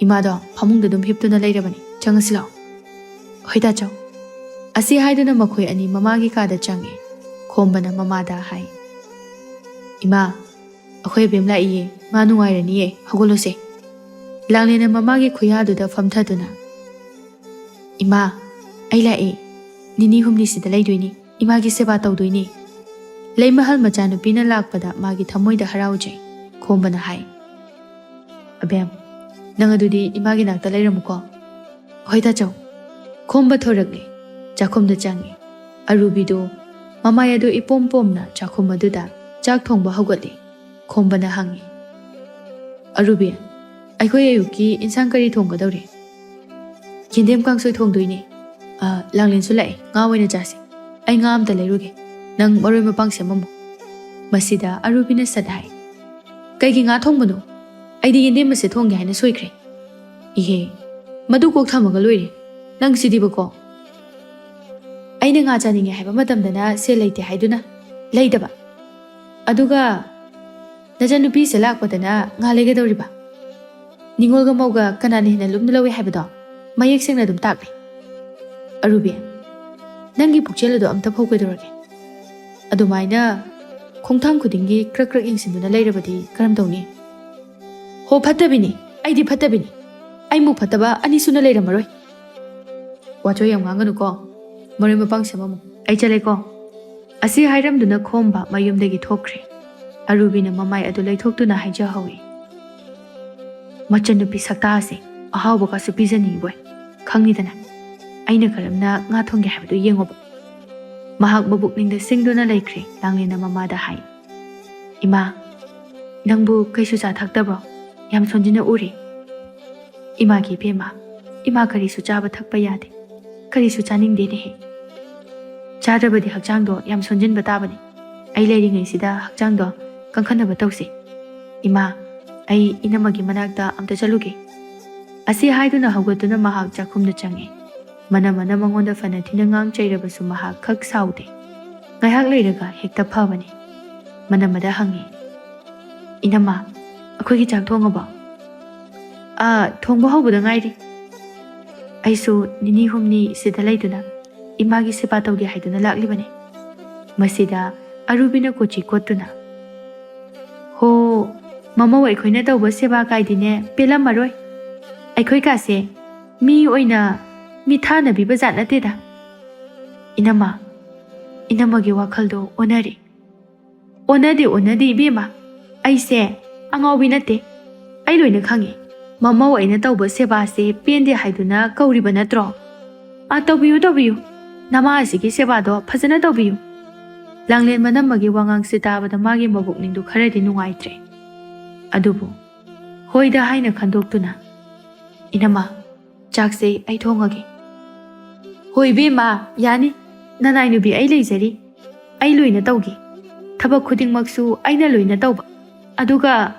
ꯏꯃꯥꯗꯣ ꯐꯃꯨꯡꯗ ꯑꯗꯨꯝ ꯍꯤꯞꯇꯨꯅ ꯂꯩꯔꯕꯅꯤ꯫ ꯆꯪꯉꯁꯤ ꯂꯥꯛꯑꯣ꯫" "ꯍꯣꯏ ꯇꯥꯆꯧ꯫" ꯑꯁꯤ ꯍꯥꯏꯗꯨꯅ ꯃꯈꯣꯏ ꯑꯅꯤ ꯃꯃꯥꯒꯤ ꯀꯥꯗ ꯆꯪꯉꯤ꯫ ꯈꯣꯝꯕꯅ ꯃꯃꯥꯗ ꯍꯥꯏ, "ꯏꯃꯥ, ꯑꯩꯈꯣꯏ ꯑꯕꯦꯝ ꯂꯥꯛꯏꯌꯦ꯫ ꯃꯥ ꯅꯨꯡꯉꯥꯏꯔꯅꯤꯌꯦ꯫ ꯍꯧꯒꯠꯂꯣꯁꯦ꯫" ꯂꯥꯡꯂꯦꯟꯅ ꯃꯃꯥꯒꯤ ꯈꯨꯌꯥꯗꯨꯗ ꯐꯝꯊꯗꯨꯅ, "ꯏꯃꯥ, ꯑꯩ ꯂꯥꯛꯑꯦ꯫ ꯅꯤꯅꯤ ꯍꯨꯝꯅꯤ ꯁꯤꯗ ꯂꯩꯗꯣꯏꯅꯤ꯫ ꯏꯃꯥꯒꯤ ꯁꯦꯕꯥ ꯇꯧꯗꯣꯏꯅꯤ꯫" ꯂꯩꯃꯍꯜ ꯃꯆꯥꯅꯨꯄꯤꯅ ꯂꯥꯛꯄꯗ ꯃꯥꯒꯤ ꯊꯃꯣꯏꯗ ꯍꯔꯥꯎꯖꯩ꯫ ꯈꯣꯝꯕꯅ ꯍꯥꯏ, "ꯑꯕꯦꯝ, ꯅꯪ ꯑꯗꯨꯗꯤ ꯏꯃꯥꯒꯤ ꯅꯥꯛꯇ ꯂꯩꯔꯝꯃꯨꯀꯣ꯫" "ꯍꯣꯏ ꯇꯥꯆꯧ꯫" ꯈꯣꯝꯕ ꯊꯣꯔꯛꯂꯦ꯫ ꯆꯥꯛꯈꯨꯝꯗ ꯆꯪꯉꯦ꯫ ꯑꯔꯨꯕꯤꯗꯨ ꯃꯃꯥꯏ ꯑꯗꯨ ꯏꯄꯣꯝ ꯄꯣꯝꯅ ꯆꯥꯛꯈꯨꯝ ꯑꯗꯨꯗ ꯆꯥꯛ ꯊꯣꯡꯕ ꯍꯧꯒꯠꯂꯤ꯫ ꯈꯣꯝꯕꯅ ꯍꯪꯉꯤ, "ꯑꯔꯨꯕꯤ, ꯑꯩꯈꯣꯏ ꯑꯌꯨꯛꯀꯤ ꯏꯟꯁꯥꯡ ꯀꯔꯤ ꯊꯣꯡꯒꯗꯧꯔꯤ?" "ꯌꯦꯟꯗꯦꯝ ꯀꯥꯡꯁꯣꯏ ꯊꯣꯡꯗꯣꯏꯅꯦ꯫ ꯑ, ꯂꯥꯡꯂꯦꯟꯁꯨ ꯂꯥꯛꯑꯦ, ꯉꯥ ꯑꯣꯏꯅ ꯆꯥꯁꯦ꯫ ꯑꯩ ꯉꯥ ꯑꯝꯇ ꯂꯩꯔꯨꯒꯦ꯫ ꯅꯪ ꯃꯔꯣꯏ ꯃꯄꯥꯡ ꯁꯦꯝꯃꯝꯃꯣ꯫" ꯃꯁꯤꯗ ꯑꯔꯨꯕꯤꯅ ꯁꯠ ꯍꯥꯏ, "ꯀꯩꯒꯤ ꯉꯥ ꯊꯣꯡꯕꯅꯣ? ꯑꯩꯗꯤ ꯌꯦꯟꯗꯦꯝ ꯑꯁꯦ ꯊꯣꯡꯒꯦ ꯍꯥꯏꯅ ꯁꯣꯏꯈ꯭ꯔꯦ꯫" "ꯏꯍꯦ, ꯃꯗꯨ ꯀꯣꯛ ꯊꯝꯃꯒ ꯂꯣꯏꯔꯦ꯫ ꯅꯪ ꯁꯤꯗꯤꯕꯀꯣ꯫ ꯑꯩꯅ ꯉꯥ ꯆꯥꯅꯤꯡꯉꯦ ꯍꯥꯏꯕ ꯃꯇꯝꯗꯅ ꯁꯦꯜ ꯂꯩꯇꯦ ꯍꯥꯏꯗꯨꯅ ꯂꯩꯗꯕ꯫ ꯑꯗꯨꯒ ꯅꯆꯟꯅꯨꯄꯤꯁꯦ ꯂꯥꯛꯄꯗꯅ ꯉꯥ ꯂꯩꯒꯗꯧꯔꯤꯕ꯫ ꯅꯤꯉꯣꯜꯒ ꯃꯧꯒ ꯀꯅꯥꯅ ꯍꯦꯟꯅ ꯂꯨꯝꯅ ꯂꯧꯏ ꯍꯥꯏꯕꯗꯣ ꯃꯌꯦꯛ ꯁꯦꯡꯅ ꯑꯗꯨꯝ ꯇꯥꯛꯂꯦ꯫ ꯑꯔꯨꯕꯤ, ꯅꯪꯒꯤ ꯄꯨꯛꯆꯦꯜ ꯑꯗꯣ ꯑꯝꯇ ꯐꯧ ꯀꯩꯗꯧꯔꯒꯦ? ꯑꯗꯨꯃꯥꯏꯅ ꯈꯣꯡꯊꯥꯡ ꯈꯨꯗꯤꯡꯒꯤ ꯀ꯭ꯔꯛ ꯀ꯭ꯔꯛ ꯌꯦꯡꯁꯤꯟꯗꯨꯅ ꯂꯩꯔꯕꯗꯤ ꯀꯔꯝ ꯇꯧꯅꯤ? ꯍꯣ, ꯐꯠꯇꯕꯤꯅꯤ꯫ ꯑꯩꯗꯤ ꯐꯠꯇꯕꯤꯅꯤ꯫ ꯑꯩꯃꯨꯛ ꯐꯠꯇꯕ ꯑꯅꯤꯁꯨꯅ ꯂꯩꯔꯝꯃꯔꯣꯏ꯫ ꯋꯥꯆꯣꯏ ꯌꯥꯝ ꯉꯥꯡꯒꯅꯨꯀꯣ꯫ ꯃꯔꯣꯏ ꯃꯄꯥꯡ ꯁꯦꯝꯃꯝꯃꯨ꯫ ꯑꯩ ꯆꯠꯂꯦꯀꯣ꯫ ꯑꯁꯤ ꯍꯥꯏꯔꯝꯗꯨꯅ ꯈꯣꯝꯕ ꯃꯌꯨꯝꯗꯒꯤ ꯊꯣꯛꯈ꯭ꯔꯦ꯫ ꯑꯔꯨꯕꯤꯅ ꯃꯃꯥꯏ ꯑꯗꯨ ꯂꯩꯊꯣꯛꯇꯨꯅ ꯍꯥꯏꯖꯍꯧꯏ꯫ ꯃꯆꯟꯅꯨꯄꯤ ꯁꯛꯇꯥ ꯑꯁꯤ ꯑꯍꯥꯎꯕꯒꯁꯨ ꯄꯤꯖꯅꯤꯡꯕꯣꯏ꯫ ꯈꯪꯅꯤꯗꯅ, ꯑꯩꯅ ꯀꯔꯝꯅ ꯉꯥ ꯊꯣꯡꯒꯦ ꯍꯥꯏꯕꯗꯨ ꯌꯦꯡꯉꯣꯕ꯫ ꯃꯍꯥꯛ ꯃꯕꯨꯛꯅꯤꯡꯗ ꯁꯤꯡꯗꯨꯅ ꯂꯩꯈ꯭ꯔꯦ꯫ ꯂꯥꯡꯂꯦꯟꯅ ꯃꯃꯥꯗ ꯍꯥꯏ, "ꯏꯃꯥ, ꯅꯪꯕꯨ ꯀꯩꯁꯨ ꯆꯥ ꯊꯛꯇꯕ꯭ꯔꯣ? ꯌꯥꯝ ꯁꯣꯟꯖꯤꯟꯅ ꯎꯔꯦ꯫" "ꯏꯃꯥꯒꯤ ꯏꯕꯦꯝꯃ, ꯏꯃꯥ ꯀꯔꯤꯁꯨ ꯆꯥꯕ ꯊꯛꯄ ꯌꯥꯗꯦ, ꯀꯔꯤꯁꯨ ꯆꯥꯅꯤꯡꯗꯦꯅꯦꯍꯦ꯫ ꯆꯥꯗ꯭ꯔꯕꯗꯤ ꯍꯛꯆꯥꯡꯗꯣ ꯌꯥꯝ ꯁꯣꯟꯖꯤꯟꯕ ꯇꯥꯕꯅꯤ꯫ ꯑꯩ ꯂꯩꯔꯤꯉꯩꯁꯤꯗ ꯍꯛꯆꯥꯡꯗꯣ ꯀꯟꯈꯠꯅꯕ ꯇꯧꯁꯤ꯫ ꯏꯃꯥ, ꯑꯩ ꯏꯅꯝꯃꯒꯤ ꯃꯅꯥꯛꯇ ꯑꯝꯇ ꯆꯠꯂꯨꯒꯦ꯫" ꯑꯁꯤ ꯍꯥꯏꯗꯨꯅ ꯍꯧꯒꯠꯇꯨꯅ ꯃꯍꯥꯛ ꯆꯥꯛꯈꯨꯝꯗ ꯆꯪꯉꯤ꯫ ꯃꯅꯝꯃꯅ ꯃꯉꯣꯟꯗ ꯐꯅ ꯊꯤꯅ ꯉꯥꯡ ꯆꯩꯔꯕꯁꯨ ꯃꯍꯥꯛ ꯈꯛ ꯁꯥꯎꯗꯦ꯫ ꯉꯥꯏꯍꯥꯛ ꯂꯩꯔꯒ ꯍꯦꯛꯇ ꯐꯕꯅꯤ꯫ ꯃꯅꯝꯃꯗ ꯍꯪꯉꯤ, "ꯏꯅꯝꯃ, ꯑꯩꯈꯣꯏꯒꯤ ꯆꯥꯛ ꯊꯣꯡꯉꯕꯣ?" "ꯑꯥ, ꯊꯣꯡꯕ ꯍꯧꯕꯗ ꯉꯥꯏꯔꯤ꯫" "ꯑꯩꯁꯨ ꯅꯤꯅꯤ ꯍꯨꯝꯅꯤ ꯁꯤꯗ ꯂꯩꯗꯨꯅ ꯏꯃꯥꯒꯤ ꯁꯦꯕꯥ ꯇꯧꯒꯦ ꯍꯥꯏꯗꯨꯅ ꯂꯥꯛꯂꯤꯕꯅꯤ꯫" ꯃꯁꯤꯗ ꯑꯔꯨꯕꯤꯅ ꯀꯣꯆꯤ ꯀꯣꯠꯇꯨꯅ, "ꯍꯣ, ꯃꯃꯧ ꯑꯩꯈꯣꯏꯅ ꯇꯧꯕ ꯁꯦꯕꯥ ꯀꯥꯏꯗꯤꯅꯦ ꯄꯦꯜꯂꯝꯃꯔꯣꯏ꯫ ꯑꯩꯈꯣꯏ ꯀꯥꯁꯦ ꯃꯤ ꯑꯣꯏꯅ ꯃꯤꯊꯥꯅꯕꯤꯕ ꯖꯥꯠ ꯅꯠꯇꯦꯗ꯫" "ꯏꯅꯝꯃ, ꯏꯅꯝꯃꯒꯤ ꯋꯥꯈꯜꯗꯣ ꯑꯣꯟꯅꯔꯦ꯫" "ꯑꯣꯟꯅꯗꯦ, ꯑꯣꯟꯅꯗꯦ ꯏꯕꯦꯝꯃ, ꯑꯩꯁꯦ ꯑꯉꯥꯎꯕꯤ ꯅꯠꯇꯦ꯫ ꯑꯩ ꯂꯣꯏꯅ ꯈꯪꯉꯤ꯫ ꯃꯃꯧ ꯑꯩꯅ ꯇꯧꯕ ꯁꯦꯕꯥꯁꯦ ꯄꯦꯟꯗꯦ ꯍꯥꯏꯗꯨꯅ ꯀꯧꯔꯤꯕ ꯅꯠꯇ꯭ꯔꯣ? ꯑꯥ, ꯇꯧꯕꯤꯌꯨ, ꯇꯧꯕꯤꯌꯨ꯫ ꯅꯃꯥ ꯑꯁꯤꯒꯤ ꯁꯦꯕꯥꯗꯣ ꯐꯖꯅ ꯇꯧꯕꯤꯌꯨ꯫" ꯂꯥꯡꯂꯦꯟ ꯃꯅꯝꯃꯒꯤ ꯋꯥꯉꯥꯡꯁꯦ ꯇꯥꯕꯗ ꯃꯥꯒꯤ ꯃꯕꯨꯛꯅꯤꯡꯗꯨ ꯈꯔꯗꯤ ꯅꯨꯡꯉꯥꯏꯇ꯭ꯔꯦ꯫ ꯑꯗꯨꯕꯨ ꯍꯣꯏꯗ ꯍꯥꯏꯅ ꯈꯟꯗꯣꯛꯇꯨꯅ, "ꯏꯅꯝꯃ, ꯆꯥꯛꯁꯦ ꯑꯩ ꯊꯣꯡꯉꯒꯦ꯫" "ꯍꯣꯏ ꯏꯕꯦꯝꯃ, ꯌꯥꯅꯤ꯫ ꯅꯅꯥꯏ ꯅꯨꯄꯤ ꯑꯩ ꯂꯩꯖꯔꯤ꯫ ꯑꯩ ꯂꯣꯏꯅ ꯇꯧꯒꯦ꯫ ꯊꯕꯛ ꯈꯨꯗꯤꯡꯃꯛꯁꯨ ꯑꯩꯅ ꯂꯣꯏꯅ ꯇꯧꯕ꯫ ꯑꯗꯨꯒ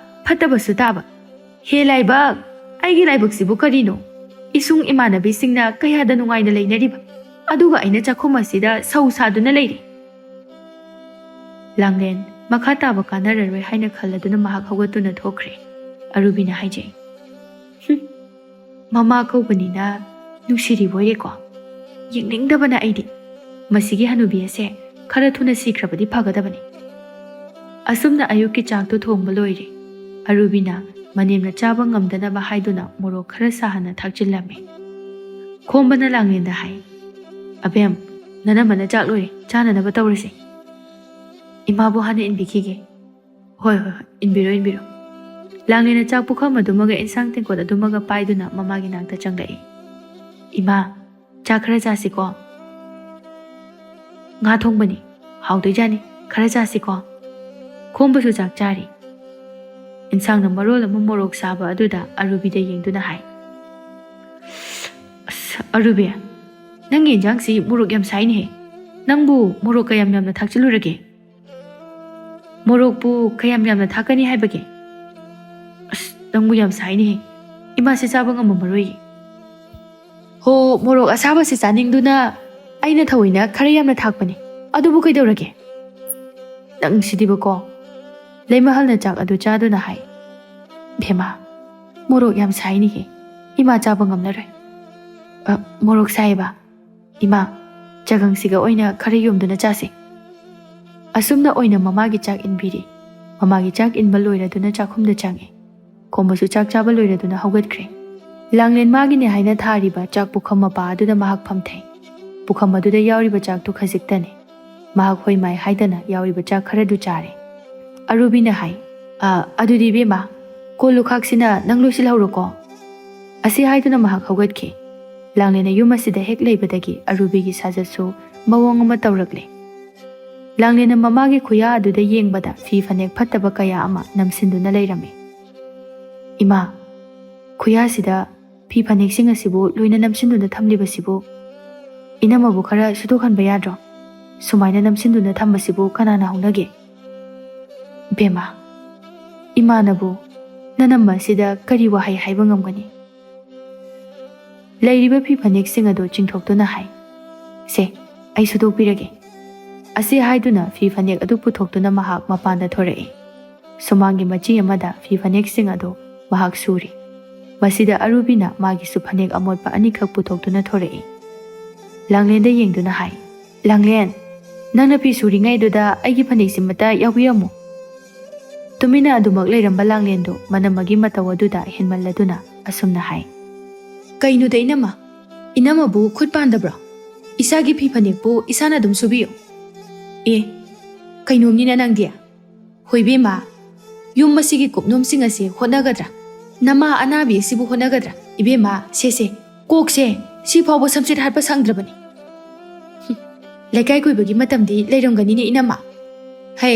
ꯐꯠꯇꯕꯁꯨ ꯇꯥꯕ꯫ ꯍꯦ ꯂꯥꯏꯕꯛ! ꯑꯩꯒꯤ ꯂꯥꯏꯕꯛꯁꯤꯕꯨ ꯀꯔꯤꯅꯣ? ꯏꯁꯨꯡ ꯏꯃꯥꯟꯅꯕꯤꯁꯤꯡꯅ ꯀꯌꯥꯗ ꯅꯨꯡꯉꯥꯏꯅ ꯂꯩꯅꯔꯤꯕ꯫ ꯑꯗꯨꯒ ꯑꯩꯅ ꯆꯥꯛꯈꯨꯝ ꯑꯁꯤꯗ ꯁꯧ ꯁꯥꯗꯨꯅ ꯂꯩꯔꯤ꯫" ꯂꯥꯡꯂꯦꯟ ꯃꯈꯥ ꯇꯥꯕ ꯀꯥꯟꯅꯔꯔꯣꯏ ꯍꯥꯏꯅ ꯈꯜꯂꯗꯨꯅ ꯃꯍꯥꯛ ꯍꯧꯒꯠꯇꯨꯅ ꯊꯣꯛꯈ꯭ꯔꯦ꯫ ꯑꯔꯨꯕꯤꯅ ꯍꯥꯏꯖꯩ, "ꯍꯨꯝ, ꯃꯃꯥ ꯀꯧꯕꯅꯤꯅ ꯅꯨꯡꯁꯤꯔꯤꯕꯣꯏꯔꯦꯀꯣ꯫ ꯌꯦꯡꯅꯤꯡꯗꯕꯅ ꯑꯩꯗꯤ꯫ ꯃꯁꯤꯒꯤ ꯍꯅꯨꯕꯤ ꯑꯁꯦ ꯈꯔ ꯊꯨꯅ ꯁꯤꯈ꯭ꯔꯕꯗꯤ ꯐꯒꯗꯕꯅꯤ꯫" ꯑꯁꯨꯝꯅ ꯑꯌꯨꯛꯀꯤ ꯆꯥꯛꯇꯨ ꯊꯣꯡꯕ ꯂꯣꯏꯔꯦ꯫ ꯑꯔꯨꯕꯤꯅ ꯃꯅꯦꯝꯅ ꯆꯥꯕ ꯉꯝꯗꯅꯕ ꯍꯥꯏꯗꯨꯅ ꯃꯣꯔꯣꯛ ꯈꯔ ꯁꯥꯍꯟꯅ ꯊꯥꯛꯆꯤꯜꯂꯝꯃꯤ꯫ ꯈꯣꯝꯕꯅ ꯂꯥꯡꯂꯦꯟꯗ ꯍꯥꯏ, "ꯑꯕꯦꯝ, ꯅꯅꯝꯃꯅ ꯆꯥꯛ ꯂꯣꯏꯔꯦ, ꯆꯥꯅꯅꯕ ꯇꯧꯔꯁꯤ꯫ ꯏꯃꯥꯕꯨ ꯍꯥꯟꯅ ꯏꯟꯕꯤꯈꯤꯒꯦ꯫" "ꯍꯣꯏ, ꯍꯣꯏ, ꯍꯣꯏ, ꯏꯟꯕꯤꯔꯣ, ꯏꯟꯕꯤꯔꯣ꯫" ꯂꯥꯡꯂꯦꯟꯅ ꯆꯥꯛ ꯄꯨꯈꯝ ꯑꯗꯨꯃꯒ ꯏꯟꯁꯥꯡ ꯇꯦꯡꯀꯣꯠ ꯑꯗꯨꯃꯒ ꯄꯥꯏꯗꯨꯅ ꯃꯃꯥꯒꯤ ꯅꯥꯛꯇ ꯆꯪꯂꯛꯏ꯫ "ꯏꯃꯥ, ꯆꯥꯛ ꯈꯔ ꯆꯥꯁꯤꯀꯣ꯫ ꯉꯥ ꯊꯣꯡꯕꯅꯤ, ꯍꯥꯎꯗꯣꯏꯖꯥꯠꯅꯤ, ꯈꯔ ꯆꯥꯁꯤꯀꯣ꯫" ꯈꯣꯝꯕꯁꯨ ꯆꯥꯛ ꯆꯥꯔꯤ꯫ ꯏꯟꯁꯥꯡꯅ ꯃꯔꯣꯜ ꯑꯃ ꯃꯣꯔꯣꯛ ꯁꯥꯕ ꯑꯗꯨꯗ ꯑꯔꯨꯕꯤꯗ ꯌꯦꯡꯗꯨꯅ ꯍꯥꯏ, "ꯑꯁ, ꯑꯔꯨꯕꯤ, ꯅꯪꯒꯤ ꯏꯟꯖꯥꯡꯁꯤ ꯃꯣꯔꯣꯛ ꯌꯥꯝ ꯁꯥꯏꯅꯦꯍꯦ꯫ ꯅꯪꯕꯨ ꯃꯣꯔꯣꯛ ꯀꯌꯥꯝ ꯌꯥꯝꯅ ꯊꯥꯛꯆꯤꯜꯂꯨꯔꯒꯦ? ꯃꯣꯔꯣꯛꯄꯨ ꯀꯌꯥꯝ ꯌꯥꯝꯅ ꯊꯥꯛꯀꯅꯤ ꯍꯥꯏꯕꯒꯦ? ꯑꯁ, ꯅꯪꯕꯨ ꯌꯥꯝ ꯁꯥꯏꯅꯦꯍꯦ꯫ ꯏꯃꯥꯁꯦ ꯆꯥꯕ ꯉꯝꯃꯝꯃꯔꯣꯏꯌꯦ꯫" "ꯍꯣ, ꯃꯣꯔꯣꯛ ꯑꯁꯥꯕꯁꯦ ꯆꯥꯅꯤꯡꯗꯨꯅ ꯑꯩꯅ ꯊꯑꯣꯏꯅ ꯈꯔ ꯌꯥꯝꯅ ꯊꯥꯛꯄꯅꯦ꯫ ꯑꯗꯨꯕꯨ ꯀꯩꯗꯧꯔꯒꯦ? ꯅꯪꯁꯤꯗꯤꯕꯀꯣ꯫" ꯂꯩꯃꯍꯜꯅ ꯆꯥꯛ ꯑꯗꯨ ꯆꯥꯗꯨꯅ ꯍꯥꯏ, "ꯚꯦꯃꯥ, ꯃꯣꯔꯣꯛ ꯌꯥꯝ ꯁꯥꯏꯅꯦꯍꯦ꯫ ꯏꯃꯥ ꯆꯥꯕ ꯉꯝꯂꯔꯣꯏ꯫ ꯑ, ꯃꯣꯔꯣꯛ ꯁꯥꯏꯌꯦꯕ꯫ ꯏꯃꯥ, ꯆꯒꯪꯁꯤꯒ ꯑꯣꯏꯅ ꯈꯔ ꯌꯣꯝꯗꯨꯅ ꯆꯥꯁꯤ꯫" ꯑꯁꯨꯝꯅ ꯑꯣꯏꯅ ꯃꯃꯥꯒꯤ ꯆꯥꯛ ꯏꯟꯕꯤꯔꯤ꯫ ꯃꯃꯥꯒꯤ ꯆꯥꯛ ꯏꯟꯕ ꯂꯣꯏꯔꯗꯨꯅ ꯆꯥꯛꯈꯨꯝꯗ ꯆꯪꯉꯤ꯫ ꯈꯣꯝꯕꯁꯨ ꯆꯥꯛ ꯆꯥꯕ ꯂꯣꯏꯔꯗꯨꯅ ꯍꯧꯒꯠꯈ꯭ꯔꯦ꯫ ꯂꯥꯡꯂꯦꯟ ꯃꯥꯒꯤꯅꯦ ꯍꯥꯏꯅ ꯊꯥꯔꯤꯕ ꯆꯥꯛ ꯄꯨꯈꯝ ꯃꯄꯥ ꯑꯗꯨꯗ ꯃꯍꯥꯛ ꯐꯝꯊꯩ꯫ ꯄꯨꯈꯝ ꯑꯗꯨꯗ ꯌꯥꯎꯔꯤꯕ ꯆꯥꯛꯇꯨ ꯈꯖꯤꯛꯇꯅꯤ꯫ ꯃꯍꯥꯛ ꯍꯣꯏ ꯃꯥꯏ ꯍꯥꯏꯗꯅ ꯌꯥꯎꯔꯤꯕ ꯆꯥꯛ ꯈꯔꯗꯨ ꯆꯥꯔꯦ꯫ ꯑꯔꯨꯕꯤꯅ ꯍꯥꯏ, "ꯑ, ꯑꯗꯨꯗꯤ ꯏꯕꯦꯝꯃ, ꯀꯣꯜ ꯂꯨꯈꯥꯛꯁꯤꯅ ꯅꯪ ꯂꯣꯏꯁꯤꯜꯍꯧꯔꯣꯀꯣ꯫" ꯑꯁꯤ ꯍꯥꯏꯗꯨꯅ ꯃꯍꯥꯛ ꯍꯧꯒꯠꯈꯤ꯫ ꯂꯥꯡꯂꯦꯟꯅ ꯌꯨꯝ ꯑꯁꯤꯗ ꯍꯦꯛ ꯂꯩꯕꯗꯒꯤ ꯑꯔꯨꯕꯤꯒꯤ ꯁꯥꯖꯠꯁꯨ ꯃꯑꯣꯡ ꯑꯃ ꯇꯧꯔꯛꯂꯦ꯫ ꯂꯥꯡꯂꯦꯟꯅ ꯃꯃꯥꯒꯤ ꯈꯨꯌꯥ ꯑꯗꯨꯗ ꯌꯦꯡꯕꯗ ꯐꯤ ꯐꯅꯦꯛ ꯐꯠꯇꯕ ꯀꯌꯥ ꯑꯃ ꯅꯝꯁꯤꯟꯗꯨꯅ ꯂꯩꯔꯝꯃꯤ꯫ "ꯏꯃꯥ, ꯈꯨꯌꯥꯁꯤꯗ ꯐꯤ ꯐꯅꯦꯛꯁꯤꯡ ꯑꯁꯤꯕꯨ ꯂꯣꯏꯅ ꯅꯝꯁꯤꯟꯗꯨꯅ ꯊꯝꯂꯤꯕꯁꯤꯕꯨ ꯏꯅꯝꯃꯕꯨ ꯈꯔ ꯁꯨꯗꯣꯛꯍꯟꯕ ꯌꯥꯗ꯭ꯔꯣ? ꯁꯨꯃꯥꯏꯅ ꯅꯝꯁꯤꯟꯗꯨꯅ ꯊꯝꯕꯁꯤꯕꯨ ꯀꯅꯥꯅ ꯍꯧꯅꯒꯦ?" "ꯕꯦꯝꯃ, ꯏꯃꯥꯅꯕꯨ ꯅꯅꯝꯃ ꯑꯁꯤꯗ ꯀꯔꯤ ꯋꯥꯍꯩ ꯍꯥꯏꯕ ꯉꯝꯒꯅꯤ?" ꯂꯩꯔꯤꯕ ꯐꯤ ꯐꯅꯦꯛꯁꯤꯡ ꯑꯗꯨ ꯆꯤꯡꯊꯣꯛꯇꯨꯅ ꯍꯥꯏ, "ꯁꯦ, ꯑꯩ ꯁꯨꯗꯣꯛꯄꯤꯔꯒꯦ꯫" ꯑꯁꯤ ꯍꯥꯏꯗꯨꯅ ꯐꯤ ꯐꯅꯦꯛ ꯑꯗꯨ ꯄꯨꯊꯣꯛꯇꯨꯅ ꯃꯍꯥꯛ ꯃꯄꯥꯟꯗ ꯊꯣꯔꯛꯏ꯫ ꯁꯨꯃꯥꯡꯒꯤ ꯃꯆꯤ ꯑꯃꯗ ꯐꯤ ꯐꯅꯦꯛꯁꯤꯡ ꯑꯗꯨ ꯃꯍꯥꯛ ꯁꯨꯔꯤ꯫ ꯃꯁꯤꯗ ꯑꯔꯨꯕꯤꯅ ꯃꯥꯒꯤꯁꯨ ꯐꯅꯦꯛ ꯑꯃꯣꯠꯄ ꯑꯅꯤꯈꯛ ꯄꯨꯊꯣꯛꯇꯨꯅ ꯊꯣꯔꯛꯏ꯫ ꯂꯥꯡꯂꯦꯟꯗ ꯌꯦꯡꯗꯨꯅ ꯍꯥꯏ, "ꯂꯥꯡꯂꯦꯟ, ꯅꯪꯅ ꯐꯤ ꯁꯨꯔꯤꯉꯩꯗꯨꯗ ꯑꯩꯒꯤ ꯐꯅꯦꯛꯁꯤꯃꯇ ꯌꯥꯎꯕꯤꯔꯝꯃꯨ꯫ ꯇꯨꯃꯤꯟꯅ ꯑꯗꯨꯃꯛ ꯂꯩꯔꯝꯕ ꯂꯥꯡꯂꯦꯟꯗꯨ ꯃꯅꯝꯃꯒꯤ ꯃꯇꯧ ꯑꯗꯨꯗ ꯍꯦꯟꯃꯜꯂꯗꯨꯅ ꯑꯁꯨꯝꯅ ꯍꯥꯏ꯫ "ꯀꯩꯅꯣꯗ ꯏꯅꯝꯃ? ꯏꯅꯝꯃꯕꯨ ꯈꯨꯠ ꯄꯥꯟꯗꯕ꯭ꯔꯣ? ꯏꯁꯥꯒꯤ ꯐꯤ ꯐꯅꯦꯛꯄꯨ ꯏꯁꯥꯅ ꯑꯗꯨꯝ ꯁꯨꯕꯤꯌꯨ꯫ ꯑꯦ, ꯀꯩꯅꯣꯝꯅꯤꯅ ꯅꯪꯗꯤ꯫ ꯍꯣꯏ ꯏꯕꯦꯝꯃ, ꯌꯨꯝ ꯑꯁꯤꯒꯤ ꯀꯨꯞꯅꯣꯝꯁꯤꯡ ꯑꯁꯤ ꯍꯣꯠꯅꯒꯗ꯭ꯔꯥ? ꯅꯃꯥ ꯑꯅꯥꯕꯤ ꯑꯁꯤꯕꯨ ꯍꯣꯠꯅꯒꯗ꯭ꯔꯥ? ꯏꯕꯦꯝꯃ, ꯁꯦ ꯁꯦ, ꯀꯣꯛꯁꯦ ꯁꯤ ꯐꯥꯎꯕ ꯁꯝꯆꯦꯠ ꯍꯥꯠꯄ ꯁꯪꯗ꯭ꯔꯕꯅꯤ꯫ ꯍꯨꯝ, ꯂꯩꯀꯥꯏ ꯀꯣꯏꯕꯒꯤ ꯃꯇꯝꯗꯤ ꯂꯩꯔꯝꯒꯅꯤꯅꯦ ꯏꯅꯝꯃ꯫ ꯍꯦ,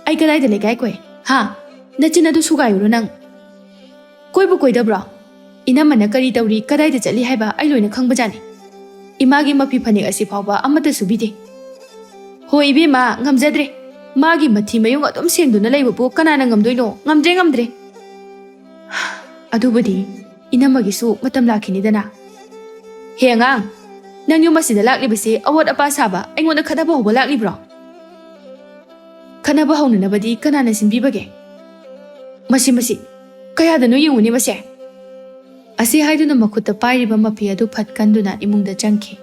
ꯑꯩ ꯀꯗꯥꯏꯗ ꯂꯩꯀꯥꯏ ꯀꯣꯏ? ꯍꯥ? ꯅꯆꯤꯟ ꯑꯗꯨ ꯁꯨꯒꯥꯏꯔꯨꯔꯣ ꯅꯪ꯫ ꯀꯣꯏꯕꯨ ꯀꯣꯏꯗꯕ꯭ꯔꯣ? ꯏꯅꯝꯃꯅ ꯀꯔꯤ ꯇꯧꯔꯤ, ꯀꯗꯥꯏꯗ ꯆꯠꯂꯤ ꯍꯥꯏꯕ ꯑꯩ ꯂꯣꯏꯅ ꯈꯪꯕꯖꯥꯠꯅꯤ꯫ ꯏꯃꯥꯒꯤ ꯃꯐꯤ ꯐꯅꯦꯛ ꯑꯁꯤ ꯐꯥꯎꯕ ꯑꯃꯠꯇ ꯁꯨꯕꯤꯗꯦ꯫ ꯍꯣꯏ ꯏꯕꯦꯝꯃ, ꯉꯝꯖꯗ꯭ꯔꯦ꯫ ꯃꯥꯒꯤ ꯃꯊꯤ ꯃꯌꯨꯡ ꯑꯗꯨꯝ ꯁꯦꯡꯗꯨꯅ ꯂꯩꯕꯕꯨ ꯀꯅꯥꯅ ꯉꯝꯗꯣꯏꯅꯣ? ꯉꯝꯗ꯭ꯔꯦ, ꯉꯝꯗ꯭ꯔꯦ꯫ ꯑꯗꯨꯕꯨꯗꯤ ꯏꯅꯝꯃꯒꯤꯁꯨ ꯃꯇꯝ ꯂꯥꯛꯈꯤꯅꯤꯗꯅ꯫ ꯍꯦ ꯑꯉꯥꯡ, ꯅꯪ ꯌꯨꯝ ꯑꯁꯤꯗ ꯂꯥꯛꯂꯤꯕꯁꯤ ꯑꯋꯣꯠ ꯑꯄꯥ ꯁꯥꯕ, ꯑꯩꯉꯣꯟꯗ ꯈꯠꯅꯕ ꯍꯧꯕ ꯂꯥꯛꯂꯤꯕ꯭ꯔꯣ? ꯈꯠꯅꯕ ꯍꯧꯅꯅꯕꯗꯤ ꯀꯅꯥꯅ ꯁꯤꯟꯕꯤꯕꯒꯦ? ꯃꯁꯤ, ꯃꯁꯤ, ꯀꯌꯥꯗꯅꯣ ꯌꯦꯡꯉꯨꯅꯦ ꯃꯁꯦ꯫ ꯑꯁꯤ ꯍꯥꯏꯗꯨꯅ ꯃꯈꯨꯠꯇ ꯄꯥꯏꯔꯤꯕ ꯃꯐꯤ ꯑꯗꯨ ꯐꯠ ꯀꯟꯗꯨꯅ ꯏꯃꯨꯡꯗ ꯆꯪꯈꯤ꯫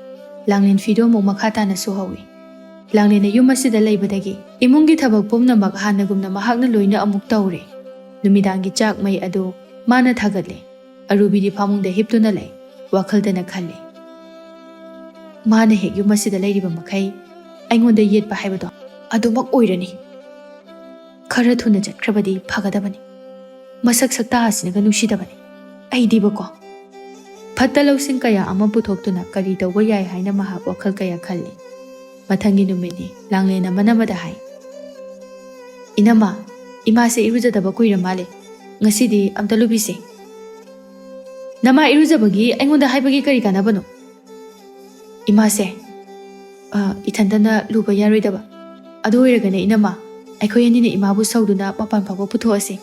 ꯂꯥꯡꯂꯦꯟ ꯐꯤꯗꯨ ꯑꯃꯨꯛ ꯃꯈꯥ ꯇꯥꯅ ꯁꯨꯍꯧꯏ꯫ ꯂꯥꯡꯂꯦꯟꯅ ꯌꯨꯝ ꯑꯁꯤꯗ ꯂꯩꯕꯗꯒꯤ ꯏꯃꯨꯡꯒꯤ ꯊꯕꯛ ꯄꯨꯝꯅꯃꯛ ꯍꯥꯟꯅꯒꯨꯝꯅ ꯃꯍꯥꯛꯅ ꯂꯣꯏꯅ ꯑꯃꯨꯛ ꯇꯧꯔꯦ꯫ ꯅꯨꯃꯤꯗꯥꯡꯒꯤ ꯆꯥꯛ ꯃꯩ ꯑꯗꯨ ꯃꯥꯅ ꯊꯥꯒꯠꯂꯦ꯫ ꯑꯔꯨꯕꯤꯗꯤ ꯐꯃꯨꯡꯗ ꯍꯤꯞꯇꯨꯅ ꯂꯩ, ꯋꯥꯈꯜꯗꯅ ꯈꯜꯂꯤ꯫ ꯃꯥꯅ ꯍꯦꯛ ꯌꯨꯝ ꯑꯁꯤꯗ ꯂꯩꯔꯤꯕ ꯃꯈꯩ ꯑꯩꯉꯣꯟꯗ ꯌꯦꯠꯄ ꯍꯥꯏꯕꯗꯣ ꯑꯗꯨꯃꯛ ꯑꯣꯏꯔꯅꯤ꯫ ꯈꯔ ꯊꯨꯅ ꯆꯠꯈ꯭ꯔꯕꯗꯤ ꯐꯒꯗꯕꯅꯤ꯫ ꯃꯁꯛ ꯁꯛꯇꯥ ꯑꯁꯤꯅꯒ ꯅꯨꯡꯁꯤꯗꯕꯅꯤ꯫ ꯑꯩꯗꯤꯕꯀꯣ꯫ ꯐꯠꯇ ꯂꯧꯁꯤꯡ ꯀꯌꯥ ꯑꯃ ꯄꯨꯊꯣꯛꯇꯨꯅ ꯀꯔꯤ ꯇꯧꯕ ꯌꯥꯏ ꯍꯥꯏꯅ ꯃꯍꯥꯛ ꯋꯥꯈꯜ ꯀꯌꯥ ꯈꯜꯂꯤ꯫ ꯃꯊꯪꯒꯤ ꯅꯨꯃꯤꯠꯅꯤ꯫ ꯂꯥꯡꯂꯦꯟ ꯑꯃꯅ ꯑꯃꯗ ꯍꯥꯏ, "ꯏꯅꯝꯃ, ꯏꯃꯥꯁꯦ ꯏꯔꯨꯖꯗꯕ ꯀꯨꯏꯔ ꯃꯥꯜꯂꯦ꯫ ꯉꯁꯤꯗꯤ ꯑꯝꯇ ꯂꯨꯕꯤꯁꯦ꯫ ꯅꯃꯥ ꯏꯔꯨꯖꯕꯒꯤ ꯑꯩꯉꯣꯟꯗ ꯍꯥꯏꯕꯒꯤ ꯀꯔꯤ ꯀꯥꯟꯅꯕꯅꯣ?" "ꯏꯃꯥꯁꯦ, ꯑ, ꯏꯊꯟꯇꯅ ꯂꯨꯕ ꯌꯥꯔꯣꯏꯗꯕ꯫ ꯑꯗꯨ ꯑꯣꯏꯔꯒꯅꯦ ꯏꯅꯝꯃ, ꯑꯩꯈꯣꯏ ꯑꯅꯤꯅ ꯏꯃꯥꯕꯨ ꯁꯧꯗꯨꯅ ꯃꯄꯥꯟ ꯐꯥꯎꯕ ꯄꯨꯊꯣꯛꯑꯁꯤ꯫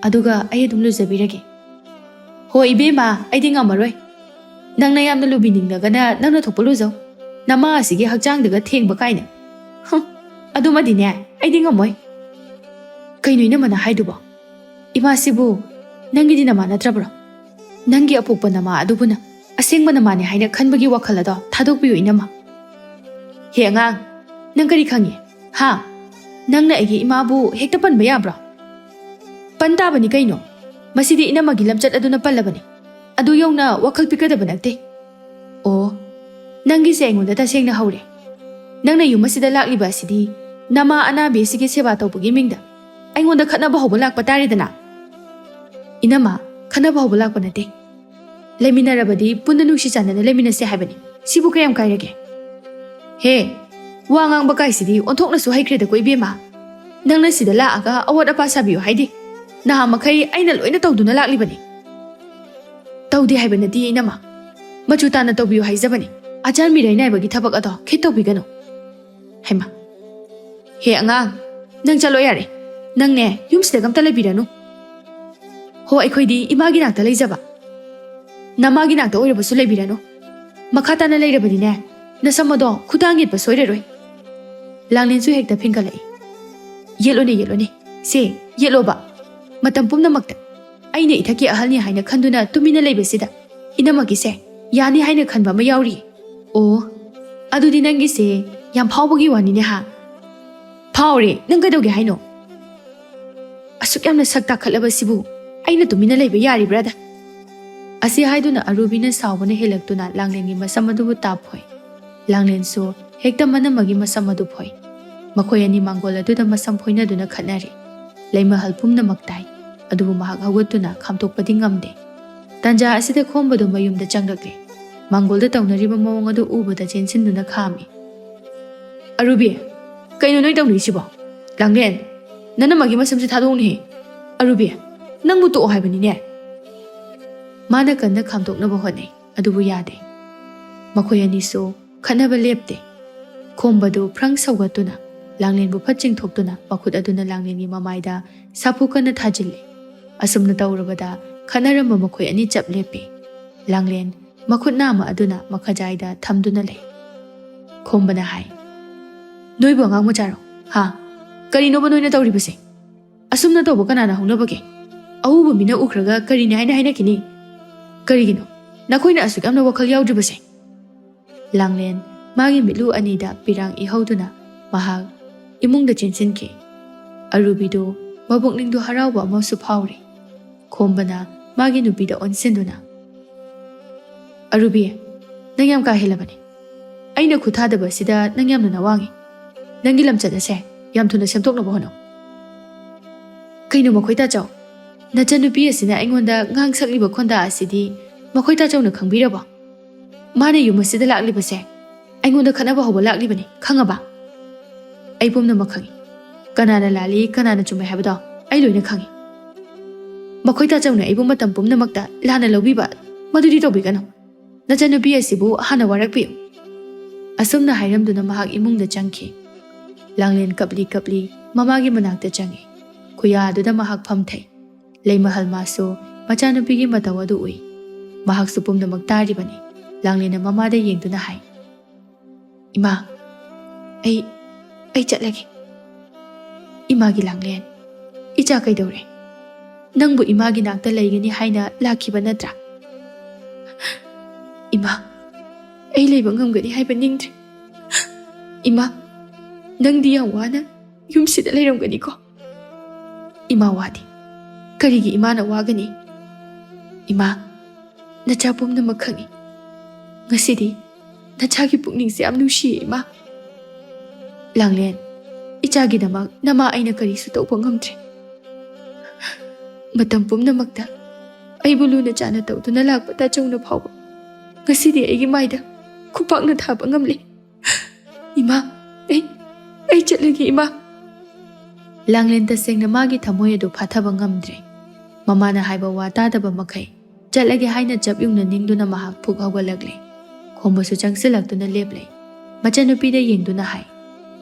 ꯑꯗꯨꯒ ꯑꯩ ꯑꯗꯨꯝ ꯂꯨꯖꯕꯤꯔꯒꯦ꯫" "ꯍꯣ ꯏꯕꯦꯝꯃ, ꯑꯩꯗꯤ ꯉꯝꯃꯔꯣꯏ꯫ ꯅꯪꯅ ꯌꯥꯝꯅ ꯂꯨꯕꯤꯅꯤꯡꯂꯒꯅ ꯅꯪꯅ ꯊꯣꯛꯄ ꯂꯨꯖꯧ꯫ ꯅꯃꯥ ꯑꯁꯤꯒꯤ ꯍꯛꯆꯥꯡꯗꯒ ꯊꯦꯡꯕ ꯀꯥꯏꯅ꯫ ꯍꯨꯝ, ꯑꯗꯨꯃꯗꯤꯅꯦ, ꯑꯩꯗꯤ ꯉꯝꯃꯣꯏ꯫" "ꯀꯩꯅꯣ ꯏꯅꯝꯃꯅ ꯍꯥꯏꯗꯨꯕꯣ? ꯏꯃꯥꯁꯤꯕꯨ ꯅꯪꯒꯤꯗꯤ ꯅꯃꯥ ꯅꯠꯇ꯭ꯔꯕ꯭ꯔꯣ? ꯅꯪꯒꯤ ꯑꯄꯣꯛꯄ ꯅꯃꯥ ꯑꯗꯨꯕꯨꯅ ꯑꯁꯦꯡꯕ ꯅꯃꯥꯅꯦ ꯍꯥꯏꯅ ꯈꯟꯕꯒꯤ ꯋꯥꯈꯜ ꯑꯗꯣ ꯊꯥꯗꯣꯛꯄꯤꯌꯨ ꯏꯅꯝꯃ꯫" "ꯍꯦ ꯑꯉꯥꯡ, ꯅꯪ ꯀꯔꯤ ꯈꯪꯉꯤ? ꯍꯥ? ꯅꯪꯅ ꯑꯩꯒꯤ ꯏꯃꯥꯕꯨ ꯍꯦꯛꯇ ꯄꯟꯕ ꯌꯥꯕ꯭ꯔꯣ? ꯄꯟ ꯇꯥꯕꯅꯤ ꯀꯩꯅꯣ꯫ ꯃꯁꯤꯗꯤ ꯏꯅꯝꯃꯒꯤ ꯂꯝꯆꯠ ꯑꯗꯨꯅ ꯄꯜꯂꯕꯅꯤ꯫ ꯑꯗꯨ ꯌꯧꯅ ꯋꯥꯈꯜ ꯄꯤꯛꯀꯗꯕ ꯅꯠꯇꯦ꯫ ꯑꯣ, ꯅꯪꯒꯤꯁꯦ ꯑꯩꯉꯣꯟꯗ ꯇꯁꯦꯡꯅ ꯍꯧꯔꯦ꯫ ꯅꯪꯅ ꯌꯨꯝ ꯑꯁꯤꯗ ꯂꯥꯛꯂꯤꯕ ꯑꯁꯤꯗꯤ ꯅꯃꯥ ꯑꯅꯥꯕꯤ ꯑꯁꯤꯒꯤ ꯁꯦꯕꯥ ꯇꯧꯕꯒꯤ ꯃꯤꯡꯗ ꯑꯩꯉꯣꯟꯗ ꯈꯠꯅꯕ ꯍꯧꯕ ꯂꯥꯛꯄ ꯇꯥꯔꯦꯗꯅ꯫ ꯏꯅꯝꯃ, ꯈꯠꯅꯕ ꯍꯧꯕ ꯂꯥꯛꯄ ꯅꯠꯇꯦ꯫ ꯂꯩꯃꯤꯟꯅꯔꯕꯗꯤ ꯄꯨꯟꯅ ꯅꯨꯡꯁꯤ ꯆꯥꯟꯅꯅ ꯂꯩꯃꯤꯟꯅꯁꯦ ꯍꯥꯏꯕꯅꯤ꯫ ꯁꯤꯕꯨ ꯀꯌꯥꯝ ꯀꯥꯏꯔꯒꯦ? ꯍꯦ, ꯋꯥ ꯉꯥꯡꯕ ꯀꯥꯏꯁꯤꯗꯤ ꯑꯣꯟꯊꯣꯛꯅꯁꯨ ꯍꯩꯈ꯭ꯔꯦꯗꯀꯣ ꯏꯕꯦꯝꯃ꯫ ꯅꯪꯅ ꯁꯤꯗ ꯂꯥꯛꯑꯒ ꯑꯋꯥꯠ ꯑꯄꯥ ꯁꯥꯕꯤꯌꯨ ꯍꯥꯏꯗꯦ꯫ ꯅꯍꯥ ꯃꯈꯩ ꯑꯩꯅ ꯂꯣꯏꯅ ꯇꯧꯗꯨꯅ ꯂꯥꯛꯂꯤꯕꯅꯤ꯫ ꯇꯧꯗꯦ ꯍꯥꯏꯕ ꯅꯠꯇꯦ ꯏꯅꯝꯃ꯫ ꯃꯆꯨ ꯇꯥꯅ ꯇꯧꯕꯤꯌꯨ ꯍꯥꯏꯖꯕꯅꯤ꯫ ꯑꯆꯥꯟ ꯃꯤꯔꯥꯏ ꯅꯥꯏꯕꯒꯤ ꯊꯕꯛ ꯑꯗꯣ ꯈꯤꯠ ꯇꯧꯕꯤꯒꯅꯨ꯫ ꯍꯩꯃꯥ꯫ ꯍꯦ ꯑꯉꯥꯡ, ꯅꯪ ꯆꯠꯂꯣ ꯌꯥꯔꯦ꯫ ꯅꯪꯅꯦ, ꯌꯨꯝꯁꯤꯗꯒ ꯑꯝꯇ ꯂꯩꯕꯤꯔꯅꯨ꯫ ꯍꯣ, ꯑꯩꯈꯣꯏꯗꯤ ꯏꯃꯥꯒꯤ ꯅꯥꯛꯇ ꯂꯩꯖꯕ꯫ ꯅꯃꯥꯒꯤ ꯅꯥꯛꯇ ꯑꯣꯏꯔꯕꯁꯨ ꯂꯩꯕꯤꯔꯅꯨ꯫ ꯃꯈꯥ ꯇꯥꯅ ꯂꯩꯔꯕꯗꯤꯅꯦ, ꯅꯁꯝ ꯑꯗꯣ ꯈꯨꯗꯥꯡ ꯌꯦꯠꯄ ꯁꯣꯏꯔꯔꯣꯏ꯫ ꯂꯥꯡꯂꯦꯟꯁꯨ ꯍꯦꯛꯇ ꯐꯤꯡꯒꯠꯂꯛꯏ꯫ ꯌꯦꯠꯂꯣꯅꯦ, ꯌꯦꯠꯂꯣꯅꯦ꯫ ꯁꯦ, ꯌꯦꯠꯂꯣꯕ꯫ ꯃꯇꯝ ꯄꯨꯝꯅꯃꯛꯇ ꯑꯩꯅ ꯏꯊꯛꯀꯤ ꯑꯍꯜꯅꯤ ꯍꯥꯏꯅ ꯈꯟꯗꯨꯅ ꯇꯨꯃꯤꯟꯅ ꯂꯩꯕꯁꯤꯗ ꯏꯅꯝꯃꯒꯤꯁꯦ ꯌꯥꯅꯤ ꯍꯥꯏꯅ ꯈꯟꯕ ꯑꯃ ꯌꯥꯎꯔꯤ꯫ ꯑꯣ, ꯑꯗꯨꯗꯤ ꯅꯪꯒꯤꯁꯦ ꯌꯥꯝ ꯐꯥꯎꯕꯒꯤ ꯋꯥꯅꯤꯅꯦ ꯍꯥ? ꯐꯥꯎꯔꯦ, ꯅꯪ ꯀꯩꯗꯧꯒꯦ ꯍꯥꯏꯅꯣ? ꯑꯁꯨꯛ ꯌꯥꯝꯅ ꯁꯛ ꯇꯥꯈꯠꯂꯕꯁꯤꯕꯨ ꯑꯩꯅ ꯇꯨꯃꯤꯟꯅ ꯂꯩꯕ ꯌꯥꯔꯤꯕ꯭ꯔꯥꯗ? ꯑꯁꯤ ꯍꯥꯏꯗꯨꯅ ꯑꯔꯨꯕꯤꯅ ꯁꯥꯎꯕꯅ ꯍꯦꯜꯂꯛꯇꯨꯅ ꯂꯥꯡꯂꯦꯟꯒꯤ ꯃꯁꯝ ꯑꯗꯨꯕꯨ ꯇꯥꯞ ꯐꯣꯏ꯫ ꯂꯥꯡꯂꯦꯟꯁꯨ ꯍꯦꯛꯇ ꯃꯅꯝꯃꯒꯤ ꯃꯁꯝ ꯑꯗꯨ ꯐꯣꯏ꯫ ꯃꯈꯣꯏ ꯑꯅꯤ ꯃꯥꯡꯒꯣꯜ ꯑꯗꯨꯗ ꯃꯁꯝ ꯐꯣꯏꯅꯗꯨꯅ ꯈꯠꯅꯔꯤ꯫ ꯂꯩꯃꯍꯜ ꯄꯨꯝꯅꯃꯛ ꯇꯥꯏ, ꯑꯗꯨꯕꯨ ꯃꯍꯥꯛ ꯍꯧꯒꯠꯇꯨꯅ ꯈꯥꯝꯇꯣꯛꯄꯗꯤ ꯉꯝꯗꯦ꯫ ꯇꯟꯖꯥ ꯑꯁꯤꯗ ꯈꯣꯝꯕꯗꯨ ꯃꯌꯨꯝꯗ ꯆꯪꯂꯛꯂꯦ꯫ ꯃꯥꯡꯒꯣꯜꯗ ꯇꯧꯅꯔꯤꯕ ꯃꯑꯣꯡ ꯑꯗꯨ ꯎꯕꯗ ꯆꯦꯟꯁꯤꯟꯗꯨꯅ ꯈꯥꯝꯃꯤ꯫ "ꯑꯔꯨꯕꯤ, ꯀꯩꯅꯣ ꯅꯣꯏ ꯇꯧꯅꯔꯤꯁꯤꯕꯣ? ꯂꯥꯡꯂꯦꯟ, ꯅꯅꯝꯃꯒꯤ ꯃꯁꯝꯁꯦ ꯊꯥꯗꯣꯛꯎꯅꯦꯍꯦ꯫ ꯑꯔꯨꯕꯤ, ꯅꯪꯕꯨ ꯇꯣꯛꯑꯣ ꯍꯥꯏꯕꯅꯤꯅꯦ!" ꯃꯥꯅ ꯀꯟꯅ ꯈꯥꯝꯗꯣꯛꯅꯕ ꯍꯣꯠꯅꯩ, ꯑꯗꯨꯕꯨ ꯌꯥꯗꯦ꯫ ꯃꯈꯣꯏ ꯑꯅꯤꯁꯨ ꯈꯠꯅꯕ ꯂꯦꯞꯇꯦ꯫ ꯈꯣꯝꯕꯗꯨ ꯐ꯭ꯔꯪ ꯁꯧꯒꯠꯇꯨꯅ ꯂꯥꯡꯂꯦꯟꯕꯨ ꯐꯠ ꯆꯤꯡꯊꯣꯛꯇꯨꯅ ꯃꯈꯨꯠ ꯑꯗꯨꯅ ꯂꯥꯡꯂꯦꯟꯒꯤ ꯃꯃꯥꯏꯗ ꯁꯥꯐꯨ ꯀꯟꯅ ꯊꯥꯖꯤꯜꯂꯤ꯫ ꯑꯁꯨꯝꯅ ꯇꯧꯔꯕꯗ ꯈꯠꯅꯔꯝꯕ ꯃꯈꯣꯏ ꯑꯅꯤ ꯆꯞ ꯂꯦꯞꯄꯤ꯫ ꯂꯥꯡꯂꯦꯟ ꯃꯈꯨꯠ ꯅꯥꯝꯃ ꯑꯗꯨꯅ ꯃꯈꯥꯖꯥꯏꯗ ꯊꯝꯗꯨꯅ ꯂꯩ꯫ ꯈꯣꯝꯕꯅ ꯍꯥꯏ, "ꯅꯣꯏꯕꯨ ꯑꯉꯥꯡ ꯃꯆꯥꯔꯣ? ꯍꯥ? ꯀꯔꯤꯅꯣꯕ ꯅꯣꯏꯅ ꯇꯧꯔꯤꯕꯁꯦ? ꯑꯁꯨꯝꯅ ꯇꯧꯕ ꯀꯅꯥꯅ ꯍꯧꯅꯕꯒꯦ? ꯑꯎꯕ ꯃꯤꯅ ꯎꯈ꯭ꯔꯒ ꯀꯔꯤꯅꯤ ꯍꯥꯏꯅ ꯍꯥꯏꯅꯈꯤꯅꯤ? ꯀꯔꯤꯒꯤꯅꯣ ꯅꯈꯣꯏꯅ ꯑꯁꯨꯛ ꯌꯥꯝꯅ ꯋꯥꯈꯜ ꯌꯥꯎꯗ꯭ꯔꯤꯕꯁꯦ?" ꯂꯥꯡꯂꯦꯟ ꯃꯥꯒꯤ ꯃꯤꯠꯂꯨ ꯑꯅꯤꯗ ꯄꯤꯔꯥꯡ ꯏꯍꯧꯗꯨꯅ ꯃꯍꯥꯛ ꯏꯃꯨꯡꯗ ꯆꯦꯟꯁꯤꯟꯈꯤ꯫ ꯑꯔꯨꯕꯤꯗꯨ ꯃꯄꯨꯛꯅꯤꯡꯗꯨ ꯍꯔꯥꯎꯕ ꯑꯃꯁꯨ ꯐꯥꯎꯔꯤ꯫ ꯈꯣꯝꯕꯅ ꯃꯥꯒꯤ ꯅꯨꯄꯤꯗ ꯑꯣꯟꯁꯤꯟꯗꯨꯅ, "ꯑꯔꯨꯕꯤ, ꯅꯪ ꯌꯥꯝ ꯀꯥ ꯍꯦꯜꯂꯕꯅꯤ꯫ ꯑꯩꯅ ꯈꯨꯠ ꯊꯥꯗꯕ ꯑꯁꯤꯗ ꯅꯪ ꯌꯥꯝꯅ ꯅꯋꯥꯡꯉꯤ꯫ ꯅꯪꯒꯤ ꯂꯝꯆꯠ ꯑꯁꯦ ꯌꯥꯝ ꯊꯨꯅ ꯁꯦꯝꯗꯣꯛꯅꯕ ꯍꯣꯠꯅꯧ꯫" "ꯀꯩꯅꯣ ꯃꯈꯣꯏ ꯇꯥꯆꯧ? ꯅꯆꯟꯅꯨꯄꯤ ꯑꯁꯤꯅ ꯑꯩꯉꯣꯟꯗ ꯉꯥꯡ ꯁꯛꯂꯤꯕ ꯈꯣꯟꯗꯥ ꯑꯁꯤꯗꯤ ꯃꯈꯣꯏ ꯇꯥꯆꯧꯅ ꯈꯪꯕꯤꯔꯕꯣ? ꯃꯥꯅ ꯌꯨꯝ ꯑꯁꯤꯗ ꯂꯥꯛꯂꯤꯕꯁꯦ ꯑꯩꯉꯣꯟꯗ ꯈꯠꯅꯕ ꯍꯧꯕ ꯂꯥꯛꯂꯤꯕꯅꯤ, ꯈꯪꯉꯕ? ꯑꯩ ꯄꯨꯝꯅꯃꯛ ꯈꯪꯏ꯫ ꯀꯅꯥꯅ ꯂꯥꯜꯂꯤ, ꯀꯅꯥꯅ ꯆꯨꯝꯃꯦ ꯍꯥꯏꯕꯗꯣ ꯑꯩ ꯂꯣꯏꯅ ꯈꯪꯏ꯫ ꯃꯈꯣꯏ ꯇꯥꯆꯧꯅ ꯑꯩꯕꯨ ꯃꯇꯝ ꯄꯨꯝꯅꯃꯛꯇ ꯂꯥꯟꯅ ꯂꯧꯕꯤꯕ, ꯃꯗꯨꯗꯤ ꯇꯧꯕꯤꯒꯅꯨ꯫ ꯅꯆꯟꯅꯨꯄꯤ ꯑꯁꯤꯕꯨ ꯍꯥꯟꯅ ꯋꯥꯔꯛꯄꯤꯌꯨ꯫" ꯑꯁꯨꯝꯅ ꯍꯥꯏꯔꯝꯗꯨꯅ ꯃꯍꯥꯛ ꯏꯃꯨꯡꯗ ꯆꯪꯈꯤ꯫ ꯂꯥꯡꯂꯦꯟ ꯀꯞꯂꯤ ꯀꯞꯂꯤ ꯃꯃꯥꯒꯤ ꯃꯅꯥꯛꯇ ꯆꯪꯉꯤ꯫ ꯈꯨꯌꯥꯗꯨꯗ ꯃꯍꯥꯛ ꯐꯝꯊꯩ꯫ ꯂꯩꯃꯍꯜ ꯃꯥꯁꯨ ꯃꯆꯥꯅꯨꯄꯤꯒꯤ ꯃꯇꯧ ꯑꯗꯨ ꯎꯏ꯫ ꯃꯍꯥꯛꯁꯨ ꯄꯨꯝꯅꯃꯛ ꯇꯥꯔꯤꯕꯅꯤ꯫ ꯂꯥꯡꯂꯦꯟꯅ ꯃꯃꯥꯗ ꯌꯦꯡꯗꯨꯅ ꯍꯥꯏ, "ꯏꯃꯥ, ꯑꯩ, ꯑꯩ ꯆꯠꯂꯒꯦ꯫" "ꯏꯃꯥꯒꯤ ꯂꯥꯡꯂꯦꯟ, ꯏꯆꯥ ꯀꯩꯗꯧꯔꯦ? ꯅꯪꯕꯨ ꯏꯃꯥꯒꯤ ꯅꯥꯛꯇ ꯂꯩꯒꯅꯤ ꯍꯥꯏꯅ ꯂꯥꯛꯈꯤꯕ ꯅꯠꯇ꯭ꯔꯥ?" "ꯏꯃꯥ, ꯑꯩ ꯂꯩꯕ ꯉꯝꯒꯅꯤ ꯍꯥꯏꯕ ꯅꯤꯡꯗ꯭ꯔꯦ꯫ ꯏꯃꯥ, ꯅꯪꯗꯤ ꯌꯥꯝ ꯋꯥꯅ ꯌꯨꯝꯁꯤꯗ ꯂꯩꯔꯝꯒꯅꯤꯀꯣ?" "ꯏꯃꯥ ꯋꯥꯗꯦ꯫ ꯀꯔꯤꯒꯤ ꯏꯃꯥꯅ ꯋꯥꯒꯅꯤ? ꯏꯃꯥ, ꯅꯆꯥ ꯄꯨꯝꯅꯃꯛ ꯈꯪꯏ꯫ ꯉꯁꯤꯗꯤ ꯅꯆꯥꯒꯤ ꯄꯨꯛꯅꯤꯡꯁꯦ ꯌꯥꯝ ꯅꯨꯡꯁꯤꯌꯦ, ꯏꯃꯥ꯫" "ꯂꯥꯡꯂꯦꯟ, ꯏꯆꯥꯒꯤꯗꯃꯛ ꯅꯃꯥ ꯑꯩꯅ ꯀꯔꯤꯁꯨ ꯇꯧꯕ ꯉꯝꯗ꯭ꯔꯦ꯫ ꯃꯇꯝ ꯄꯨꯝꯅꯃꯛꯇ ꯑꯩꯕꯨ ꯂꯨꯅ ꯆꯥꯅ ꯇꯧꯗꯨꯅ ꯂꯥꯛꯄ ꯇꯥꯆꯧꯅ ꯐꯥꯎꯕ ꯉꯁꯤꯗꯤ ꯑꯩꯒꯤ ꯃꯥꯏꯗ ꯈꯨꯄꯥꯛꯅ ꯊꯥꯕ ꯉꯝꯂꯦ꯫ ꯏꯃꯥ, ꯑꯩ, ꯑꯩ ꯆꯠꯂꯒꯦ, ꯏꯃꯥ꯫" ꯂꯥꯡꯂꯦꯟ ꯇꯁꯦꯡꯅ ꯃꯥꯒꯤ ꯊꯃꯣꯏ ꯑꯗꯨ ꯐꯥꯊꯕ ꯉꯝꯗ꯭ꯔꯦ꯫ ꯃꯃꯥꯅ ꯍꯥꯏꯕ ꯋꯥ ꯇꯥꯗꯕ ꯃꯈꯩ ꯆꯠꯂꯒꯦ ꯍꯥꯏꯅ ꯆꯞ ꯌꯨꯡꯅ ꯅꯤꯡꯗꯨꯅ ꯃꯍꯥꯛ ꯐꯨꯛ ꯍꯧꯒꯠꯂꯛꯂꯦ꯫ ꯈꯣꯝꯕꯁꯨ ꯆꯪꯁꯤꯜꯂꯛꯇꯨꯅ ꯂꯦꯞꯂꯦ꯫ ꯃꯆꯟꯅꯨꯄꯤꯗ ꯌꯦꯡꯗꯨꯅ ꯍꯥꯏ,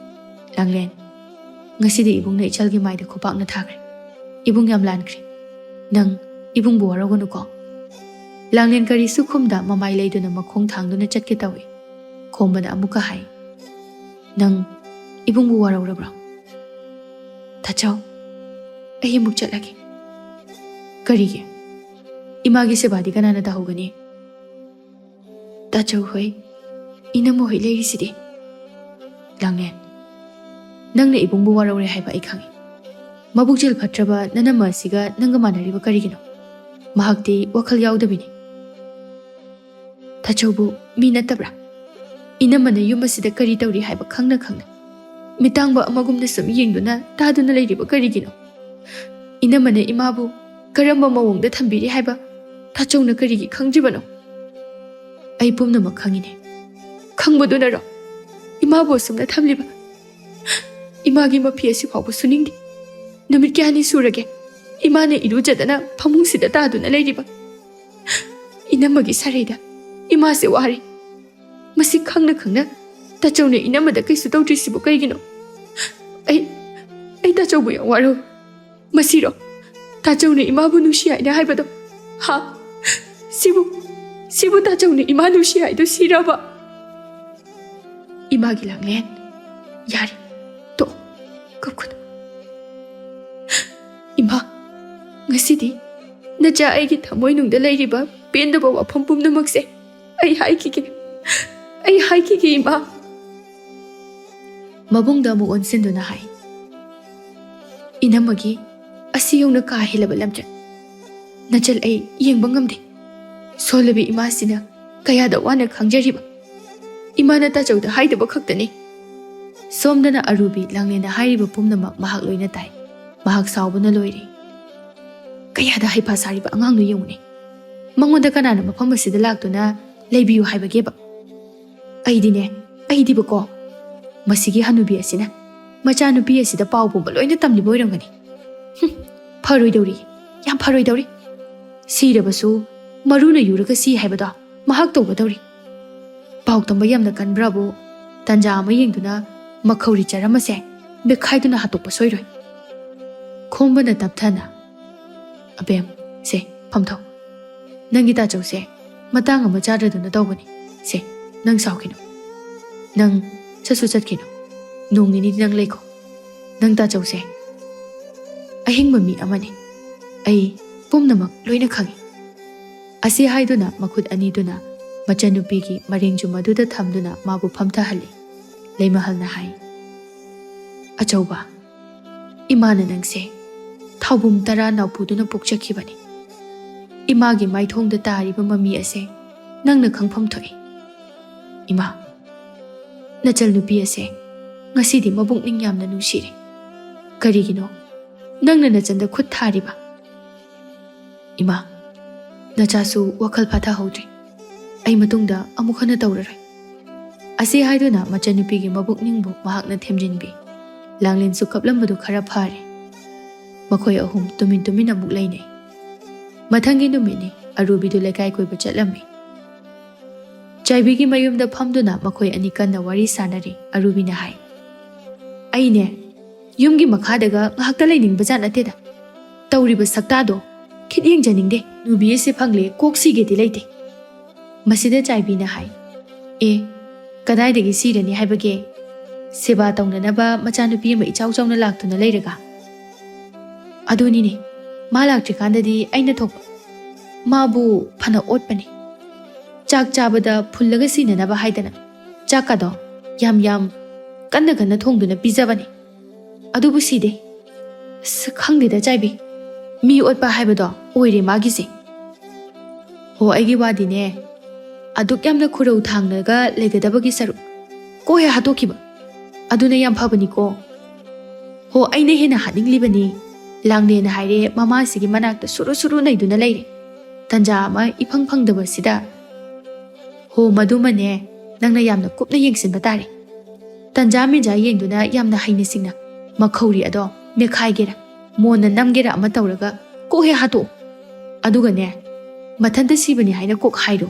"ꯂꯥꯡꯂꯦꯟ, ꯉꯁꯤꯗꯤ ꯏꯕꯨꯡꯅ ꯏꯆꯜꯒꯤ ꯃꯥꯏꯗ ꯈꯨꯄꯥꯛꯅ ꯊꯥꯈ꯭ꯔꯦ꯫ ꯏꯕꯨꯡ ꯌꯥꯝ ꯂꯥꯟꯈ꯭ꯔꯦ꯫ ꯅꯪ ꯏꯕꯨꯡꯕꯨ ꯋꯥꯔꯧꯒꯅꯨꯀꯣ꯫" ꯂꯥꯡꯂꯦꯟ ꯀꯔꯤꯁꯨ ꯈꯨꯝꯗ ꯃꯃꯥꯏ ꯂꯩꯗꯨꯅ ꯃꯈꯣꯡ ꯊꯥꯡꯗꯨꯅ ꯆꯠꯀꯦ ꯇꯧꯏ꯫ ꯈꯣꯝꯕꯅ ꯑꯃꯨꯛꯀ ꯍꯥꯏ, "ꯅꯪ ꯏꯕꯨꯡꯕꯨ ꯋꯥꯔꯧꯔꯕ꯭ꯔꯣ?" "ꯇꯥꯆꯧ, ꯑꯩ ꯑꯃꯨꯛ ꯆꯠꯂꯒꯦ꯫" "ꯀꯔꯤꯒꯤ? ꯏꯃꯥꯒꯤ ꯁꯦꯕꯥꯗꯤ ꯀꯅꯥꯅ ꯇꯧꯍꯧꯒꯅꯤ?" "ꯇꯥꯆꯧ ꯍꯣꯏ, ꯏꯅꯝꯃ ꯍꯣꯏ ꯂꯩꯔꯤꯁꯤꯗꯤ꯫" "ꯂꯥꯡꯂꯦꯟ, ꯅꯪꯅ ꯏꯕꯨꯡꯕꯨ ꯋꯥꯔꯧꯔꯦ ꯍꯥꯏꯕ ꯑꯩ ꯈꯪꯏ꯫ ꯃꯕꯨꯛꯆꯦꯜ ꯐꯠꯇ꯭ꯔꯕ ꯅꯅꯝꯃ ꯑꯁꯤꯒ ꯅꯪꯒ ꯃꯥꯟꯅꯔꯤꯕ ꯀꯔꯤꯒꯤꯅꯣ? ꯃꯍꯥꯛꯇꯤ ꯋꯥꯈꯜ ꯌꯥꯎꯗꯕꯤꯅꯤ꯫ ꯇꯥꯆꯧꯕꯨ ꯃꯤ ꯅꯠꯇꯕ꯭ꯔꯥ? ꯏꯅꯝꯃꯅ ꯌꯨꯝ ꯑꯁꯤꯗ ꯀꯔꯤ ꯇꯧꯔꯤ ꯍꯥꯏꯕ ꯈꯪꯅ ꯈꯪꯅ ꯃꯤꯇꯥꯡꯕ ꯑꯃꯒꯨꯝꯅ ꯁꯨꯝ ꯌꯦꯡꯗꯨꯅ ꯇꯥꯗꯨꯅ ꯂꯩꯔꯤꯕ ꯀꯔꯤꯒꯤꯅꯣ? ꯏꯅꯝꯃꯅ ꯏꯃꯥꯕꯨ ꯀꯔꯝꯕ ꯃꯑꯣꯡꯗ ꯊꯝꯕꯤꯔꯤ ꯍꯥꯏꯕ ꯇꯥꯆꯧꯅ ꯀꯔꯤꯒꯤ ꯈꯪꯗ꯭ꯔꯤꯕꯅꯣ? ꯑꯩ ꯄꯨꯝꯅꯃꯛ ꯈꯪꯏꯅꯦ꯫ ꯈꯪꯕꯗꯨꯅꯔꯣ ꯏꯃꯥꯕꯨ ꯑꯁꯨꯝꯅ ꯊꯝꯂꯤꯕ? ꯏꯃꯥꯒꯤ ꯃꯐꯤ ꯑꯁꯤ ꯐꯥꯎꯕ ꯁꯨꯅꯤꯡꯗꯦ꯫ ꯅꯨꯃꯤꯠ ꯀꯌꯥꯅꯤ ꯁꯨꯔꯒꯦ ꯏꯃꯥꯅ ꯏꯔꯨꯖꯗꯅ ꯐꯃꯨꯡꯁꯤꯗ ꯇꯥꯗꯨꯅ ꯂꯩꯔꯤꯕ? ꯏꯅꯝꯃꯒꯤ ꯁꯥꯔꯩꯗ ꯏꯃꯥꯁꯦ ꯋꯥꯔꯦ꯫ ꯃꯁꯤ ꯈꯪꯅ ꯈꯪꯅ ꯇꯥꯆꯧꯅ ꯏꯅꯝꯃꯗ ꯀꯩꯁꯨ ꯇꯧꯗ꯭ꯔꯤꯁꯤꯕꯨ ꯀꯩꯒꯤꯅꯣ? ꯑꯩ, ꯑꯩ ꯇꯥꯆꯧꯕꯨ ꯌꯥꯝ ꯋꯥꯔꯧꯏ꯫ ꯃꯁꯤꯔꯣ ꯇꯥꯆꯧꯅ ꯏꯃꯥꯕꯨ ꯅꯨꯡꯁꯤ ꯍꯥꯏꯅ ꯍꯥꯏꯕꯗꯣ? ꯍꯥ? ꯁꯤꯕꯨ, ꯁꯤꯕꯨ ꯇꯥꯆꯧꯅ ꯏꯃꯥ ꯅꯨꯡꯁꯤ ꯍꯥꯏꯗꯣ ꯁꯤꯔꯕ? ꯏꯃꯥꯒꯤ ꯂꯥꯡꯂꯦꯟ꯫ ꯌꯥꯔꯦ, ꯇꯣꯛꯑꯣ, ꯀꯞꯀꯅꯨ꯫ ꯏꯃꯥ, ꯉꯁꯤꯗꯤ ꯅꯆꯥ ꯑꯩꯒꯤ ꯊꯃꯣꯏꯅꯨꯡꯗ ꯂꯩꯔꯤꯕ ꯄꯦꯟꯗꯕ ꯋꯥꯐꯝ ꯄꯨꯝꯅꯃꯛꯁꯦ ꯑꯩ ꯍꯥꯏꯈꯤꯒꯦ, ꯑꯩ ꯍꯥꯏꯈꯤꯒꯦ, ꯏꯃꯥ꯫ ꯃꯕꯨꯡꯗ ꯑꯃꯨꯛ ꯑꯣꯟꯁꯤꯟꯗꯨꯅ ꯍꯥꯏ, ꯏꯅꯝꯃꯒꯤ ꯑꯁꯤ ꯌꯧꯅ ꯀꯥ ꯍꯦꯜꯂꯕ ꯂꯝꯆꯠ, ꯅꯆꯜ ꯑꯩ ꯌꯦꯡꯕ ꯉꯝꯗꯦ꯫ ꯁꯣꯜꯂꯕꯤ ꯏꯃꯥꯁꯤꯅ ꯀꯌꯥꯗ ꯋꯥꯅ ꯈꯥꯡꯖꯔꯤꯕ꯫ ꯏꯃꯥꯅ ꯇꯥꯆꯧꯗ ꯍꯥꯏꯗꯕ ꯈꯛꯇꯅꯤ꯫ ꯁꯣꯝꯗꯅ ꯑꯔꯨꯕꯤ ꯂꯥꯡꯂꯦꯟꯗ ꯍꯥꯏꯔꯤꯕ ꯄꯨꯝꯅꯃꯛ ꯃꯍꯥꯛ ꯂꯣꯏꯅ ꯇꯥꯏ꯫ ꯃꯍꯥꯛ ꯁꯥꯎꯕꯅ ꯂꯣꯏꯔꯦ꯫ ꯀꯌꯥꯗ ꯍꯩꯄꯥ ꯁꯥꯔꯤꯕ ꯑꯉꯥꯡꯅꯣ ꯌꯦꯡꯉꯨꯅꯦ꯫ ꯃꯉꯣꯟꯗ ꯀꯅꯥꯅ ꯃꯐꯝ ꯑꯁꯤꯗ ꯂꯥꯛꯇꯨꯅ ꯂꯩꯕꯤꯌꯨ ꯍꯥꯏꯕꯒꯦꯕ? ꯑꯩꯗꯤꯅꯦ, ꯑꯩꯗꯤꯕꯀꯣ, ꯃꯁꯤꯒꯤ ꯍꯅꯨꯕꯤ ꯑꯁꯤꯅ ꯃꯆꯥꯅꯨꯄꯤ ꯑꯁꯤꯗ ꯄꯥꯎ ꯄꯨꯝꯕ ꯂꯣꯏꯅ ꯇꯝꯂꯤꯕ ꯑꯣꯏꯔꯝꯒꯅꯤ꯫ ꯍꯨꯝ, ꯐꯔꯣꯏꯗꯧꯔꯤ, ꯌꯥꯝ ꯐꯔꯣꯏꯗꯧꯔꯤ꯫ ꯁꯤꯔꯕꯁꯨ ꯃꯔꯨꯅ ꯌꯨꯔꯒ ꯁꯤ ꯍꯥꯏꯕꯗꯣ ꯃꯍꯥꯛ ꯇꯧꯒꯗꯧꯔꯤ꯫ ꯄꯥꯎ ꯇꯝꯕ ꯌꯥꯝꯅ ꯀꯟꯕ꯭ꯔꯥꯕꯨ, ꯇꯟꯖꯥ ꯑꯃ ꯌꯦꯡꯗꯨꯅ ꯃꯈꯧꯔꯤ ꯆꯔꯝ ꯑꯁꯦ ꯃꯦꯠꯈꯥꯏꯗꯨꯅ ꯍꯥꯠꯇꯣꯛꯄ ꯁꯣꯏꯔꯣꯏ꯫ ꯈꯣꯝꯕꯅ ꯇꯞꯊꯅ, ꯑꯕꯦꯝ, ꯁꯦ, ꯐꯝꯊꯧ꯫ ꯅꯪꯒꯤ ꯇꯥꯆꯧꯁꯦ ꯃꯇꯥꯡ ꯑꯃ ꯆꯥꯗ꯭ꯔꯗꯅ ꯇꯧꯕꯅꯤ꯫ ꯁꯦ, ꯅꯪ ꯁꯥꯎꯈꯤꯅꯨ꯫ ꯅꯪ ꯆꯠꯁꯨ ꯆꯠꯈꯤꯅꯨ꯫ ꯅꯣꯡ ꯅꯤꯅꯤꯗꯤ ꯅꯪ ꯂꯩꯈꯣ꯫ ꯅꯪ ꯇꯥꯆꯧꯁꯦ ꯑꯍꯤꯡꯕ ꯃꯤ ꯑꯃꯅꯤ꯫ ꯑꯩ ꯄꯨꯝꯅꯃꯛ ꯂꯣꯏꯅ ꯈꯪꯏ꯫ ꯑꯁꯤ ꯍꯥꯏꯗꯨꯅ ꯃꯈꯨꯠ ꯑꯅꯤꯗꯨꯅ ꯃꯆꯟꯅꯨꯄꯤꯒꯤ ꯃꯔꯦꯡꯖꯨꯝ ꯑꯗꯨꯗ ꯊꯝꯗꯨꯅ ꯃꯥꯕꯨ ꯐꯝꯊꯍꯜꯂꯤ꯫ ꯂꯩꯃꯍꯜꯅ ꯍꯥꯏ, "ꯑꯆꯧꯕ, ꯏꯃꯥꯅ ꯅꯪꯁꯦ ꯊꯥꯎꯕꯨꯝ ꯇꯔꯥ ꯅꯥꯎꯄꯨꯗꯨꯅ ꯄꯣꯛꯆꯈꯤꯕꯅꯤ꯫ ꯏꯃꯥꯒꯤ ꯃꯥꯏꯊꯣꯡꯗ ꯇꯥꯔꯤꯕ ꯃꯃꯤ ꯑꯁꯦ ꯅꯪꯅ ꯈꯪꯐꯝ ꯊꯣꯛꯏ꯫ ꯏꯃꯥ, ꯅꯆꯜ ꯅꯨꯄꯤ ꯑꯁꯦ ꯉꯁꯤꯗꯤ ꯃꯕꯨꯛꯅꯤꯡ ꯌꯥꯝꯅ ꯅꯨꯡꯁꯤꯔꯦ꯫ ꯀꯔꯤꯒꯤꯅꯣ ꯅꯪꯅ ꯅꯆꯟꯗ ꯈꯨꯠ ꯊꯥꯔꯤꯕ?" "ꯏꯃꯥ, ꯅꯆꯥꯁꯨ ꯋꯥꯈꯜ ꯐꯥꯊꯍꯧꯗ꯭ꯔꯤ꯫ ꯑꯩ ꯃꯇꯨꯡꯗ ꯑꯃꯨꯛ ꯍꯟꯅ ꯇꯧꯔꯔꯣꯏ꯫" ꯑꯁꯤ ꯍꯥꯏꯗꯨꯅ ꯃꯆꯟꯅꯨꯄꯤꯒꯤ ꯃꯕꯨꯛꯅꯤꯡꯕꯨ ꯃꯍꯥꯛꯅ ꯊꯦꯝꯖꯤꯟꯕꯤ꯫ ꯂꯥꯡꯂꯦꯟꯁꯨ ꯀꯞꯂꯝꯕꯗꯨ ꯈꯔ ꯐꯔꯦ꯫ ꯃꯈꯣꯏ ꯑꯍꯨꯝ ꯇꯨꯃꯤꯟ ꯇꯨꯃꯤꯟ ꯑꯃꯨꯛ ꯂꯩꯅꯩ꯫ ꯃꯊꯪꯒꯤ ꯅꯨꯃꯤꯠꯅꯤ꯫ ꯑꯔꯨꯕꯤꯗꯨ ꯂꯩꯀꯥꯏ ꯀꯣꯏꯕ ꯆꯠꯂꯝꯃꯤ꯫ ꯆꯥꯏꯕꯤꯒꯤ ꯃꯌꯨꯝꯗ ꯐꯝꯗꯨꯅ ꯃꯈꯣꯏ ꯑꯅꯤ ꯀꯟꯅ ꯋꯥꯔꯤ ꯁꯥꯟꯅꯔꯤ꯫ ꯑꯔꯨꯕꯤꯅ ꯍꯥꯏ, "ꯑꯩꯅꯦ, ꯌꯨꯝꯒꯤ ꯃꯈꯥꯗꯒ ꯉꯥꯏꯍꯥꯛꯇ ꯂꯩꯅꯤꯡꯕꯖꯥꯠ ꯅꯠꯇꯦꯗ꯫ ꯇꯧꯔꯤꯕ ꯁꯛꯇꯥꯗꯣ ꯈꯤꯠ ꯌꯦꯡꯖꯅꯤꯡꯗꯦ꯫ ꯅꯨꯕꯤ ꯑꯁꯤ ꯐꯪꯂꯦ, ꯀꯣꯛ ꯁꯤꯒꯦꯗꯤ ꯂꯩꯇꯦ꯫" ꯃꯁꯤꯗ ꯆꯥꯏꯕꯤꯅ ꯍꯥꯏ, "ꯑꯦ, ꯀꯗꯥꯏꯗꯒꯤ ꯁꯤꯔꯅꯤ ꯍꯥꯏꯕꯒꯦ? ꯁꯦꯕꯥ ꯇꯧꯅꯅꯕ ꯃꯆꯥꯅꯨꯄꯤ ꯑꯃ ꯏꯆꯥꯎ ꯆꯥꯎꯅ ꯂꯥꯛꯇꯨꯅ ꯂꯩꯔꯒ?" "ꯑꯗꯨꯅꯤꯅꯦ, ꯃꯥ ꯂꯥꯛꯇ꯭ꯔꯤꯀꯥꯟꯗꯗꯤ ꯑꯩꯅ ꯊꯣꯛꯄ꯫ ꯃꯥꯕꯨ ꯐꯅ ꯑꯣꯠꯄꯅꯤ꯫ ꯆꯥꯛ ꯆꯥꯕꯗ ꯐꯨꯜꯂꯒ ꯁꯤꯅꯅꯕ ꯍꯥꯏꯗꯅ ꯆꯥꯛꯀꯗꯣ ꯌꯥꯝ ꯌꯥꯝ ꯀꯟꯅ ꯀꯟꯅ ꯊꯣꯡꯗꯨꯅ ꯄꯤꯖꯕꯅꯤ꯫ ꯑꯗꯨꯕꯨ ꯁꯤꯗꯦ꯫ ꯑꯁ, ꯈꯪꯗꯦꯗ ꯆꯥꯏꯕꯤ, ꯃꯤ ꯑꯣꯠꯄ ꯍꯥꯏꯕꯗꯣ ꯑꯣꯏꯔꯦ ꯃꯥꯒꯤꯁꯦ꯫ ꯍꯣ, ꯑꯩꯒꯤ ꯋꯥꯗꯤꯅꯦ, ꯑꯗꯨꯛ ꯌꯥꯝꯅ ꯈꯨꯔꯧ ꯊꯥꯡꯅꯒ ꯂꯩꯒꯗꯕꯒꯤ ꯁꯔꯨꯛ ꯀꯣꯛ ꯍꯦꯛ ꯍꯥꯠꯇꯣꯛꯈꯤꯕ ꯑꯗꯨꯅ ꯌꯥꯝ ꯐꯕꯅꯤꯀꯣ꯫ ꯍꯣ, ꯑꯩꯅ ꯍꯦꯟꯅ ꯍꯥꯠꯅꯤꯡꯂꯤꯕꯅꯤ꯫ ꯂꯥꯡꯂꯦꯟ ꯍꯥꯏꯔꯦ, ꯃꯃꯥꯁꯤꯒꯤ ꯃꯅꯥꯛꯇ ꯁꯨꯔꯨ ꯁꯨꯔꯨ ꯅꯩꯗꯨꯅ ꯂꯩꯔꯦ꯫ ꯇꯟꯖꯥ ꯑꯃ ꯏꯐꯪ ꯐꯪꯗꯕꯁꯤꯗ꯫ ꯍꯣ, ꯃꯗꯨꯃꯅꯦ, ꯅꯪꯅ ꯌꯥꯝꯅ ꯀꯨꯞꯅ ꯌꯦꯡꯁꯤꯟꯕ ꯇꯥꯔꯦ꯫ ꯇꯟꯖꯥ ꯃꯦꯟꯖꯥ ꯌꯦꯡꯗꯨꯅ ꯌꯥꯝꯅ ꯍꯩꯅ ꯁꯤꯡꯅ ꯃꯈꯧꯔꯤ ꯑꯗꯣ ꯃꯦꯠꯈꯥꯏꯒꯦꯔꯥ, ꯃꯣꯟꯅ ꯅꯝꯒꯦꯔꯥ ꯑꯃ ꯇꯧꯔꯒ ꯀꯣꯛ ꯍꯦꯛ ꯍꯥꯠꯇꯣꯛꯑꯣ꯫ ꯑꯗꯨꯒꯅꯦ, ꯃꯊꯟꯇ ꯁꯤꯕꯅꯤ ꯍꯥꯏꯅ ꯀꯣꯛ ꯍꯥꯏꯔꯣ꯫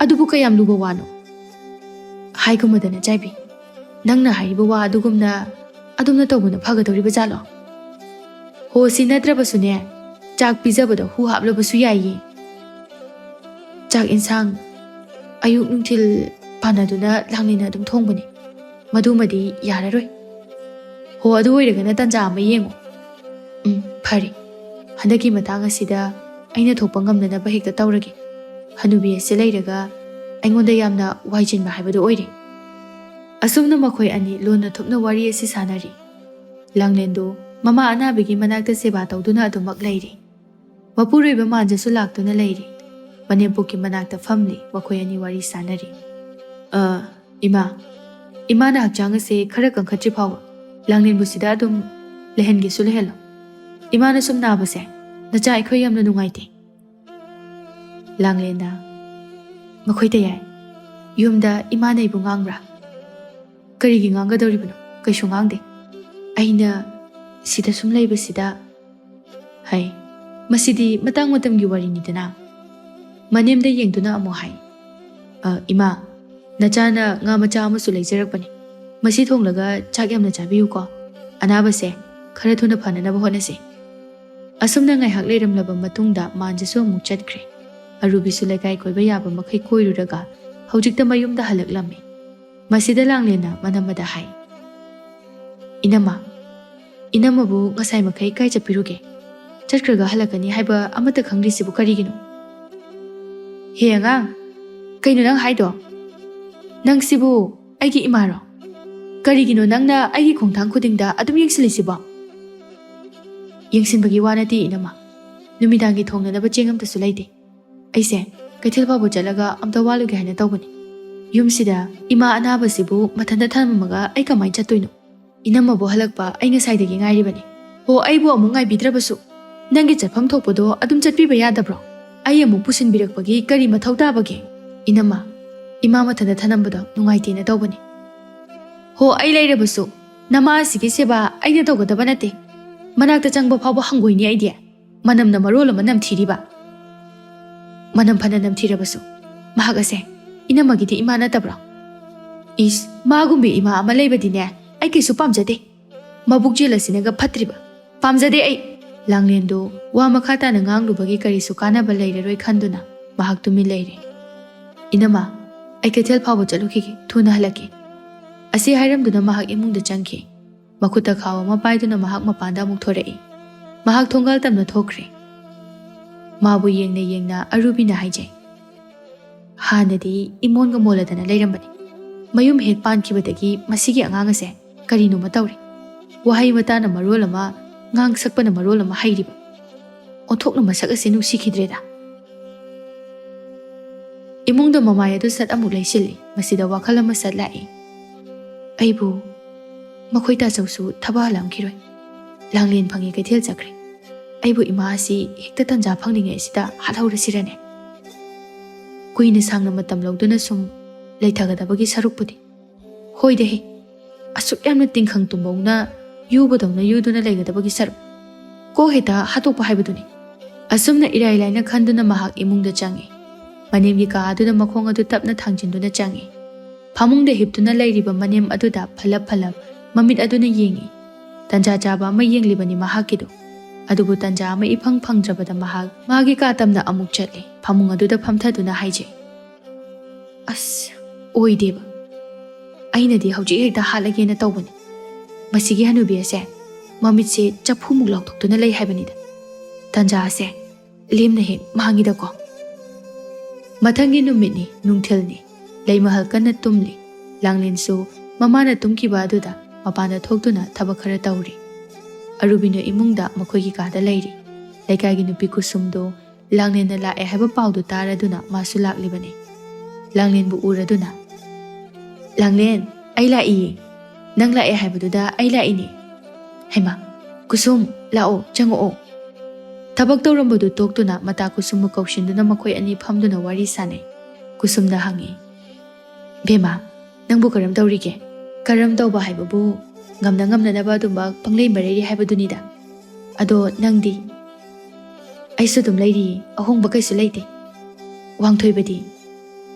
ꯑꯗꯨꯕꯨ ꯀꯌꯥꯝ ꯂꯨꯕ ꯋꯥꯅꯣ?" "ꯍꯥꯏꯒꯨꯝꯃꯗꯅ ꯆꯥꯏꯕꯤ, ꯅꯪꯅ ꯍꯥꯏꯔꯤꯕ ꯋꯥ ꯑꯗꯨꯒꯨꯝꯅ ꯑꯗꯨꯝꯅ ꯇꯧꯕꯅ ꯐꯒꯗꯧꯔꯤꯕ ꯖꯥꯠꯂꯣ?" "ꯍꯣ, ꯁꯤ ꯅꯠꯇ꯭ꯔꯕꯁꯨꯅꯦ, ꯆꯥꯛ ꯄꯤꯖꯕꯗ ꯍꯨ ꯍꯥꯞꯂꯕꯁꯨ ꯌꯥꯏꯌꯦ꯫ ꯆꯥꯛ ꯏꯟꯁꯥꯡ ꯑꯌꯨꯛ ꯅꯨꯡꯊꯤꯜ ꯄꯥꯟꯅꯗꯨꯅ ꯂꯥꯡꯂꯦꯟꯅ ꯑꯗꯨꯝ ꯊꯣꯡꯕꯅꯤ꯫ ꯃꯗꯨꯃꯗꯤ ꯌꯥꯔꯔꯣꯏ꯫ ꯍꯣ, ꯑꯗꯨ ꯑꯣꯏꯔꯒꯅ ꯇꯟꯖꯥ ꯑꯃ ꯌꯦꯡꯉꯨ꯫ ꯎꯝ, ꯐꯔꯦ꯫ ꯍꯟꯗꯛꯀꯤ ꯃꯇꯥꯡ ꯑꯁꯤꯗ ꯑꯩꯅ ꯊꯣꯛꯄ ꯉꯝꯅꯅꯕ ꯍꯦꯛꯇ ꯇꯧꯔꯒꯦ꯫ ꯍꯅꯨꯕꯤ ꯑꯁꯤ ꯂꯩꯔꯒ ꯑꯩꯉꯣꯟꯗ ꯌꯥꯝꯅ ꯋꯥꯏꯆꯤꯟꯕ ꯍꯥꯏꯕꯗꯨ ꯑꯣꯏꯔꯦ꯫" ꯑꯁꯨꯝꯅ ꯃꯈꯣꯏ ꯑꯅꯤ ꯂꯣꯟꯅ ꯊꯨꯞꯅ ꯋꯥꯔꯤ ꯑꯁꯤ ꯁꯥꯟꯅꯔꯤ꯫ ꯂꯥꯡꯂꯦꯟꯗꯨ ꯃꯃꯥ ꯑꯅꯥꯕꯒꯤ ꯃꯅꯥꯛꯇ ꯁꯦꯕꯥ ꯇꯧꯗꯨꯅ ꯑꯗꯨꯃꯛ ꯂꯩꯔꯤ꯫ ꯃꯄꯨꯔꯣꯏꯕ ꯃꯥꯟꯖꯁꯨ ꯂꯥꯛꯇꯨꯅ ꯂꯩꯔꯤ꯫ ꯃꯅꯦꯝꯄꯣꯛꯀꯤ ꯃꯅꯥꯛꯇ ꯐꯝꯂꯤ, ꯃꯈꯣꯏ ꯑꯅꯤ ꯋꯥꯔꯤ ꯁꯥꯟꯅꯔꯤ꯫ "ꯑ, ꯏꯃꯥ, ꯏꯃꯥꯅ ꯍꯛꯆꯥꯡ ꯑꯁꯦ ꯈꯔ ꯀꯟꯈꯠꯇ꯭ꯔꯤ ꯐꯥꯎꯕ ꯂꯥꯡꯂꯦꯟꯕꯨ ꯁꯤꯗ ꯑꯗꯨꯝ ꯂꯩꯍꯟꯒꯦꯁꯨ ꯂꯩꯍꯜꯂꯣ꯫ ꯏꯃꯥꯅ ꯁꯨꯝ ꯅꯥꯕꯁꯦ ꯅꯆꯥ ꯑꯩꯈꯣꯏ ꯌꯥꯝꯅ ꯅꯨꯡꯉꯥꯏꯇꯦ"꯫ ꯂꯥꯡꯂꯦꯟꯅ, "ꯃꯈꯣꯏꯗ ꯌꯥꯏ꯫ ꯌꯨꯝꯗ ꯏꯃꯥꯅ ꯑꯩꯕꯨ ꯉꯥꯡꯕ꯭ꯔꯥ?" "ꯀꯔꯤꯒꯤ ꯉꯥꯡꯒꯗꯧꯔꯤꯕꯅꯣ? ꯀꯩꯁꯨ ꯉꯥꯡꯗꯦ꯫ ꯑꯩꯅ ꯁꯤꯗ ꯁꯨꯝ ꯂꯩꯕꯁꯤꯗ"꯫ ꯍꯥꯏ꯫ ꯃꯁꯤꯗꯤ ꯃꯇꯥꯡ ꯃꯇꯝꯒꯤ ꯋꯥꯔꯤꯅꯤꯗꯅ꯫ ꯃꯅꯦꯝꯗ ꯌꯦꯡꯗꯨꯅ ꯑꯃꯨꯛ ꯍꯥꯏ, "ꯑ, ꯏꯃꯥ, ꯅꯆꯥꯅ ꯉꯥ ꯃꯆꯥ ꯑꯃꯁꯨ ꯂꯩꯖꯔꯛꯄꯅꯤ꯫ ꯃꯁꯤ ꯊꯣꯡꯂꯒ ꯆꯥꯛ ꯌꯥꯝꯅ ꯆꯥꯕꯤꯌꯨꯀꯣ꯫ ꯑꯅꯥꯕꯁꯦ ꯈꯔ ꯊꯨꯅ ꯐꯅꯅꯕ ꯍꯣꯠꯅꯁꯤ"꯫ ꯑꯁꯨꯝꯅ ꯉꯥꯏꯍꯥꯛ ꯂꯩꯔꯝꯂꯕ ꯃꯇꯨꯡꯗ ꯃꯥꯟꯖꯁꯨ ꯑꯃꯨꯛ ꯆꯠꯈ꯭ꯔꯦ꯫ ꯑꯔꯨꯕꯤꯁꯨ ꯂꯩꯀꯥꯏ ꯀꯣꯏꯕ ꯌꯥꯕ ꯃꯈꯩ ꯀꯣꯏꯔꯨꯔꯒ ꯍꯧꯖꯤꯛꯇ ꯃꯌꯨꯝꯗ ꯍꯜꯂꯛꯂꯝꯃꯤ꯫ ꯃꯁꯤꯗ ꯂꯥꯡꯂꯦꯟꯅ ꯃꯅꯝꯃꯗ ꯍꯥꯏ, "ꯏꯅꯝꯃ, ꯏꯅꯝꯃꯕꯨ ꯉꯁꯥꯏ ꯃꯈꯩ ꯀꯥꯏ ꯆꯠꯄꯤꯔꯨꯒꯦ? ꯆꯠꯈ꯭ꯔꯒ ꯍꯜꯂꯛꯀꯅꯤ ꯍꯥꯏꯕ ꯑꯃꯠꯇ ꯈꯪꯗ꯭ꯔꯤꯁꯤꯕꯨ ꯀꯔꯤꯒꯤꯅꯣ?" "ꯍꯦ ꯑꯉꯥꯡ, ꯀꯩꯅꯣ ꯅꯪ ꯍꯥꯏꯗꯣ? ꯅꯪꯁꯤꯕꯨ ꯑꯩꯒꯤ ꯏꯃꯥꯔꯣ? ꯀꯔꯤꯒꯤꯅꯣ ꯅꯪꯅ ꯑꯩꯒꯤ ꯈꯣꯡꯊꯥꯡ ꯈꯨꯗꯤꯡꯗ ꯑꯗꯨꯝ ꯌꯦꯡꯁꯤꯜꯂꯤꯁꯤꯕꯣ?" "ꯌꯦꯡꯁꯤꯟꯕꯒꯤ ꯋꯥ ꯅꯠꯇꯦ ꯏꯅꯝꯃ꯫ ꯅꯨꯃꯤꯗꯥꯡꯒꯤ ꯊꯣꯡꯅꯅꯕ ꯆꯦꯡ ꯑꯃꯠꯇꯁꯨ ꯂꯩꯇꯦ꯫ ꯑꯩꯁꯦ ꯀꯩꯊꯦꯜ ꯐꯥꯎꯕ ꯆꯠꯂꯒ ꯑꯝꯇ ꯋꯥꯠꯂꯨꯒꯦ ꯍꯥꯏꯅ ꯇꯧꯕꯅꯤ꯫ ꯌꯨꯝꯁꯤꯗ ꯏꯃꯥ ꯑꯅꯥꯕꯁꯤꯕꯨ ꯃꯊꯟꯇ ꯊꯝꯃꯝꯃꯒ ꯑꯩ ꯀꯃꯥꯏꯅ ꯆꯠꯇꯣꯏꯅꯣ? ꯏꯅꯝꯃꯕꯨ ꯍꯜꯂꯛꯄ ꯑꯩ ꯉꯁꯥꯏꯗꯒꯤ ꯉꯥꯏꯔꯤꯕꯅꯤ꯫ ꯍꯣ, ꯑꯩꯕꯨ ꯑꯃꯨꯛ ꯉꯥꯏꯕꯤꯗ꯭ꯔꯕꯁꯨ ꯅꯪꯒꯤ ꯆꯠꯐꯝ ꯊꯣꯛꯄꯗꯣ ꯑꯗꯨꯝ ꯆꯠꯄꯤꯕ ꯌꯥꯗꯕ꯭ꯔꯣ? ꯑꯩ ꯑꯃꯨꯛ ꯄꯨꯁꯤꯟꯕꯤꯔꯛꯄꯒꯤ ꯀꯔꯤ ꯃꯊꯧ ꯇꯥꯕꯒꯦ? ꯏꯅꯝꯃ, ꯏꯃꯥ ꯃꯊꯟꯇ ꯊꯅꯝꯕꯗꯣ ꯅꯨꯡꯉꯥꯏꯇꯦꯅ ꯇꯧꯕꯅꯤ"꯫ "ꯍꯣ, ꯑꯩ ꯂꯩꯔꯕꯁꯨ ꯅꯃꯥ ꯑꯁꯤꯒꯤ ꯁꯦꯕꯥ ꯑꯩꯅ ꯇꯧꯒꯗꯕ ꯅꯠꯇꯦ꯫ ꯃꯅꯥꯛꯇ ꯆꯪꯕ ꯐꯥꯎꯕ ꯍꯪꯒꯣꯏꯅꯤ ꯑꯩꯗꯤ꯫ ꯃꯅꯝꯅ ꯃꯔꯣꯜ ꯑꯃ ꯅꯝꯊꯤꯔꯤꯕ꯫ ꯃꯅꯝ ꯐꯅ ꯅꯝꯊꯤꯔꯕꯁꯨ ꯃꯍꯥꯛ ꯑꯁꯦ ꯏꯅꯝꯃꯒꯤꯗꯤ ꯏꯃꯥ ꯅꯠꯇꯕ꯭ꯔꯣ? ꯏꯁ, ꯃꯥꯒꯨꯝꯕꯤ ꯏꯃꯥ ꯑꯃ ꯂꯩꯕꯗꯤꯅꯦ ꯑꯩ ꯀꯩꯁꯨ ꯄꯥꯝꯖꯗꯦ꯫ ꯃꯕꯨꯛ ꯆꯦꯜ ꯑꯁꯤꯅꯒ ꯐꯠꯇ꯭ꯔꯤꯕ꯫ ꯄꯥꯝꯖꯗꯦ ꯑꯩ"꯫ ꯂꯥꯡꯂꯦꯟꯗꯨ ꯋꯥ ꯃꯈꯥ ꯇꯥꯅ ꯉꯥꯡꯂꯨꯕꯒꯤ ꯀꯔꯤꯁꯨ ꯀꯥꯟꯅꯕ ꯂꯩꯔꯔꯣꯏ ꯈꯟꯗꯨꯅ ꯃꯍꯥꯛ ꯇꯨꯃꯤꯟ ꯂꯩꯔꯦ꯫ "ꯏꯅꯝꯃ, ꯑꯩ ꯀꯩꯊꯦꯜ ꯐꯥꯎꯕ ꯆꯠꯂꯨꯈꯤꯒꯦ, ꯊꯨꯅ ꯍꯜꯂꯛꯀꯦ"꯫ ꯑꯁꯤ ꯍꯥꯏꯔꯝꯗꯨꯅ ꯃꯍꯥꯛ ꯏꯃꯨꯡꯗ ꯆꯪꯈꯤ꯫ ꯃꯈꯨꯠꯇ ꯈꯥꯎ ꯑꯃ ꯄꯥꯏꯗꯨꯅ ꯃꯍꯥꯛ ꯃꯄꯥꯟꯗ ꯑꯃꯨꯛ ꯊꯣꯔꯛꯏ꯫ ꯃꯍꯥꯛ ꯊꯣꯡꯒꯥꯜ ꯇꯝꯅ ꯊꯣꯛꯈ꯭ꯔꯦ꯫ ꯃꯥꯕꯨ ꯌꯦꯡꯅ ꯌꯦꯡꯅ ꯑꯔꯨꯕꯤꯅ ꯍꯥꯏꯖꯩ, "ꯍꯥꯟꯅꯗꯤ ꯏꯃꯣꯟꯒ ꯃꯣꯜꯂꯗꯅ ꯂꯩꯔꯝꯕꯅꯤ꯫ ꯃꯌꯨꯝ ꯍꯦꯛ ꯄꯥꯟꯈꯤꯕꯗꯒꯤ ꯃꯁꯤꯒꯤ ꯑꯉꯥꯡ ꯑꯁꯦ ꯀꯔꯤꯅꯣꯃ ꯇꯧꯔꯦ"꯫ ꯋꯥꯍꯩ ꯋꯥꯇꯥꯅ ꯃꯔꯣꯜ ꯑꯃ, ꯉꯥꯡ ꯁꯛꯄꯅ ꯃꯔꯣꯜ ꯑꯃ ꯍꯩꯔꯤꯕ꯫ ꯑꯣꯟꯊꯣꯛꯅ ꯃꯁꯛ ꯑꯁꯤ ꯅꯨꯡꯁꯤꯈꯤꯗ꯭ꯔꯦꯗ꯫ ꯏꯃꯨꯡꯗ ꯃꯃꯥꯏ ꯑꯗꯨ ꯁꯠ ꯑꯃꯨꯛ ꯂꯩꯁꯤꯜꯂꯤ꯫ ꯃꯁꯤꯗ ꯋꯥꯈꯜ ꯑꯃ ꯁꯠ ꯂꯥꯛꯏ꯫ ꯑꯩꯕꯨ ꯃꯈꯣꯏ ꯇꯥꯆꯧꯁꯨ ꯊꯕꯛ ꯍꯜꯂꯝꯈꯤꯔꯣꯏ꯫ ꯂꯥꯡꯂꯦꯟ ꯐꯪꯉꯦ ꯀꯩꯊꯦꯜ ꯆꯠꯈ꯭ꯔꯦ꯫ ꯑꯩꯕꯨ ꯏꯃꯥ ꯑꯁꯤ ꯍꯦꯛꯇ ꯇꯟꯖꯥ ꯐꯪꯂꯤꯉꯩ ꯑꯁꯤꯗ ꯍꯥꯠꯍꯧꯔꯁꯤꯔꯅꯦ? ꯀꯨꯏꯅ ꯁꯥꯡꯅ ꯃꯇꯝ ꯂꯧꯗꯨꯅ ꯁꯨꯝ ꯂꯩꯊꯒꯗꯕꯒꯤ ꯁꯔꯨꯛꯄꯨꯗꯤ꯫ ꯍꯣꯏꯗ ꯍꯦ, ꯑꯁꯨꯛ ꯌꯥꯝꯅ ꯇꯤꯡꯈꯪ ꯇꯨꯝꯕꯧꯅ ꯌꯨꯕꯗꯧꯅ ꯌꯨꯗꯨꯅ ꯂꯩꯒꯗꯕꯒꯤ ꯁꯔꯨꯛ꯫ ꯀꯣꯛ ꯍꯦꯛꯇ ꯍꯥꯠꯇꯣꯛꯄ ꯍꯥꯏꯕꯗꯨꯅꯤ꯫ ꯑꯁꯨꯝꯅ ꯏꯔꯥꯏ ꯂꯥꯏꯅ ꯈꯟꯗꯨꯅ ꯃꯍꯥꯛ ꯏꯃꯨꯡꯗ ꯆꯪꯉꯤ꯫ ꯃꯅꯦꯝꯒꯤ ꯀꯥ ꯑꯗꯨꯗ ꯃꯈꯣꯡ ꯑꯗꯨ ꯇꯞꯅ ꯊꯥꯡꯖꯤꯟꯗꯨꯅ ꯆꯪꯉꯤ꯫ ꯐꯃꯨꯡꯗ ꯍꯤꯞꯇꯨꯅ ꯂꯩꯔꯤꯕ ꯃꯅꯦꯝ ꯑꯗꯨꯗ ꯐꯂꯞ ꯐꯂꯞ ꯃꯃꯤꯠ ꯑꯗꯨꯅ ꯌꯦꯡꯉꯤ꯫ ꯇꯟꯖꯥ ꯆꯥꯕ ꯑꯃ ꯌꯦꯡꯂꯤꯕꯅꯤ ꯃꯍꯥꯛꯀꯤꯗꯨ꯫ ꯑꯗꯨꯕꯨ ꯇꯟꯖꯥ ꯑꯃ ꯏꯐꯪ ꯐꯪꯗ꯭ꯔꯕꯗ ꯃꯍꯥꯛ ꯃꯥꯒꯤ ꯀꯥ ꯇꯝꯅ ꯑꯃꯨꯛ ꯆꯠꯂꯤ꯫ ꯐꯃꯨꯡ ꯑꯗꯨꯗ ꯐꯝꯊꯗꯨꯅ ꯍꯥꯏꯖꯩ, "ꯑꯁ, ꯑꯣꯏꯗꯦꯕ꯫ ꯑꯩꯅꯗꯤ ꯍꯧꯖꯤꯛ ꯍꯦꯛꯇ ꯍꯥꯠꯂꯒꯦꯅ ꯇꯧꯕꯅꯤ꯫ ꯃꯁꯤꯒꯤ ꯍꯅꯨꯕꯤ ꯑꯁꯦ ꯃꯃꯤꯠꯁꯦ ꯆꯐꯨꯃꯨꯛ ꯂꯥꯎꯊꯣꯛꯇꯨꯅ ꯂꯩ ꯍꯥꯏꯕꯅꯤꯗ꯫ ꯇꯟꯖꯥ ꯑꯁꯦ ꯂꯦꯝꯅ ꯍꯦꯛ ꯃꯥꯡꯉꯤꯗꯀꯣ"꯫ ꯃꯊꯪꯒꯤ ꯅꯨꯃꯤꯠꯅꯤ, ꯅꯨꯡꯊꯤꯜꯅꯤ꯫ ꯂꯩꯃꯍꯜ ꯀꯟꯅ ꯇꯨꯝꯂꯤ꯫ ꯂꯥꯡꯂꯦꯟꯁꯨ ꯃꯃꯥꯅ ꯇꯨꯝꯈꯤꯕ ꯑꯗꯨꯗ ꯃꯄꯥꯟꯗ ꯊꯣꯛꯇꯨꯅ ꯊꯕꯛ ꯈꯔ ꯇꯧꯔꯤ꯫ ꯑꯔꯨꯕꯤꯅ ꯏꯃꯨꯡꯗ ꯃꯈꯣꯏꯒꯤ ꯀꯥꯗ ꯂꯩꯔꯤ꯫ ꯂꯩꯀꯥꯏꯒꯤ ꯅꯨꯄꯤ ꯀꯨꯁꯨꯝꯗꯣ ꯂꯥꯡꯂꯦꯟꯅ ꯂꯥꯛꯑꯦ ꯍꯥꯏꯕ ꯄꯥꯎꯗꯨ ꯇꯥꯔꯗꯨꯅ ꯃꯥꯁꯨ ꯂꯥꯛꯂꯤꯕꯅꯤ꯫ ꯂꯥꯡꯂꯦꯟꯕꯨ ꯎꯔꯗꯨꯅ, "ꯂꯥꯡꯂꯦꯟ, ꯑꯩ ꯂꯥꯛꯏꯌꯦ꯫ ꯅꯪ ꯂꯥꯛꯑꯦ ꯍꯥꯏꯕꯗꯨꯗ ꯑꯩ ꯂꯥꯛꯏꯅꯦ꯫ ꯍꯩꯃꯥ, ꯀꯨꯁꯨꯝ, ꯂꯥꯛꯑꯣ, ꯆꯪꯉꯛꯑꯣ"꯫ ꯊꯕꯛ ꯇꯧꯔꯝꯕꯗꯨ ꯇꯣꯛꯇꯨꯅ ꯃꯇꯥ ꯀꯨꯁꯨꯝꯕꯨ ꯀꯧꯁꯤꯟꯗꯨꯅ ꯃꯈꯣꯏ ꯑꯅꯤ ꯐꯝꯗꯨꯅ ꯋꯥꯔꯤ ꯁꯥꯅꯩ꯫ ꯀꯨꯁꯨꯝꯗ ꯍꯪꯉꯤ, "ꯕꯦꯝꯃ, ꯅꯪꯕꯨ ꯀꯔꯝ ꯇꯧꯔꯤꯒꯦ?" "ꯀꯔꯝ ꯇꯧꯕ ꯍꯥꯏꯕꯕꯨ, ꯉꯝꯅ ꯉꯝꯅꯅꯕ ꯑꯗꯨꯃꯛ ꯄꯪꯂꯩ ꯃꯔꯩꯔꯤ ꯍꯥꯏꯕꯗꯨꯅꯤꯗ꯫ ꯑꯗꯣ ꯅꯪꯗꯤ?" "ꯑꯩꯁꯨ ꯑꯗꯨꯝ ꯂꯩꯔꯤꯌꯦ, ꯑꯍꯣꯡꯕ ꯀꯩꯁꯨ ꯂꯩꯇꯦ"꯫ "ꯋꯥꯡꯊꯣꯏꯕꯗꯤ?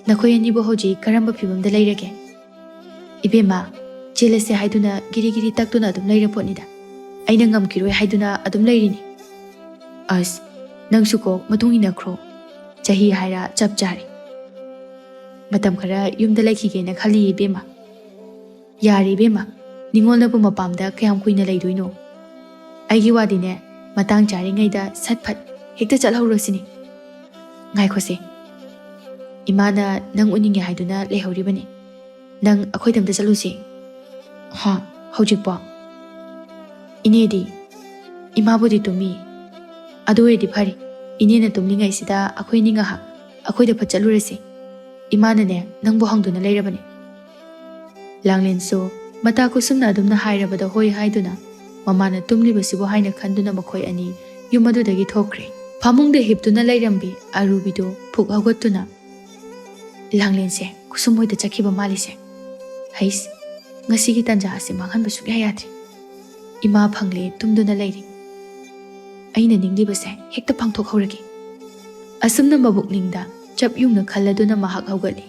ꯅꯈꯣꯏ ꯑꯅꯤꯕꯨ ꯍꯧꯖꯤꯛ ꯀꯔꯝꯕ ꯐꯤꯕꯝꯗ ꯂꯩꯔꯒꯦ?" "ꯏꯕꯦꯝꯃ, ꯆꯦꯜꯂꯁꯦ ꯍꯥꯏꯗꯨꯅ ꯒꯤꯔꯤ ꯒꯤꯔꯤ ꯇꯛꯇꯨꯅ ꯑꯗꯨꯝ ꯂꯩꯔꯄꯣꯠꯅꯤꯗ꯫ ꯑꯩꯅ ꯉꯝꯈꯤꯔꯣꯏ ꯍꯥꯏꯗꯨꯅ ꯑꯗꯨꯝ ꯂꯩꯔꯤꯅꯤ"꯫ "ꯑꯁ, ꯅꯪꯁꯨ ꯀꯣꯛ ꯃꯇꯨꯡ ꯏꯟꯅꯈ꯭ꯔꯣ꯫ ꯆꯍꯤ ꯍꯥꯏꯔ ꯆꯞ ꯆꯥꯔꯦ꯫ ꯃꯇꯝ ꯈꯔ ꯌꯨꯝꯗ ꯂꯩꯈꯤꯒꯦꯅ ꯈꯜꯂꯤ ꯏꯕꯦꯝꯃ"꯫ "ꯌꯥꯔꯦ ꯏꯕꯦꯝꯃ, ꯅꯤꯉꯣꯜꯅꯕꯨ ꯃꯄꯥꯝꯗ ꯀꯌꯥꯝ ꯀꯨꯏꯅ ꯂꯩꯗꯣꯏꯅꯣ? ꯑꯩꯒꯤ ꯋꯥꯗꯤꯅꯦ, ꯃꯇꯥꯡ ꯆꯥꯔꯤꯉꯩꯗ ꯁꯠ ꯐꯠ ꯍꯦꯛꯇ ꯆꯠꯍꯧꯔꯣ ꯁꯤꯅꯤ"꯫ "ꯉꯥꯏꯈꯣꯁꯦ, ꯏꯃꯥꯅ ꯅꯪ ꯎꯅꯤꯡꯉꯦ ꯍꯥꯏꯗꯨꯅ ꯂꯩꯍꯧꯔꯤꯕꯅꯤ꯫ ꯅꯪ ꯑꯩꯈꯣꯏꯗ ꯑꯝꯇ ꯆꯠꯂꯨꯁꯦ"꯫ "ꯍꯥ? ꯍꯧꯖꯤꯛꯄꯣ?" "ꯏꯅꯦꯗꯤ?" "ꯏꯃꯥꯕꯨꯗꯤ ꯇꯨꯝꯃꯤ꯫" "ꯑꯗꯨ ꯑꯣꯏꯔꯗꯤ ꯐꯔꯦ꯫ ꯏꯅꯦꯅ ꯇꯨꯝꯂꯤꯉꯩꯁꯤꯗ ꯑꯩꯈꯣꯏ ꯑꯅꯤ ꯉꯥꯏꯍꯥꯛ ꯑꯩꯈꯣꯏꯗ ꯐꯠ ꯆꯠꯂꯨꯔꯁꯤ꯫ ꯏꯃꯥꯅꯅꯦ, ꯅꯪꯕꯨ ꯍꯪꯗꯨꯅ ꯂꯩꯔꯕꯅꯤ꯫" ꯂꯥꯡꯂꯦꯟꯁꯨ ꯃꯇꯥ ꯈꯨꯁꯨꯝꯅ ꯑꯗꯨꯝꯅ ꯍꯥꯏꯔꯕꯗ ꯍꯣꯏ ꯍꯥꯏꯗꯨꯅ, ꯃꯃꯥꯅ ꯇꯨꯝꯂꯤꯕꯁꯤꯕꯨ ꯍꯥꯏꯅ ꯈꯟꯗꯨꯅ ꯃꯈꯣꯏ ꯑꯅꯤ ꯌꯨꯝ ꯑꯗꯨꯗꯒꯤ ꯊꯣꯛꯈ꯭ꯔꯦ꯫ ꯐꯃꯨꯡꯗ ꯍꯤꯞꯇꯨꯅ ꯂꯩꯔꯝꯕꯤ ꯑꯔꯨꯕꯤꯗꯨ ꯐꯨꯛ ꯍꯧꯒꯠꯇꯨꯅ, "ꯂꯥꯡꯂꯦꯟꯁꯦ ꯈꯨꯁꯨꯝ ꯍꯣꯏꯗ ꯆꯠꯈꯤꯕ ꯃꯥꯜꯂꯤꯁꯦ꯫ ꯍꯩꯁ, ꯉꯁꯤꯒꯤ ꯇꯟꯖꯥ ꯑꯁꯤ ꯃꯥꯡꯍꯟꯕ ꯁꯨꯛꯌꯥ ꯌꯥꯗ꯭ꯔꯦ꯫ ꯏꯃꯥ ꯐꯪꯂꯦ ꯇꯨꯝꯗꯨꯅ ꯂꯩꯔꯤ꯫ ꯑꯩꯅ ꯅꯤꯡꯂꯤꯕꯁꯦ ꯍꯦꯛꯇ ꯄꯥꯡꯊꯣꯛꯍꯧꯔꯒꯦ꯫" ꯑꯁꯨꯝꯅ ꯃꯕꯨꯛꯅꯤꯡꯗ ꯆꯞ ꯌꯨꯡꯅ ꯈꯜꯂꯗꯨꯅ ꯃꯍꯥꯛ ꯍꯧꯒꯠꯂꯤ꯫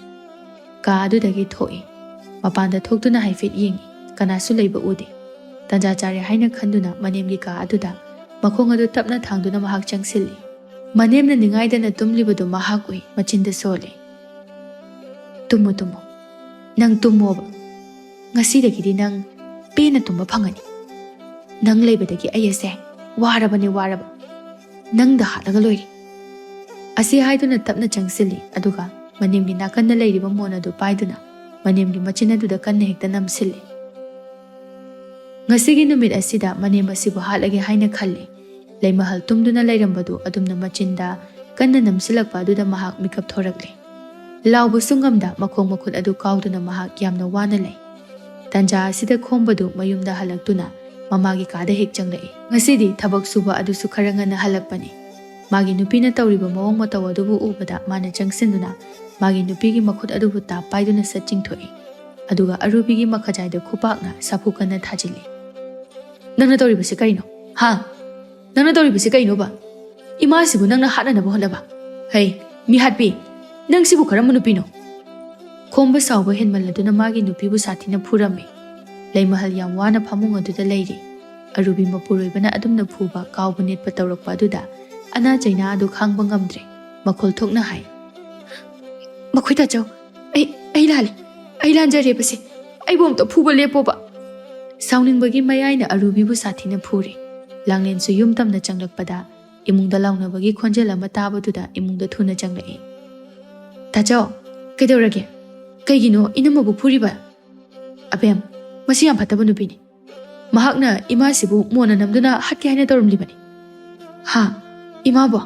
ꯀꯥ ꯑꯗꯨꯗꯒꯤ ꯊꯣꯛꯏ꯫ ꯃꯄꯥꯟꯗ ꯊꯣꯛꯇꯨꯅ ꯍꯥꯏꯐꯦꯠ ꯌꯦꯡꯏ꯫ ꯀꯅꯥꯁꯨ ꯂꯩꯕ ꯎꯗꯦ꯫ ꯇꯟꯖꯥ ꯆꯥꯔꯦ ꯍꯥꯏꯅ ꯈꯟꯗꯨꯅ ꯃꯅꯦꯝꯒꯤ ꯀꯥ ꯑꯗꯨꯗ ꯃꯈꯣꯡ ꯑꯗꯨ ꯇꯞꯅ ꯊꯥꯡꯗꯨꯅ ꯃꯍꯥꯛ ꯆꯪꯁꯤꯜꯂꯤ꯫ ꯃꯅꯦꯝꯅ ꯅꯤꯡꯉꯥꯏꯗꯅ ꯇꯨꯝꯂꯤꯕꯗꯨ ꯃꯍꯥꯛ ꯎꯏ, ꯃꯆꯤꯟꯗ ꯁꯣꯜꯂꯤ꯫ "Tamu, Tamu. ꯅꯪ ꯇꯨꯝꯃꯣꯕ꯫ ꯉꯁꯤꯗꯒꯤꯗꯤ ꯅꯪ ꯄꯦꯟꯅ ꯇꯨꯝꯕ ꯐꯪꯒꯅꯤ꯫ ꯅꯪ ꯂꯩꯕꯗꯒꯤ ꯑꯩ ꯑꯁꯦ ꯋꯥꯔꯕꯅꯦ, ꯋꯥꯔꯕ꯫ ꯅꯪꯗ ꯍꯥꯠꯂꯒ ꯂꯣꯏꯔꯦ꯫" ꯑꯁꯤ ꯍꯥꯏꯗꯨꯅ ꯇꯞꯅ ꯆꯪꯁꯤꯜꯂꯤ, ꯑꯗꯨꯒ ꯃꯅꯦꯝꯒꯤ ꯅꯥꯀꯟꯗ ꯂꯩꯔꯤꯕ ꯃꯣꯟ ꯑꯗꯨ ꯄꯥꯏꯗꯨꯅ ꯃꯅꯦꯝꯒꯤ ꯃꯆꯤꯟ ꯑꯗꯨꯗ ꯀꯟꯅ ꯍꯦꯛꯇ ꯅꯝꯁꯤꯜꯂꯤ꯫ ꯉꯁꯤꯒꯤ ꯅꯨꯃꯤꯠ ꯑꯁꯤꯗ ꯃꯅꯦꯝ ꯑꯁꯤꯕꯨ ꯍꯥꯠꯂꯒꯦ ꯍꯥꯏꯅ ꯈꯜꯂꯤ꯫ ꯂꯩꯃꯍꯜ ꯇꯨꯝꯗꯨꯅ ꯂꯩꯔꯝꯕꯗꯨ ꯑꯗꯨꯝꯅ ꯃꯆꯤꯟꯗ ꯀꯟꯅ ꯅꯝꯁꯤꯜꯂꯛꯄ ꯑꯗꯨꯗ ꯃꯍꯥꯛ ꯃꯤꯀꯞ ꯊꯣꯔꯛꯂꯦ꯫ ꯂꯥꯎꯕꯁꯨ ꯉꯝꯗ ꯃꯈꯣꯡ ꯃꯈꯨꯠ ꯑꯗꯨ ꯀꯥꯎꯗꯨꯅ ꯃꯍꯥꯛ ꯌꯥꯝꯅ ꯋꯥꯅ ꯂꯩ꯫ ꯇꯟꯖꯥ ꯑꯁꯤꯗ ꯈꯣꯝꯕꯗꯨ ꯃꯌꯨꯝꯗ ꯍꯜꯂꯛꯇꯨꯅ ꯃꯃꯥꯒꯤ ꯀꯥꯗ ꯍꯦꯛ ꯆꯪꯂꯛꯏ꯫ ꯉꯁꯤꯗꯤ ꯊꯕꯛ ꯁꯨꯕ ꯑꯗꯨꯁꯨ ꯈꯔ ꯉꯟꯅ ꯍꯜꯂꯛꯄꯅꯤ꯫ ꯃꯥꯒꯤ ꯅꯨꯄꯤꯅ ꯇꯧꯔꯤꯕ ꯃꯑꯣꯡ ꯃꯇꯧ ꯑꯗꯨꯕꯨ ꯎꯕꯗ ꯃꯥꯅ ꯆꯪꯁꯤꯟꯗꯨꯅ ꯃꯥꯒꯤ ꯅꯨꯄꯤꯒꯤ ꯃꯈꯨꯠ ꯑꯗꯨꯕꯨ ꯇꯥꯞ ꯄꯥꯏꯗꯨꯅ ꯁꯠ ꯆꯤꯡꯊꯣꯛꯏ꯫ ꯑꯗꯨꯒ ꯑꯔꯨꯕꯤꯒꯤ ꯃꯈꯖꯥꯏꯗ ꯈꯨꯄꯥꯛꯅ ꯁꯥꯐꯨ ꯀꯟꯅ ꯊꯥꯖꯤꯜꯂꯤ꯫ "ꯅꯪꯅ ꯇꯧꯔꯤꯕꯁꯤ ꯀꯔꯤꯅꯣ? ꯍꯥ? ꯅꯪꯅ ꯇꯧꯔꯤꯕꯁꯤ ꯀꯩꯅꯣꯕ? ꯏꯃꯥꯁꯤꯕꯨ ꯅꯪꯅ ꯍꯥꯠꯅꯅꯕ ꯍꯣꯠꯅꯕ? ꯍꯩ, ꯃꯤꯍꯥꯠꯄꯤ! ꯅꯪ ꯁꯤꯕꯨ ꯀꯔꯝꯕ ꯅꯨꯄꯤꯅꯣ?" ꯈꯣꯝꯕ ꯁꯥꯎꯕ ꯍꯦꯟꯃꯜꯂꯗꯨꯅ ꯃꯥꯒꯤ ꯅꯨꯄꯤꯕꯨ ꯁꯥꯊꯤꯅ ꯐꯨꯔꯝꯃꯤ꯫ ꯂꯩꯃꯍꯜ ꯌꯥꯝ ꯋꯥꯅ ꯐꯃꯨꯡ ꯑꯗꯨꯗ ꯂꯩꯔꯤ꯫ ꯑꯔꯨꯕꯤ ꯃꯄꯨꯔꯣꯏꯕꯅ ꯑꯗꯨꯝꯅ ꯐꯨꯕ, ꯀꯥꯎꯕ ꯅꯦꯠꯄ ꯇꯧꯔꯛꯄ ꯑꯗꯨꯗ ꯑꯅꯥ ꯆꯩꯅꯥ ꯑꯗꯨ ꯈꯥꯡꯕ ꯉꯝꯗ꯭ꯔꯦ꯫ ꯃꯈꯣꯜ ꯊꯣꯛꯅ ꯍꯥꯏ, "ꯃꯈꯣꯏ ꯇꯥꯆꯧ, ꯑꯩ, ꯑꯩ ꯂꯥꯜꯂꯤ꯫ ꯑꯩ ꯂꯥꯟꯖꯔꯦꯕꯁꯦ꯫ ꯑꯩꯕꯨ ꯑꯝꯇ ꯐꯨꯕ ꯂꯦꯞꯄꯣꯕ꯫" ꯁꯥꯎꯅꯤꯡꯕꯒꯤ ꯃꯌꯥꯏꯅ ꯑꯔꯨꯕꯤꯕꯨ ꯁꯥꯊꯤꯅ ꯐꯨꯔꯤ꯫ ꯂꯥꯡꯂꯦꯟꯁꯨ ꯌꯨꯝ ꯇꯝꯅ ꯆꯪꯂꯛꯄꯗ ꯏꯃꯨꯡꯗ ꯂꯥꯎꯅꯕꯒꯤ ꯈꯣꯟꯖꯦꯜ ꯑꯃ ꯇꯥꯕꯗꯨꯗ ꯏꯃꯨꯡꯗ ꯊꯨꯅ ꯆꯪꯂꯛꯏ꯫ "ꯇꯥꯆꯧ, ꯀꯩꯗꯧꯔꯒꯦ? ꯀꯩꯒꯤꯅꯣ ꯏꯅꯝꯃꯕꯨ ꯐꯨꯔꯤꯕ?" "ꯑꯕꯦꯝ, ꯃꯁꯤ ꯌꯥꯝ ꯐꯠꯇꯕ ꯅꯨꯄꯤꯅꯤ꯫ ꯃꯍꯥꯛꯅ ꯏꯃꯥꯁꯤꯕꯨ ꯃꯣꯟꯅ ꯅꯝꯗꯨꯅ ꯍꯥꯠꯀꯦ ꯍꯥꯏꯅ ꯇꯧꯔꯝꯂꯤꯕꯅꯤ꯫ "ꯍꯥ? ꯏꯃꯥꯕꯣ?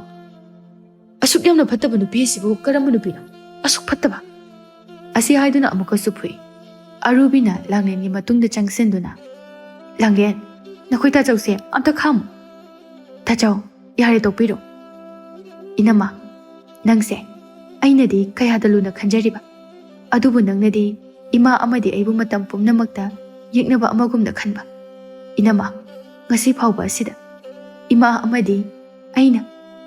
ꯑꯁꯨꯛ ꯌꯥꯝꯅ ꯐꯠꯇꯕ ꯅꯨꯄꯤ ꯑꯁꯤꯕꯨ ꯀꯔꯝꯕ ꯅꯨꯄꯤꯅꯣ? ꯑꯁꯨꯛ ꯐꯠꯇꯕ?" ꯑꯁꯤ ꯍꯥꯏꯗꯨꯅ ꯑꯃꯨꯛꯀꯁꯨ ꯐꯨꯏ꯫ ꯑꯔꯨꯕꯤꯅ ꯂꯥꯡꯂꯦꯟꯒꯤ ꯃꯇꯨꯡꯗ ꯆꯪꯁꯤꯟꯗꯨꯅ, "ꯂꯥꯡꯂꯦꯟ, ꯅꯈꯣꯏ ꯇꯥꯆꯧꯁꯦ ꯑꯝꯇ ꯈꯥꯝꯃꯨ꯫ ꯇꯥꯆꯧ, ꯌꯥꯔꯦ, ꯇꯣꯛꯄꯤꯔꯣ꯫ ꯏꯅꯝꯃ, ꯅꯪꯁꯦ ꯑꯩꯅꯗꯤ ꯀꯌꯥꯗ ꯂꯨꯅ ꯈꯟꯖꯔꯤꯕ, ꯑꯗꯨꯕꯨ ꯅꯪꯅꯗꯤ ꯏꯃꯥ ꯑꯃꯗꯤ ꯑꯩꯕꯨ ꯃꯇꯝ ꯄꯨꯝꯅꯃꯛꯇ ꯌꯦꯛꯅꯕ ꯑꯃꯒꯨꯝꯅ ꯈꯟꯕ꯫ ꯏꯅꯝꯃ, ꯉꯁꯤ ꯐꯥꯎꯕ ꯑꯁꯤꯗ ꯏꯃꯥ ꯑꯃꯗꯤ ꯑꯩꯅ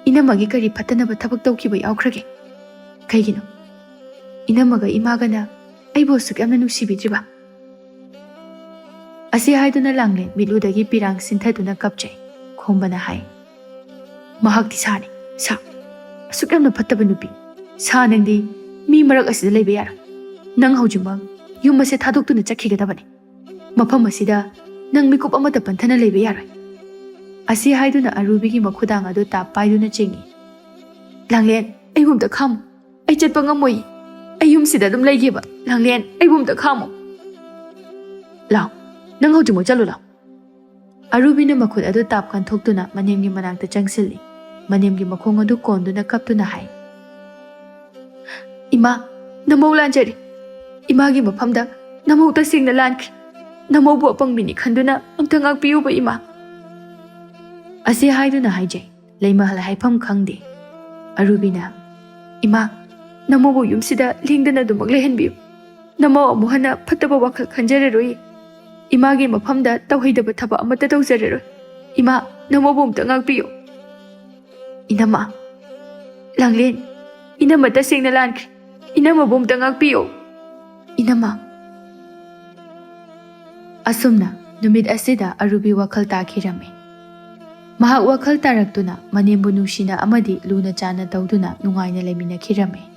ꯏꯅꯝꯃꯒꯤ ꯀꯔꯤ ꯐꯠꯇꯅꯕ ꯊꯕꯛ ꯇꯧꯈꯤꯕ ꯌꯥꯎꯈ꯭ꯔꯒꯦ? ꯀꯩꯒꯤꯅꯣ ꯏꯅꯝꯃꯒ ꯏꯃꯥꯒꯅ ꯑꯩꯕꯨ ꯑꯁꯨꯛ ꯌꯥꯝꯅ ꯅꯨꯡꯁꯤꯕꯤꯗ꯭ꯔꯤꯕ?" ꯑꯁꯤ ꯍꯥꯏꯗꯨꯅ ꯂꯥꯡꯂꯦꯟ ꯃꯤꯠꯂꯨꯗꯒꯤ ꯄꯤꯔꯥꯡ ꯁꯤꯟꯊꯗꯨꯅ ꯀꯞꯆꯩ꯫ ꯈꯣꯝꯕꯅ ꯍꯥꯏ, "ꯃꯍꯥꯛꯇꯤ ꯁꯥꯅꯤ, ꯁꯥ꯫ ꯑꯁꯨꯛ ꯌꯥꯝꯅ ꯐꯠꯇꯕ ꯅꯨꯄꯤ꯫ ꯁꯥ, ꯅꯪꯗꯤ ꯃꯤ ꯃꯔꯛ ꯑꯁꯤꯗ ꯂꯩꯕ ꯌꯥꯔꯣꯏ꯫ ꯅꯪ ꯍꯧꯖꯤꯛꯃꯛ ꯌꯨꯝ ꯑꯁꯦ ꯊꯥꯗꯣꯛꯇꯨꯅ ꯆꯠꯈꯤꯒꯗꯕꯅꯤ꯫ ꯃꯐꯝ ꯑꯁꯤꯗ ꯅꯪ ꯃꯤꯀꯨꯞ ꯑꯃꯠꯇ ꯄꯟꯊꯅ ꯂꯩꯕ ꯌꯥꯔꯣꯏ"꯫ ꯑꯁꯤ ꯍꯥꯏꯗꯨꯅ ꯑꯔꯨꯕꯤꯒꯤ ꯃꯈꯨꯗꯥꯡ ꯑꯗꯨ ꯇꯥꯞ ꯄꯥꯏꯗꯨꯅ ꯆꯤꯡꯏ꯫ "ꯂꯥꯡꯂꯦꯟ, ꯑꯩꯕꯨ ꯑꯝꯇ ꯈꯥꯝꯃꯨ꯫ ꯑꯩ ꯆꯠꯄ ꯉꯝꯃꯣꯏ꯫ ꯑꯩ ꯌꯨꯝꯁꯤꯗ ꯑꯗꯨꯝ ꯂꯩꯒꯦꯕ꯫ ꯂꯥꯡꯂꯦꯟ, ꯑꯩꯕꯨ ꯑꯝꯇ ꯈꯥꯝꯃꯨ꯫ ꯂꯥꯎ, ꯅꯪ ꯍꯧꯖꯤꯛꯃꯛ ꯆꯠꯂꯨ ꯂꯥꯎ"꯫ ꯑꯔꯨꯕꯤꯅ ꯃꯈꯨꯠ ꯑꯗꯨ ꯇꯥꯞ ꯀꯟꯊꯣꯛꯇꯨꯅ ꯃꯅꯦꯝꯒꯤ ꯃꯅꯥꯛꯇ ꯆꯪꯁꯤꯜꯂꯤ꯫ ꯃꯅꯦꯝꯒꯤ ꯃꯈꯣꯡ ꯑꯗꯨ ꯀꯣꯟꯗꯨꯅ ꯀꯞꯇꯨꯅ ꯍꯥꯏ, "ꯏꯃꯥ, ꯅꯃꯧ ꯂꯥꯟꯖꯔꯦ꯫ ꯏꯃꯥꯒꯤ ꯃꯐꯝꯗ ꯅꯃꯧ ꯇꯁꯦꯡꯅ ꯂꯥꯟꯈ꯭ꯔꯦ꯫ ꯅꯃꯧꯕꯨ ꯑꯄꯪꯕꯤꯅꯤ ꯈꯟꯗꯨꯅ ꯑꯝꯇ ꯉꯥꯛꯄꯤꯌꯨꯕ, ꯏꯃꯥ"꯫ ꯑꯁꯤ ꯍꯥꯏꯗꯨꯅ ꯍꯥꯏꯖꯩ꯫ ꯂꯩꯃꯍꯜ ꯍꯥꯏꯐꯝ ꯈꯪꯗꯦ꯫ ꯑꯔꯨꯕꯤꯅ, "ꯏꯃꯥ, ꯅꯃꯧꯕꯨ ꯌꯨꯝꯁꯤꯗ ꯂꯦꯡꯗꯅ ꯑꯗꯨꯃꯛ ꯂꯩꯍꯟꯕꯤꯌꯨ꯫ ꯅꯃꯧ ꯑꯃꯨꯛ ꯍꯟꯅ ꯐꯠꯇꯕ ꯋꯥꯈꯜ ꯈꯟꯖꯔꯔꯣꯏ꯫ ꯏꯃꯥꯒꯤ ꯃꯐꯝꯗ ꯇꯧꯍꯩꯗꯕ ꯊꯕꯛ ꯑꯃꯠꯇ ꯇꯧꯖꯔꯔꯣꯏ꯫ ꯏꯃꯥ, ꯅꯃꯧꯕꯨ ꯑꯝꯇ ꯉꯥꯛꯄꯤꯌꯨ"꯫ "ꯏꯅꯝꯃ, ꯂꯥꯡꯂꯦꯟ, ꯏꯅꯝꯃ ꯇꯁꯦꯡꯅ ꯂꯥꯟꯈ꯭ꯔꯦ꯫ ꯏꯅꯝꯃꯕꯨ ꯑꯝꯇ ꯉꯥꯛꯄꯤꯌꯨ, ꯏꯅꯝꯃ"꯫ ꯑꯁꯨꯝꯅ ꯅꯨꯃꯤꯠ ꯑꯁꯤꯗ ꯑꯔꯨꯕꯤ ꯋꯥꯈꯜ ꯇꯥꯈꯤꯔꯝꯃꯤ꯫ ꯃꯍꯥꯛ ꯋꯥꯈꯜ ꯇꯥꯔꯛꯇꯨꯅ ꯃꯅꯦꯝꯕꯨ ꯅꯨꯡꯁꯤꯅ ꯑꯃꯗꯤ ꯂꯨꯅ ꯆꯥꯟꯅ ꯇꯧꯗꯨꯅ ꯅꯨꯡꯉꯥꯏꯅ ꯂꯩꯃꯤꯟꯅꯈꯤꯔꯝꯃꯤ꯫